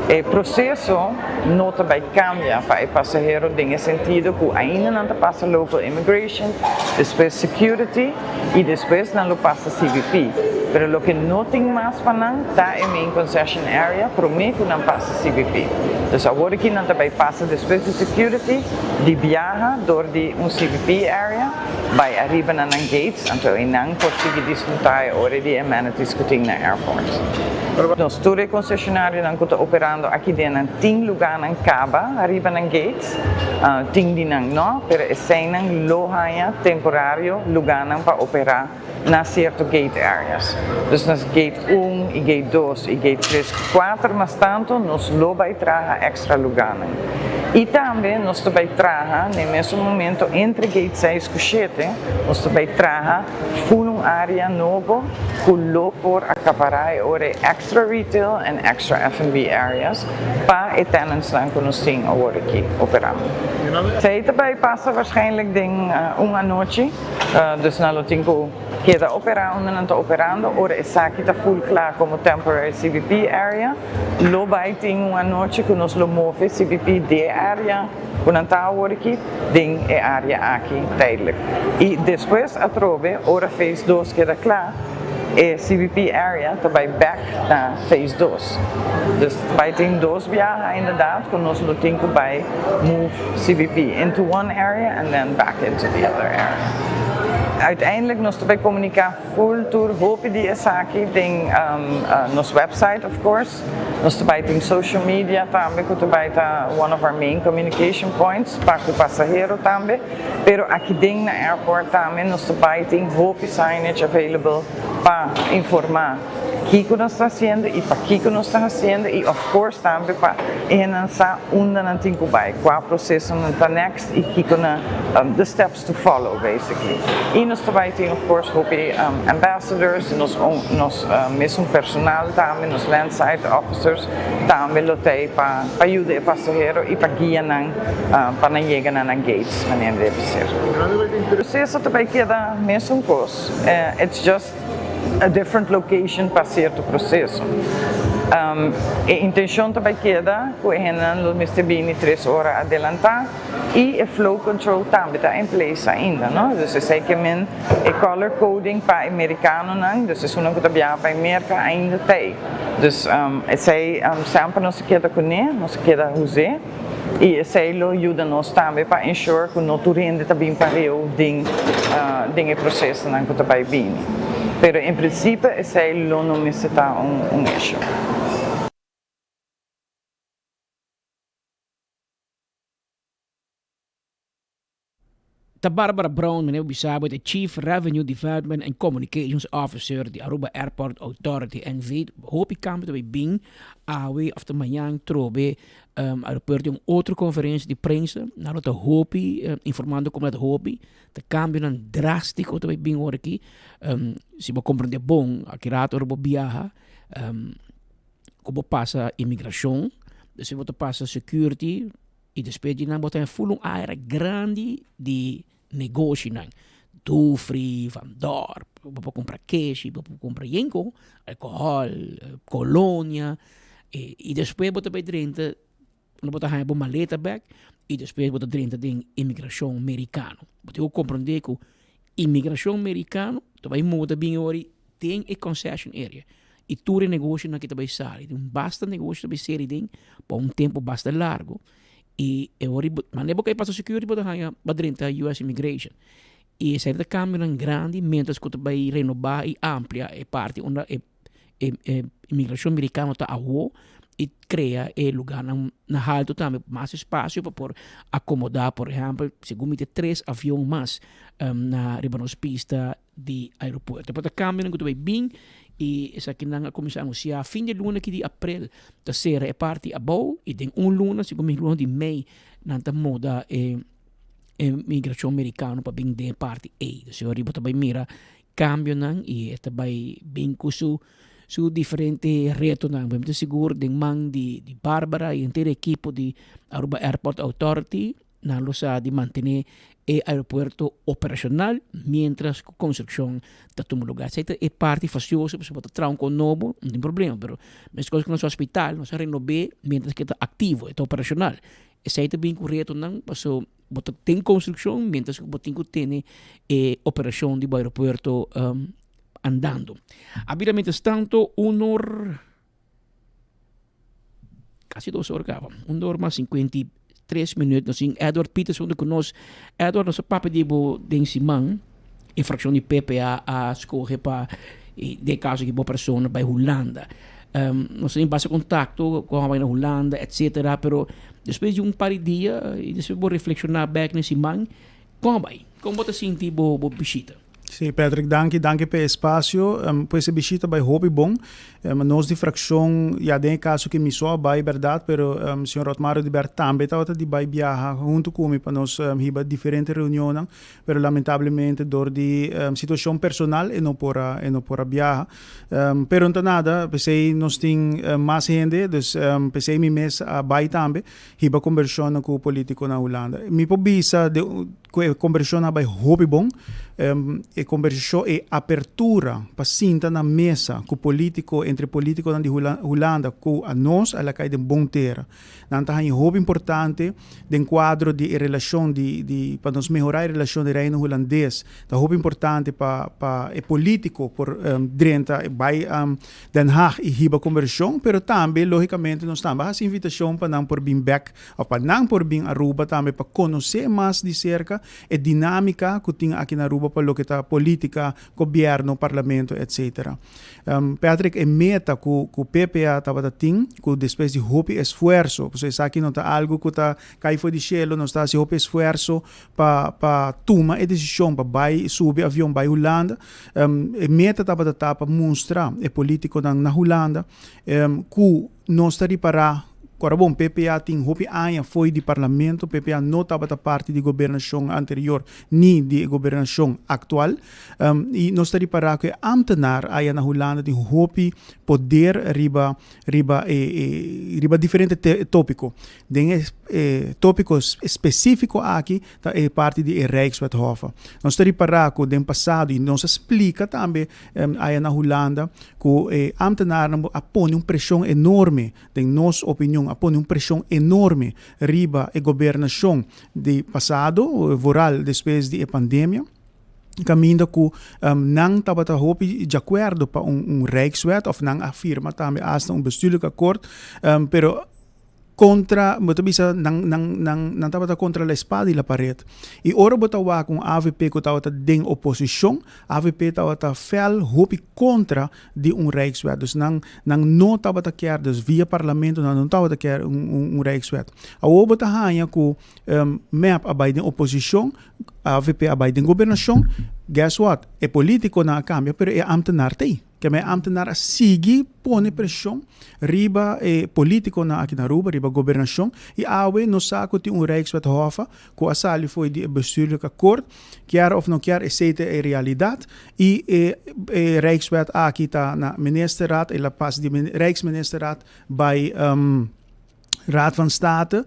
E proseso no ta bai kambia pa e pasahero den e sentido ku ainda nan ta pasa local immigration, despues security i despues nan lo pasa CBP. Pero loke no tin mas pa nan ta e main concession area prome ku nan pasa CBP. Dus awor aki nan ta bai pasa despues di security di biaha dor di un CBP area. Bai ariba na nan gates, anto einan por sigui disfrutá e ora di amenities ku tin na airport. Nos tur e konsesionarionan ku ta operando aki den nan tin lugánan kaba ariba nan gates, tin di nan no, pero eseinan lo haña temporario lugánan pa operá na sierto gate areas. Dus na gate un i gate dos i gate tres ku kuater mas tantu nos lo bai traha extra lugánan. I tambe nos ta bai traha na e mesun momento entre gate seis ku shete nos ta bai traha ful un área nobo ku lo por akapará e ora e extra retail en extra F&B areas pa e tenantsnan ku nos tin awor aki operando. Esei ta bai pasa waarschijnlijk den un anochi. Dus nan lo tin ku keda operá unda nan ta operando. Ora esaki ta full kla komo temporary CBP area, lo bai tin un anochi ku nos lo move CBP di e area ku nan ta awor aki den e area aki tijdelijk. I despues atrobe ora phase dos keda kla, e CBP area ta bai bek na phase dos. Dus bai tin dos biaha inderdaad ku nos lo tin ku bai move CBP into one area and then back into the other area. Uiteindelijk nos ta bai komuniká full tur hopi di esaki den nos website of course. Nos ta bai tin social media tambe ku ta bai ta one of our main communication points pa ku pasahero tambe. Pero aki den na airport tambe nos ta bai tin hopi signage available pa informá kiko nos ta hasiendo i pakiko nos ta hasiendo i of course tambe pa e hendenan sa unda nan tin ku bai, kua prosesonan ta next i kiko na the steps to follow basically. I nos ta bai tin of course hopi ambassadors, nos nos mesun personal tambe, nos landside officers tambe lo t'ei pa pa yuda e pasahero i pa guia nan pa nan yega na nan gates manera debe ser. Proseso ta bai keda mesun kos, it's just a different location pa cierto proceso. E intencion ta bay keda cu e hendenan lo mester bini tres ora adelanta y e flow control tambe ta in place ainda, no? Dus esey ke men e color coding pa e mericanonan, dus esunnan cu ta biaha pa e Merca ainda t'ey. Dus esey semper nos a keda cune, nos a keda huse. I esei lo yuda nos tambe pa ensure ku no tur hende ta bin pareu den den e prosesonan ku ta bai bini. Pero en prinsipio esei lo no mester ta un issue. Ta Barbara Brown meneer bisa bo ta Chief Revenue Development and Communications Officer di Aruba Airport Authority NV. Hopi cambio ta bay bin awe of ta mañan trobe um, aeropuerto un otro conferencia di prensa. Nan lo ta hopi um, informando como dat hopi. Ta cambionan drastico ta bay bin ora aki. Um, si bo comprende bon, aki rato ora bo biaha, um, cu bo pasa inmigracion, despues bo ta pasa security, I despues di nan bo ta ful un aire grandi di negoshinan. Dufry, Van Dorp, bo por kumpra keshi, bo por kumpra yenko, alkohòl, kolonia. I despues bo ta bai drenta, bo ta haña bo maleta bèk i despues bo ta drenta den imigrashon merikano. Bo tin ku komprondé ku. Imigrashon merikano ta bai muda bin ori den e concession area y tur e negoshonan ki ta bai sali. Tin basta negosho ta bai seri den pa un tempo basta largo y e ori manera bo kai pasa security bo ta haya bo a drenta US Immigration y esei ta cambionan grandi mientras cu ta bai renoba y amplia e parti unda e e imigrashon merikano ta awo i krea e lugarnan na haltu tambe mas espasio pa por akomodá por ehèmpel segun mi ta tres avion mas na riba nos pista di aeropuerto. Por ta kambionan ku ta bai bin i esakinan a kuminsá anunsiá fin di luna aki di aprel ta sera e parti abou i den un luna segun mi luna di mei nan ta muda e imigrashon merikano pa bin den e parti ei. Dus riba ta bai mira cambionan y e ta bay bin cu su su diferente retonan. Mi ta sigur den man di di Barbara y henter e ekipo di Aruba Airport Authority nan lo sa di mantene e aeropuerto operacional mientras cu construccion ta tuma lugar. Esey ta e parti fastioso pasobra bo ta traha un con nobo no tin problema pero mescos cu nos hospital nos a renobe mientras cu e ta activo e ta operacional. Esey ta bin cu retonan pasobra Bo ta den construccion mientras cu bo tin cu tene e operacion di bo aeropuerto andando. A bira mientras tanto un or, casi dos or caba, un or mas 53 minuut. Nos tin Edward Pieters hunto cu nos. Edward, nos a papia di bo den siman e fraccion di PPA a scoge pa den caso di bo persona bay Hulanda. Nos tin basta contacto con a bay na Hulanda etcetera pero despues di un par di dia y despues bo reflexiona bek na e siman con a bay? Con bo ta sinti bo bishita? Sí, Patrick, danki, danki p'e espacio. Pues e bishita bay hopi bon. Nos di fraccion, ya den e caso ki mi so a bay berdad, pero señor Otmar Oduber tambe tabata di bay biaha hunto cu mi pa nos hiba diferente reunionnan. Pero lamentablemente dor di situacion personal e no por a e no por a biaha. Pero no ta nada, p'esey nos tin mas hende, dus p'esey mi mes a bay tambe hiba combersacionnan cu politico na Hulanda. Mi por bisa de cu e combersacionnan a bay hopi bon. E combersacion, e apertura pa sinta na mesa cu politico, entre politiconan di Hulanda cu anos a laga cay den bon tera. Nan ta haña hopi importante den kuadro di e relashon di di pa nos mehorá e relashon di Reino Hulandes. Ta hopi importante pa pa e polítiko por drenta bai Den Haag i hiba kombersashon, pero tambe lógikamente nos tambe a hasi invitashon pa nan por bin bèk òf pa nan por bin Aruba tambe pa konosé mas di serka e dinámika ku tin aki na Aruba pa loke ta polítika, gobièrnu, parlamento etcetera. Patrick, e meta ku ku PPA tabata tin, ku despues di hopi esfuerso, pasobra esaki no ta algu ku ta kai for di shelu, nos ta hasi hopi esfuerso pa pa tuma e desishon pa bai subi avion bai Hulanda. E meta tabata ta pa mustra e politikonan na Hulanda ku nos ta ripará, ora bon PPA tin hopi aña fo'i di parlamento, PPA no tabata parti di gobernashon anterior ni di e gobernashon aktual. I nos ta ripará ku e ámtenar aya na Hulanda tin hopi poder riba riba e e riba diferente tópiko. Den e e tópiko spesífiko aki ta e parti di e Rijkswet Hoffe. Nos ta ripará ku den pasado i nos a splika tambe aya na Hulanda ku e ámtenarnan a pone un preshon enorme, den nos opinion a pone un preshon enorme riba e gobernashon di pasado, vooral despues di e pandemia. Kaminda ku nan tabata hopi djakuerdo pa un un Rijkswet of nan a firma tambe asta un bestuurlijk akkoord, pero kontra bo ta bisa nan nan nan nan tabata kontra la espada i la pared. I ora bo ta wak un avp ku tabata den oposishon, avp tabata fel hopi kontra di un Rijkswet. Dus nan nan no tabata kier, dus via parlamento nan no tabata kier un un un Rijkswet. Awor bo ta haña ku mep a bai den oposishon, Avp a bai den gobernashon, guess what? E politikonan a kambia pero e ambtenaar ta ei. Keme e ambtenaar a sigui pone preshon riba e politikonan aki na Aruba, riba gobernashon i awe nos sa ku tin un Rijkswet Hoffa ku a sali fo'i di e bestuurlijk akkoord, kier of no kier esei ta e realidat i e e Rijkswet aki ta na ministerraad, el a pasa di Rijksministerraad bai Raad van State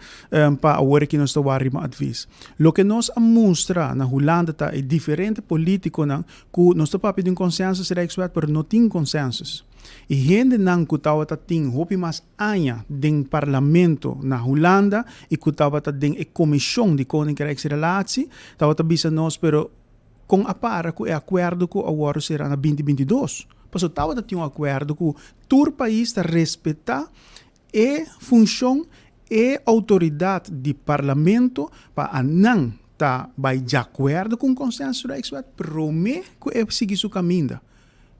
pa awor aki nos ta wak riba advies. Loke nos a mustra na Hulanda ta e diferente politiconan cu nos ta papia di un consensus Rijkswet pero no tin consensus. E hendenan cu tabata tin hopi mas aña den parlamento na Hulanda y cu tabata den e comision di Koninkrijksrelatie tabata bisa nos pero. Kon a para ku e akuerdo ku a wòrdu será na binti 22? Pasobra tabata tin un akuerdo ku tur pais ta respetá e funshon, e outoridat di parlamento pa anan ta bai djakuerdo ku un konsenso Rijkswet promé ku e sigui su kaminda.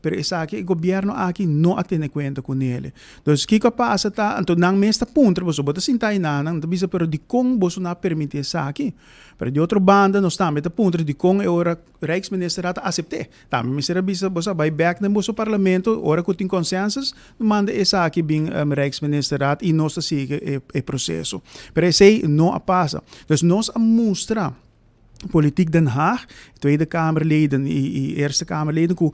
Pero esaki e gobierno aki no a tene cuenta cu nele. Dus kico a pasa ta, anto nan mes ta puntra boso, bo ta sinta aynan, nan ta bisa pero dicon boso no a permiti esaki? Pero di otro banda nos tambe ta puntra dicon e ora Rijksministerraad a acepte. Tambe mester a bisa boso a bay bek den boso parlamento ora cu tin consensus, manda esaki bin Rijksministerraad y nos ta sigui e proceso. Pero esey no a pasa. Dus nos a mustra. Politiek Den Haag, Tweede Kamerleden y Eerste Kamerleden cu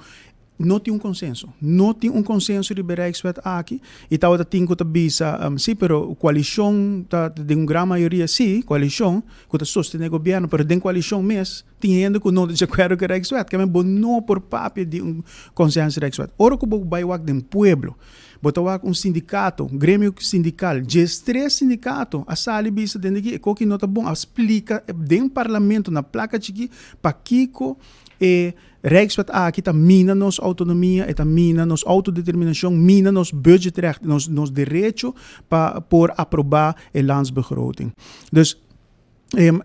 no tin un consenso. No tin un consenso riba e Rijkswet aki y tabata tin cu ta bisa si pero coalicion ta den un gran mayoria si, coalicion cu ta sostene gobierno pero den coalicion mes tin hende cu no ta di acuerdo cu e Rijkswet. Keme bo no por papia di un consenso Rijkswet. Ora cu bo bay wak den pueblo Bo ta wak un sindikato, un gremio sindikal, djestres sindikato a sali bisa den di ki e koki no ta bon, a splika den parlamento na plaka chikí pakiko e Rijkswet aki ta mina nos outonomia, e ta mina nos outodeterminashon, mina nos budgetrecht, nos nos derecho pa por aprobá e landsbegroting. Dus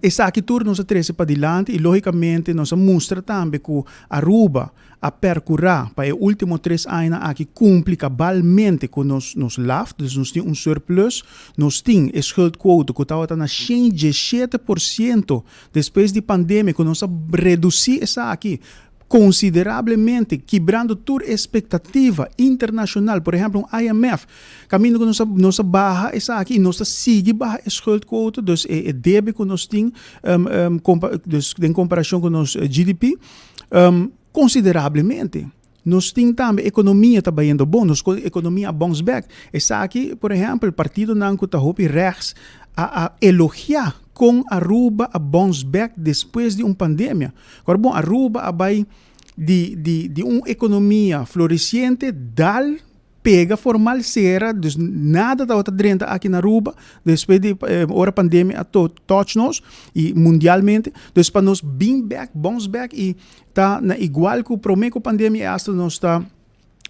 Esaki tur nos a trece padilanti y logicamente nos a mustra tambe cu Aruba a percura pa e ultimo tres añanan aki cumpli cabalmente cu nos nos LAft, dus nos tin un surplus, nos tin e schuldquote cu tabata na 117% despues di pandemia cu nos a reduci esaki considerablemente, kibrando tur expectativa internacional, por ehemplo un IMF, caminda cu nos a nos a baha esaki y nos ta sigui baha e schuldquote, dus e e debe cu nos tin dus den comparacion cu nos GDP, considerablemente. Nos tin tambe economia ta bayendo bon, nos economia a bounce back. Esaki, por ehempel, partidonan cu ta hopi rechts a a elogia con Aruba a bounce back despues di un pandemia. Awor bon, Aruba a bay di di di un economia floreciente dal pega formal cera, dus nada tabata drenta aki na Aruba despues di ora pandemia a touch nos y mundialmente, dus pa nos bin bek, bounce back y ta na igual cu prome cu pandemia y hasta nos ta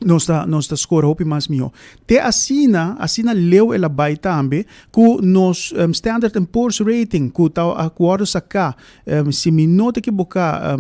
nos ta nos ta score hopi mas miho. Te asina, asina leu el a bay tambe cu nos Standard and Poor's rating cu ta a wordo saca si mi no ta ekiboca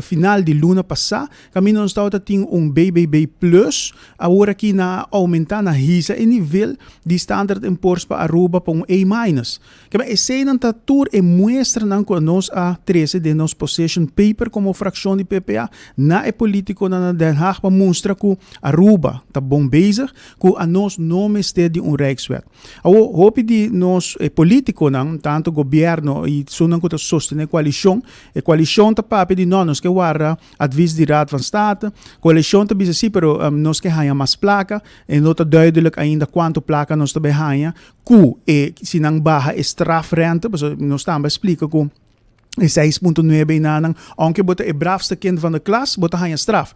final di luna pasa, Caminda nos tabata tin un BBB plus, awor aki nan a aumenta, nan a hisa e nivel di Standard and Poor's pa Aruba pa un A minus. Kema eseinan ta tur e muestranan cu nos a trece den nos position paper como fraccion di PPA na e politiconan na Den Haag pa mustra cu Aruba ta bon bezig, cu anos no mester di un Rijkswet. Awor hopi di nos e politiconan, tanto gobierno y esunnan cu ta sostene coalicion, e coalicion ta papia di no, nos ke warda Advies di Raad van State. Coalicion ta bisa si, pero nos ke haña mas placa. E no ta duidelijk ainda cuanto placa nos ta bay haña cu e si nan baha e strafrente, pasobra nos tambe a splica cu e 6.9 enanan, aunke bo ta e braafste kind van de klas, bo ta haña straf.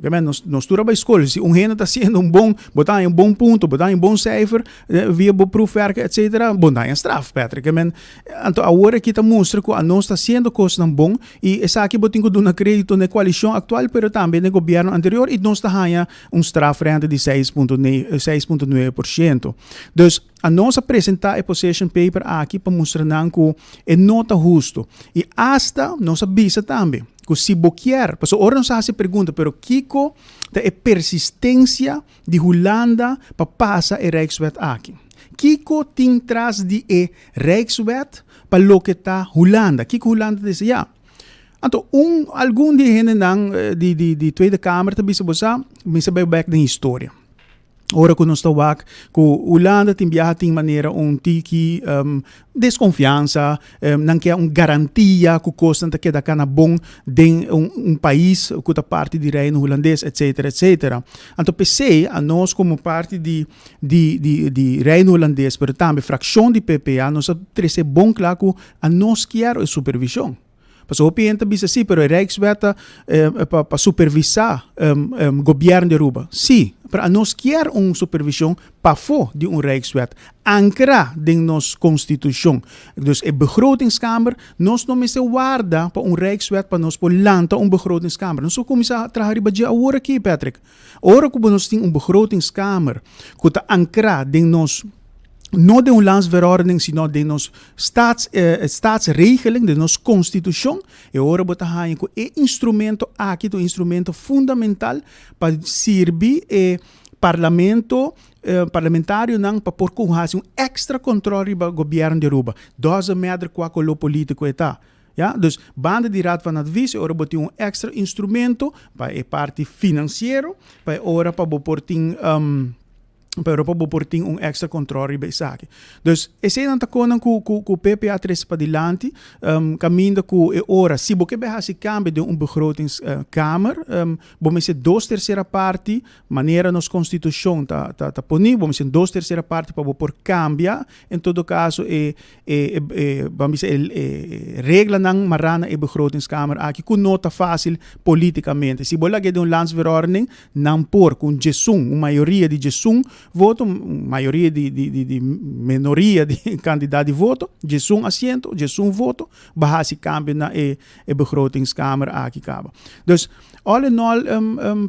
Nos, nos tur a bay school. Si un hende ta haciendo un bon, bo ta haña un bon punto, bo ta haña un bon cijfer, via bo proefwerk, etcetera, bo ta haña straf, Patrick. I mean, anto awor aki ta mustra cu anos ta haciendo cosnan bon y esaki bo tin cu duna credito na e coalicion actual, pero tambe na e gobierno anterior y nos ta haña un strafrente di 6.9%. Dus, anos a presenta e position paper aki pa mustra nan cu e no ta husto. Y hasta nos a bisa tambe cu si bo kier, pasobra ora nos a haci pregunta, pero kico ta e persistencia di Hulanda pa pasa e Rijkswet aki? Kico tin tras di e Rijkswet pa loke ta Hulanda? Kico Hulanda ta desea? Anto un algun di e hendenan di di di Tweede Kamer ta bisa bo sa, mester bai bek den historia. Ora ku nos ta wak ku Hulanda tin biaha tin manera un tiki deskonfiansa, nan ke un garantia ku kosnan ta keda kana bon den un un pais ku ta parti di Reino Hulandes etsetera etsetera. Anto p'esei anos komo parti di di di di Reino Hulandes pero tambe frakshon di PPA nos a trese bon kla ku anos kier e supervishon. Pasobra hopi hende ta bisa si, pero e Rijkswet ta pa pa supervisá gobièrnu di Aruba. Si, pero anos kier un supervishon pafó di un Rijkswet, ankrá den nos konstitushon. Dus e begrotingskamer, nos no mester warda pa un Rijkswet pa nos por lanta un begrotingskamer. Nos por kuminsá traha riba dje awor aki, Patrick. Ora ku bo nos tin un begrotingskamer ku ta ankrá den nos, no den un landsverordening, sino den nos staats, staatsregeling, den nos konstitushon, e ora bo ta haña ku e instrumento aki ta un instrumento fundamental pa sirbi e parlamento, parlamentarionan pa por ku hasi un èkstra kòntròl riba gobièrnu di Aruba. Doesn't matter kua koló polítiko e ta. Ya, dus banda di Raad van Advies e ora bo tin un extra instrumento pa e parti financiero, pa e ora pa bo por tin pa e ora pa bo por tin un extra control riba esaki. Dus eseinan ta konan ku ku ku PPA trese padilanti, kaminda ku e ora si bo ke bai hasi kambio den un begrotingskamer, bo mester dos tercera parti Manera nos konstitushon ta ta ta poni, bo mester dos tersera parti pa bo por kambia en todo kaso e e e ban bisa e e reglanan mará na e begrotingskamer aki ku no ta fásil polítikamente. Si bo lag'é den un landsverordening, nan por ku un djesun, un mayoria di djesun voto, un mayoria di di di di menoria di kantidat di voto, djesun asiento, djesun voto, bo hasi kambio na e e begrotingskamer aki kaba. Dus, all in all,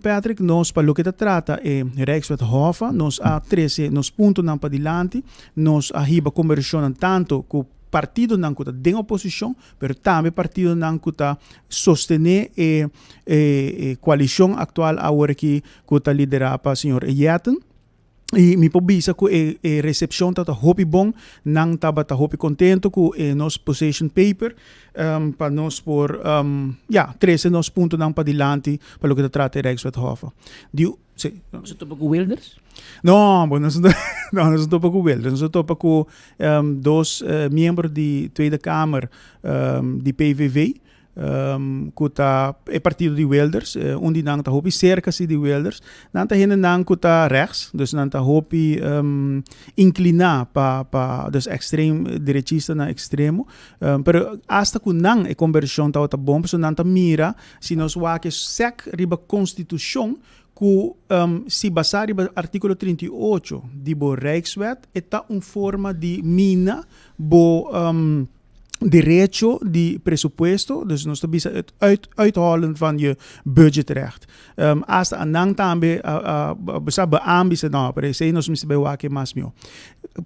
Patrick, nos pa loke ta trata e Rijkswet Hoffa, nos a trese nos puntonan padilanti, nos a hiba kombersashonnan tanto ku partidonan ku ta den oposishon, pero tambe partidonan ku ta sostené e e koalishon aktual aworakí ku ta liderá pa señor Jetten. Y mi por bisa cu e e recepcion tabata hopi bon, nan tabata hopi contento cu e nos position paper pa nos por ya trece nos puntonan padilanti pa loke ta trata e Rijkswet Hoffa. Di si. Nos a topa cu Wilders? No, bo nos no nos a topa cu Wilders, nos a topa cu dos miembro di Tweede Kamer di PVV. Ku ta e partido di Wilders, un di nan ta hopi serka si di Wilders. Nan ta hendenan ku ta rechts, dus nan ta hopi inkliná pa pa dus ekstrem derechistanan ekstremo. Pero asta ku nan e kombersashon tabata bon pasobra nan ta mira si nos wak e sèk riba konstitushon ku si basá riba artíkulo 38 di bo Rijkswet e ta un forma di mina bo derecho di presupuesto, dus nos ta bisa het uit, uithollen van je budgetrecht. Um, hasta a nan tambe a, a, a, beaam bisa, no, pero esei nos mester bai wak mas mihó.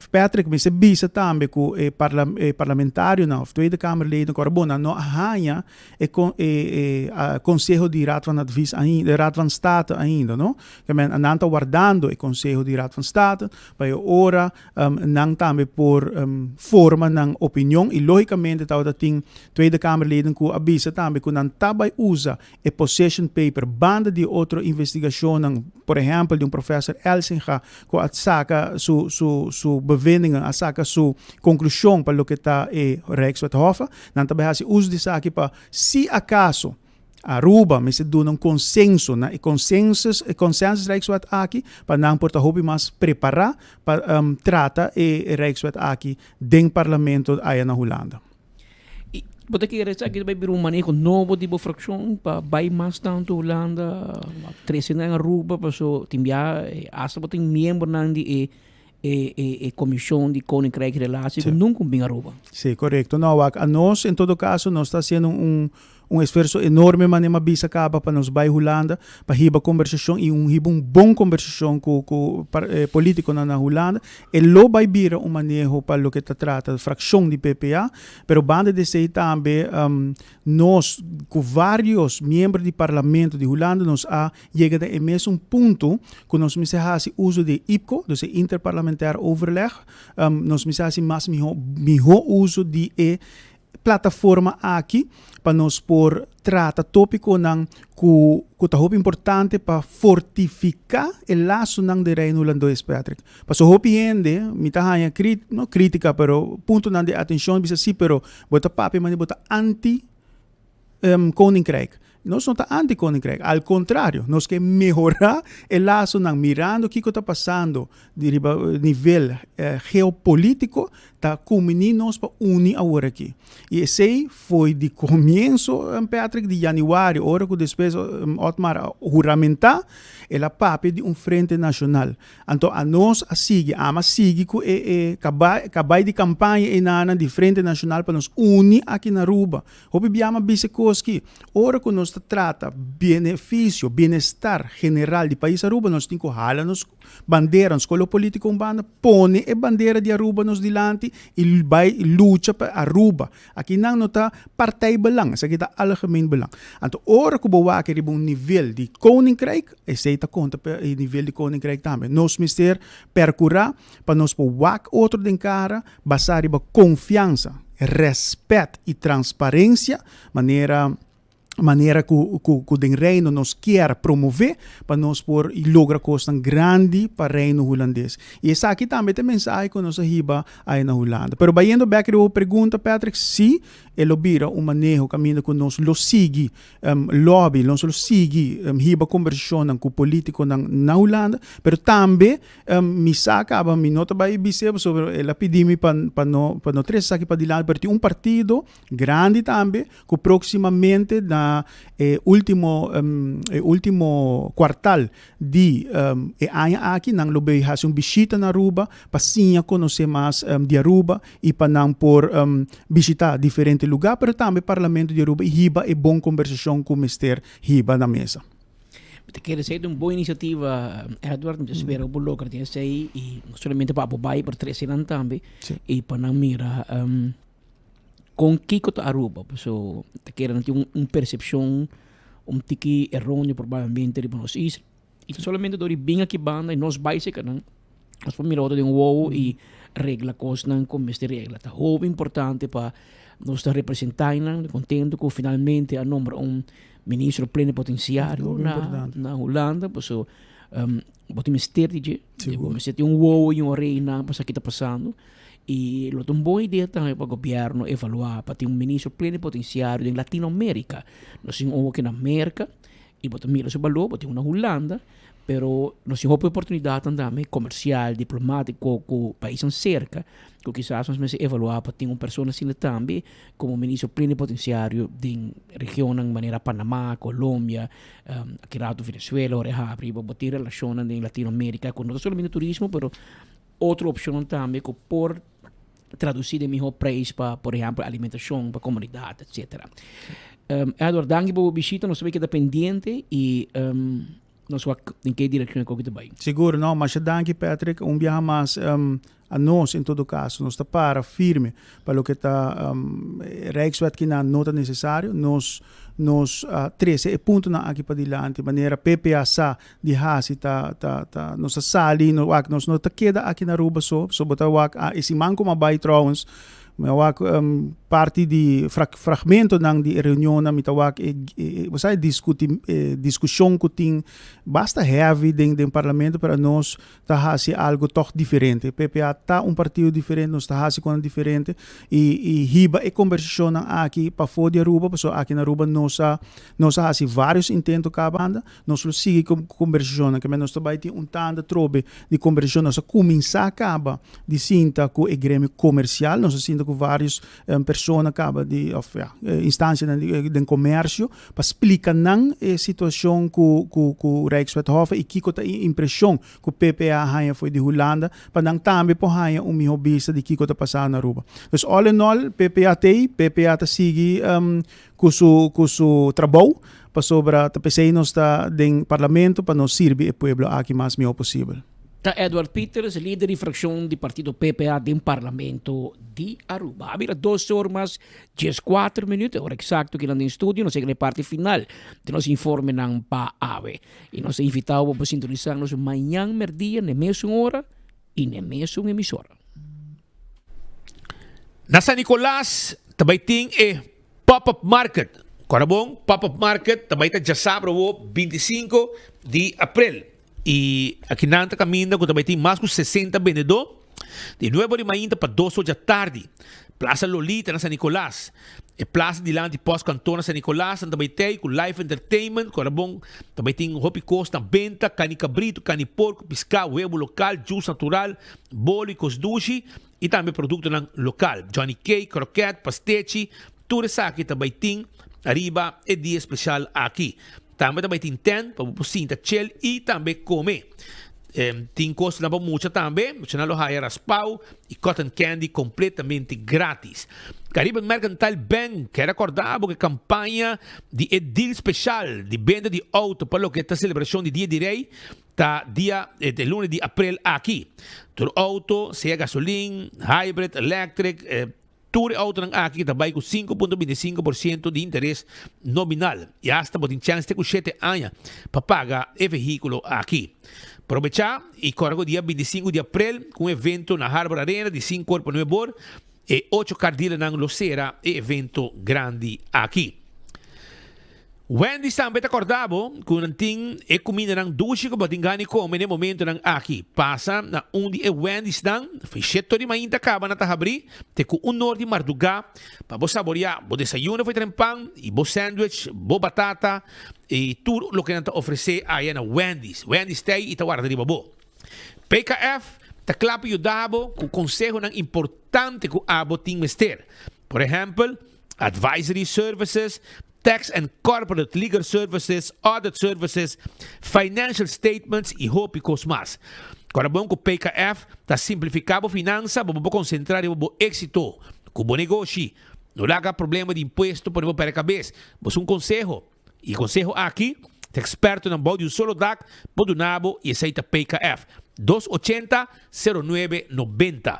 Patrick mester bisa tambe ku e, parla, e parlamentarionan of Tweede Kamerleden, ku ora bon, nan no a haña e, e, e a, conseho di Raad van Advies ainda, de Raad van State ainda, no? Ke men, nan ta wardando e conseho di Raad van State pa e ora Nan tambe por forma nan opinion y logicamente tabata tin Tweede Kamerleden cu a bisa tambe cu nan ta bay usa e position paper banda di otro investigacionnan, por ehempel di un professor Elsinga cu a saca su su su bevindingen, a saca su conclusion pa loke ta e Rijkswet Hoffa, nan ta bay haci uso di esaki pa si acaso Aruba mester duna un consenso na e consensus, e consensus Rijkswet aki pa nan por ta hopi mas prepara pa trata e Rijkswet aki den parlamento aya na Hulanda. Y bo ta kere esaki ta bay bira un maneho nobo di bo fraccion pa bay mas tanto Hulanda, trece nan Aruba paso tin bia hasta bo tin miembronan di e e e e comision di Koninkrijk Relatie ku nunca bin Aruba. Sí, correcto. No, wak, anos en todo caso nos ta haciendo un un esfuerzo enorme manera mi a bisa caba pa nos bay Hulanda pa hiba conversacion y un hiba un bon conversacion cu cu politiconan na Hulanda. E lo bay bira un maneho pa loke ta trata fraccion di PPA, pero banda di esey tambe nos cu varios miembro di parlamento di Hulanda nos a Yega na e mesun punto ku nos mester hasi uso di e IPCO, dus e Interparlamentair Overleg, nos mester hasi mas mihó mihó uso di e plataforma aki pa nos por trata tópikonan ku ku ta hopi importante pa fortifiká e lasonan den Reino Hulandes, Patrick. Pasobra hopi hende, mi ta haña krit, no krítika, pero puntonan di atenshon bisa si, pero bo ta papia manera bo ta anti Koninkrijk. Nos no ta anti Koninkrijk, al kontrario, nos ke mehorá e lasonan mirando kiko ta pasando di riba nivel geopolítiko. Ta kumbiní nos pa uni awor aki. I esei foi di komienso, Patrick, di januari, ora ku despues Otmar a huramentá, el a papia di un Frente Nashonal. Anto anos a sigui, ami a sigui ku e e kabai kabai di kampaña einanan di Frente Nashonal pa nos uni aki na Aruba. Hopi bia mi a bisa e kos ki, ora ku nos ta trata benefisio, bienestar general di pais Aruba, nos tin ku hala nos bandera, nos koló polítiko un banda, pone e bandera di Aruba nos dilanti i bai lucha pa Aruba. Aki nan no ta partijbelang, esaki ta algemeen belang. Anto ora ku bo wak riba un nivel di koninkrijk, esei ta konta pa e nivel di koninkrijk tambe. Nos mester perkurá pa nos por wak otro den kara basá riba konfiansa, rèspèt i transparensia, manera manera ku ku den Reino nos kier promové pa nos por logra kosnan grandi pa Reino Hulandes. I esaki tambe ta e mensahe ku nos a hiba aya na Hulanda. Pero bayendo bek riba bo pregunta, Patrick, si e lo bira un maneho kaminda ku nos lo sigui lobby, nos lo sigui hiba kombersashonnan ku politikonan na Hulanda, pero tambe Mi sa caba, mi no ta bay bis'é pasobra el a pidi mi pa pa no pa no trece esaki padilanti, pero tin un partido grandi tambe cu proximamente na e ultimo e ultimo cuartal di e aña aki nan lo bay haci un bishita na Aruba pa siña conoce mas di Aruba y pa nan por bishita diferente lugar, pero tambe Parlamento di Aruba y hiba e bon combersacion cu mester hiba na mesa. Mi ta kere esei ta un bon inisiativa, Edward. Mi ta spera ku bo logra tin esei i no solamente pa abo bai, pero trese nan tambe. I pa nan mira kon kiko ta Aruba. Paso ta kere nan tin un persepshon un tiki eroneo probablemente riba nos isla. I ta solamente dor di bin aki banda i nos bai seka nan, nos por mira otro den wowo i regla kosnan ku mester regla. Ta hopi importante pa nos ta representá nan, kontento ku finalmente a nombra un Ministro plenipotenciario na, na Hulanda, paso um, bo tin mester di dje, bo mester tin un wowo y un reina pa sa ki ta pasando. Y lo ta un bon idea tambe pa gobierno evalua pa tin un ministro plenipotenciario den Latinoamerica. Nos tin un aki na Merca y bo ta mira su balor, bo tin un na Hulanda, Pero nos tin hopi oportunidadnan tambe comercial, diplomatico cu paisnan cerca cu kisas nos mester evalua pa tin un persona asina tambe como ministro plenipotenciario den regionnan manera Panama, Colombia, aki rato Venezuela ora e habri bo tin relacionnan den Latinoamerica cu no ta solamente turismo pero otro opcionnan tambe cu por traduci den miho prijs pa por ehempel alimentacion pa comunidad etcetera. Edward danki pa bo bishita nos ta bay keda pendiente y nos wak den ke direccion e koki ta bay. Sigur no, masha danki Patrick, un biaha mas a nos en todo caso nos ta para firme pa loke ta Rijkswet kinan no ta necesario, nos nos a trece e puntonan aki padilanti manera PPA sa di hasi ta ta ta nos ta sali no wak nos no ta keda aki na Aruba so so bo ta wak a e siman ku mi a bai trouwens mi a wak parti di fragmentonan di e reunionnan mi ta wak e e bo sa e diskuti e diskushon ku tin basta heavy den den parlamento pero anos ta hasi algo tog diferente PPA ta un partido diferente nos ta hasi konan diferente i i hiba e kombersashonnan aki pafó di Aruba pasobra aki na Aruba nos a nos a hasi varios intento kaba anda Nos lo sigui ku kombersashonnan, keme nos ta bai tin un tanda trobe di kombersashon. Nos a kuminsá kaba di sinta ku e gremio komersial, nos a sinta ku vários persona kaba di òf ya instansianan den komersio pa splika nan e situashon ku ku ku Rijkswet Hof i kiko ta e impreshon ku PPA a haña for di Hulanda pa nan tambe por haña un mihó bista di kiko ta pasando na Aruba. Dus all in all PPA t'ei, PPA ta sigui ku su ku su trabou pasobra ta p'esei nos ta den parlamento pa nos sirbi e pueblo aki mas mihó posibel. Ta Edward Pieters, lider di frakshon di partido PPA den parlamento di Aruba. A bira dos or mas dieskuater minuut, e ora eksakto kinan den studio, nos yega na e parti final di nos informenan pa awe. I nos ta invitá bo pa sintonisá nos mañan merdia na e mesun ora i na e mesun emisora. Na San Nicolas ta bai tin e Pop-up Market. Kora bon, Pop-up Market ta bai ta djasabra awo 25 di aprel. I akinan ta kaminda ku ta bai tin mas ku 60 bendedó di nuebe ora di mainta pa dos ora djatardi. Plaza Lolita na San Nicolas. E plaza dilanti Post Kantoor na San Nicolas nan ta bai tei ku live entertainment. Kora bon, ta bai tin hopi kos na benta, kani kabritu, kani porko, piská, webu lokal, juice natural, bolo i kos dushi. i tambe produktonan lokal. Johnny cake, kroket, pastechi, tur esaki ta bai tin ariba e dia spesial aki. Tambe ta bai tin tent pa bo por sinta chill i tambe kome. Tin kosnan pa mucha tambe, muchanan lo haya raspao i cotton candy kompletamente gratis. Caribbean Mercantile Bank kier akorda bo ku e kampaña di e deal spesial di benta di outo pa loke ta selebrashon di Dia di Rei ta dia e luna di aprel aki. Tur outo, sea gasolin, hybrid, electric, tur e outonan aki ta bai ku 5.25% di interes nominal i asta bo tin chèns te ku shete aña pa paga e vehíkulo aki. Probechá i kòrda ku dia 25 di aprel ku un evento na Harbor Arena di sinku or pa nuebe or, e ocho car dealernan lo sera e evento grandi aki. Wendy's tambe ta kòrda bo ku nan tin e kumindanan dushi ku bo tin gana di kome na e momentunan aki. Pasa na un di e Wendy'snan, for sheto di mainta kaba nan ta habrí te ku un or di mardugá pa bo saboriá bo desayuno for tren pan i bo sandwich, bo batata i tur loke nan ta ofresé aya na Wendy's. Wendy's ta ei i ta warda riba bo. PKF ta kla pa yuda bo ku konsehonan importante ku abo tin mester. Por ehèmpel, advisory services, tax and corporate legal services, audit services, financial statements y hopi cos mas. Ora bon cu PKF ta simplifica bo finansa, bo por concentra riba bo exito cu bo negoshi. No laga problema di impuesto pone bo perde cabes. Bo su un conseho. Y e conseho aki ta expertonan bou di un solo dak por duna bo y esey ta PKF. 280 09 90.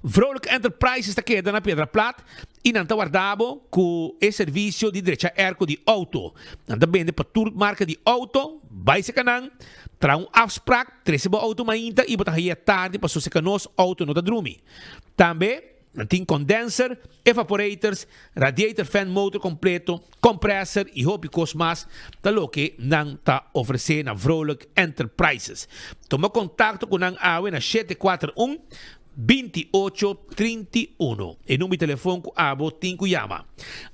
Vrolijk Enterprises ta keda na Piedra Plat y nan ta warda bo cu e servicio di drecha airco di auto. Nan ta bende pa tur marca di auto, bay seca nan, traha un afspraak, trece bo auto mainta y bo ta haya tardi paso seca nos auto no ta drumi. Tambe nan tin condenser, evaporators, radiator fan motor completo, compressor y hopi cos mas ta loke nan ta ofrece na Vrolijk Enterprises. Tuma contacto cu nan awe na 741 28 31, e number di telefon cu abo tin cu yama.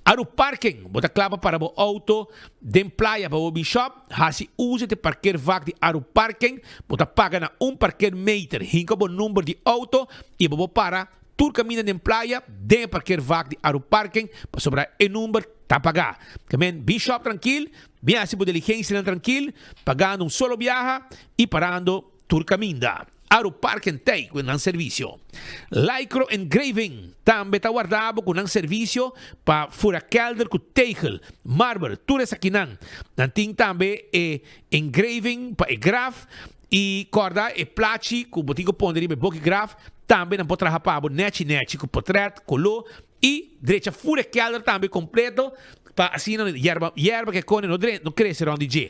Aru Parking, bo ta cla pa para bo auto den playa pa bo bin shop? Haci uzo di parkeervak di Aru Parking, bo ta paga na un parkeermeter, hinca bo number di auto y bo por para Tur kaminda den playa den e parkeervak di Aruparken pasobra e number ta pagá. Ke men bin shop trankil, bin hasi bo diligensianan trankil, pagando un solo biaha i parando tur kaminda. Aruparken t'ei ku nan servisio. Lycro Engraving tambe ta warda bo ku nan servisio pa fura kelder ku tegel, marmer, tur esakinan. Nan tin tambe e engraving pa e graf I kòrda e plachi ku bo tin ku pone riba e boki graf, tambe nan por traha pa bo nèchi nèchi ku potrèt, koló i drecha fur e kèlder tambe kompleto pa asina yerba yerba ke kone no dren no krese rònt di dje.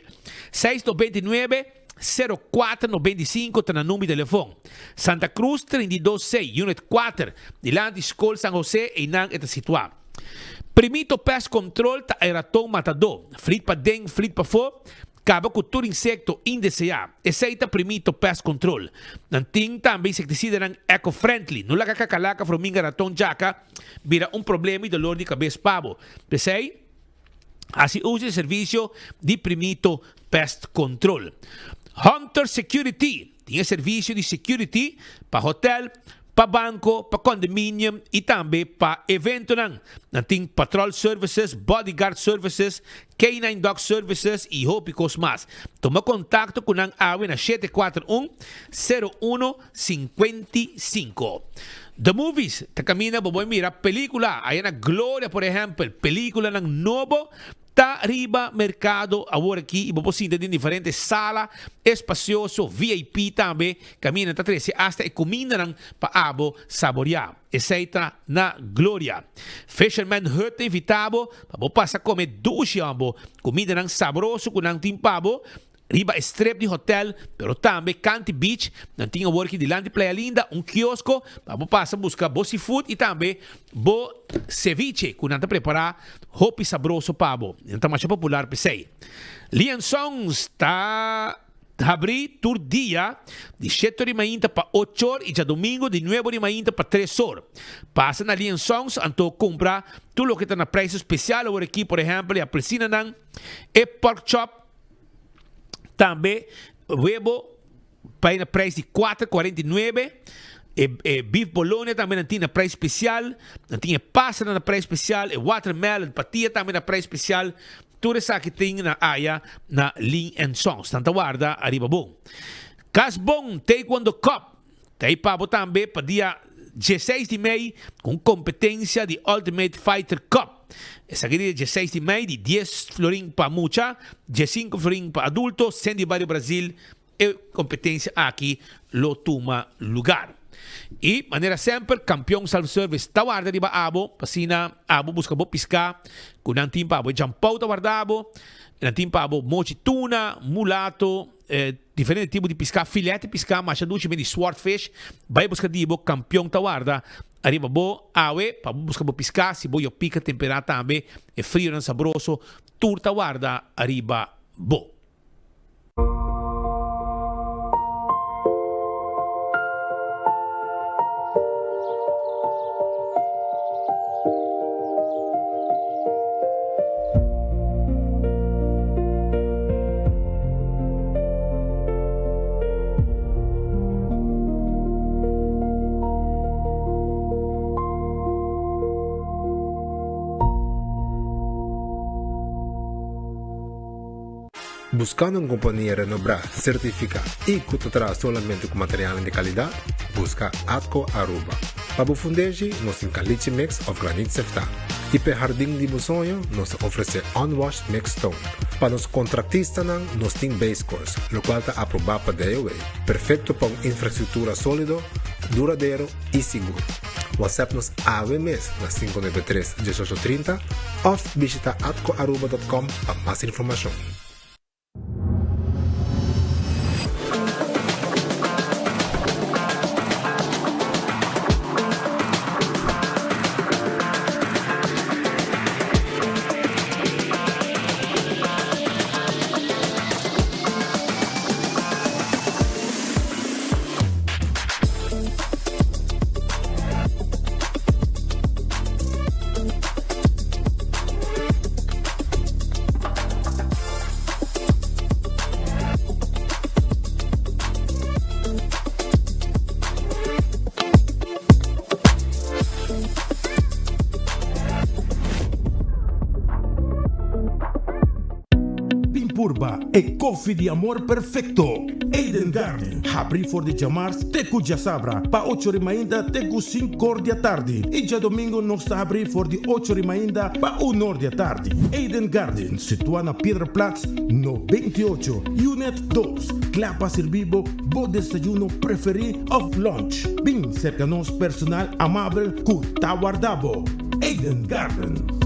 699 04 95 ta nan number di telefòn. Santa Cruz 32 C, Unit 4, dilanti Skol San Jose einan e ta situá. Primito Pest Control ta e raton matadó, flit paden, flit pafó, Kaba ku tur insekto indeseá. Esei ta Primito Pest Control. Nan tin tambe insektisidanan eco-friendly. No laga kakalaka, frominga, raton, djaka bira un problema i dolor di kabes pa bo. P'esei, hasi uso di e servisio di Primito Pest Control. Hunter Security tin e servisio di security pa hotel, pa banco, pa condominium y tambe pa eventonan. Nan tin patrol services, bodyguard services, K-nine dog services y hopi cos mas. Tuma contacto cu nan awe na 741 01 55. The Movies ta caminda bo bo mira pelicula aya na Gloria por ehempel, peliculanan nobo Ta riba merkado awor aki i bo por sinta den diferente sala espacioso, VIP tambe, kaminda ta trese asta e kumindanan pa abo saboriá. Esei ta na Gloria. Fisherman Hut ta invitá bo pa bo pasa kome dushi abo kumindanan sabroso ku nan tin pa bo Riba e strip di hotel, pero tambe Kanti Beach, nan tin awor ki dilanti Playa Linda un kiosko pa bo pasa buska bo seafood y tambe bo ceviche cu nan ta prepara hopi sabroso pa bo. Nan ta masha popular p'esey. Lian Songs ta habri tur dia di shete or di mainta pa ocho or y djadomingo di nuebe or di mainta pa tres or. Pasa na Lian Songs anto cumpra tur loke ta na prijs special awor aki, por ehempel e apelsinanan, e pork chop, Tambe webo bai na prijs di 4,49. E e beef bologna tambe nan tin na prijs special. Nan tin e pasta na prijs special, e watermelon, patia tambe na prijs special. Tur esaki tin na aya na Lin and Sons. Nan ta warda ariba bo. Cas Bon Taekwondo Cup ta ei pa bo tambe pa dia dieseis di mei ku un kompetensia di Ultimate Fighter Cup. Esaki dia dieseis di mei di dies florin pa mucha, diesinku florin pa adulto, sende di Bario Brazil E competencia aki lo tuma lugar. Y manera semper Campeon Self Service ta warda riba abo pa asina abo busca bo pisca cu nan tin pa abo. E jampou ta warda abo, nan tin pa abo mochi tuna, mulato, diferente tipo di pisca, filet di pisca masha dushi men di swordfish. Bay busca di bo, Campeon ta warda ariba bo awe pa bo busca bo pisca si bo yo pica tempera tambe e frionan sabroso tur ta warda ariba bo. Buscando un compania renobrá, certificá y cu ta traha solamente cu materialnan di calidad? Busca Atco Aruba. Pa bo fundeshi, nos tin caliche mix of granit seftá. Y p'e hardin di bo soño, nos ta ofrece unwashed mixed stone. Pa nos contractistanan, nos tin base course, locual ta aprobá pa DOW. Perfecto pa un infrastructura solido, duradero y sigur. WhatsApp nos awe mes na 593 1830 of bishita atcoaruba.com pa mas informacion. Bin purba e koffie di amor perfecto! Eden Garden, habri for di djamars te ku djasabra pa ocho ri mainta te ku sinkor di atardi i djadomingo nos ta habri for di ocho ri mainta pa unor di atardi. Eden Garden, situa na Piedraplaats no 28, Unit dos, kla pa sirbi bo bo desayuno preferi of lunch. Bin serka nos personal amabel ku ta warda bo. Eden Garden.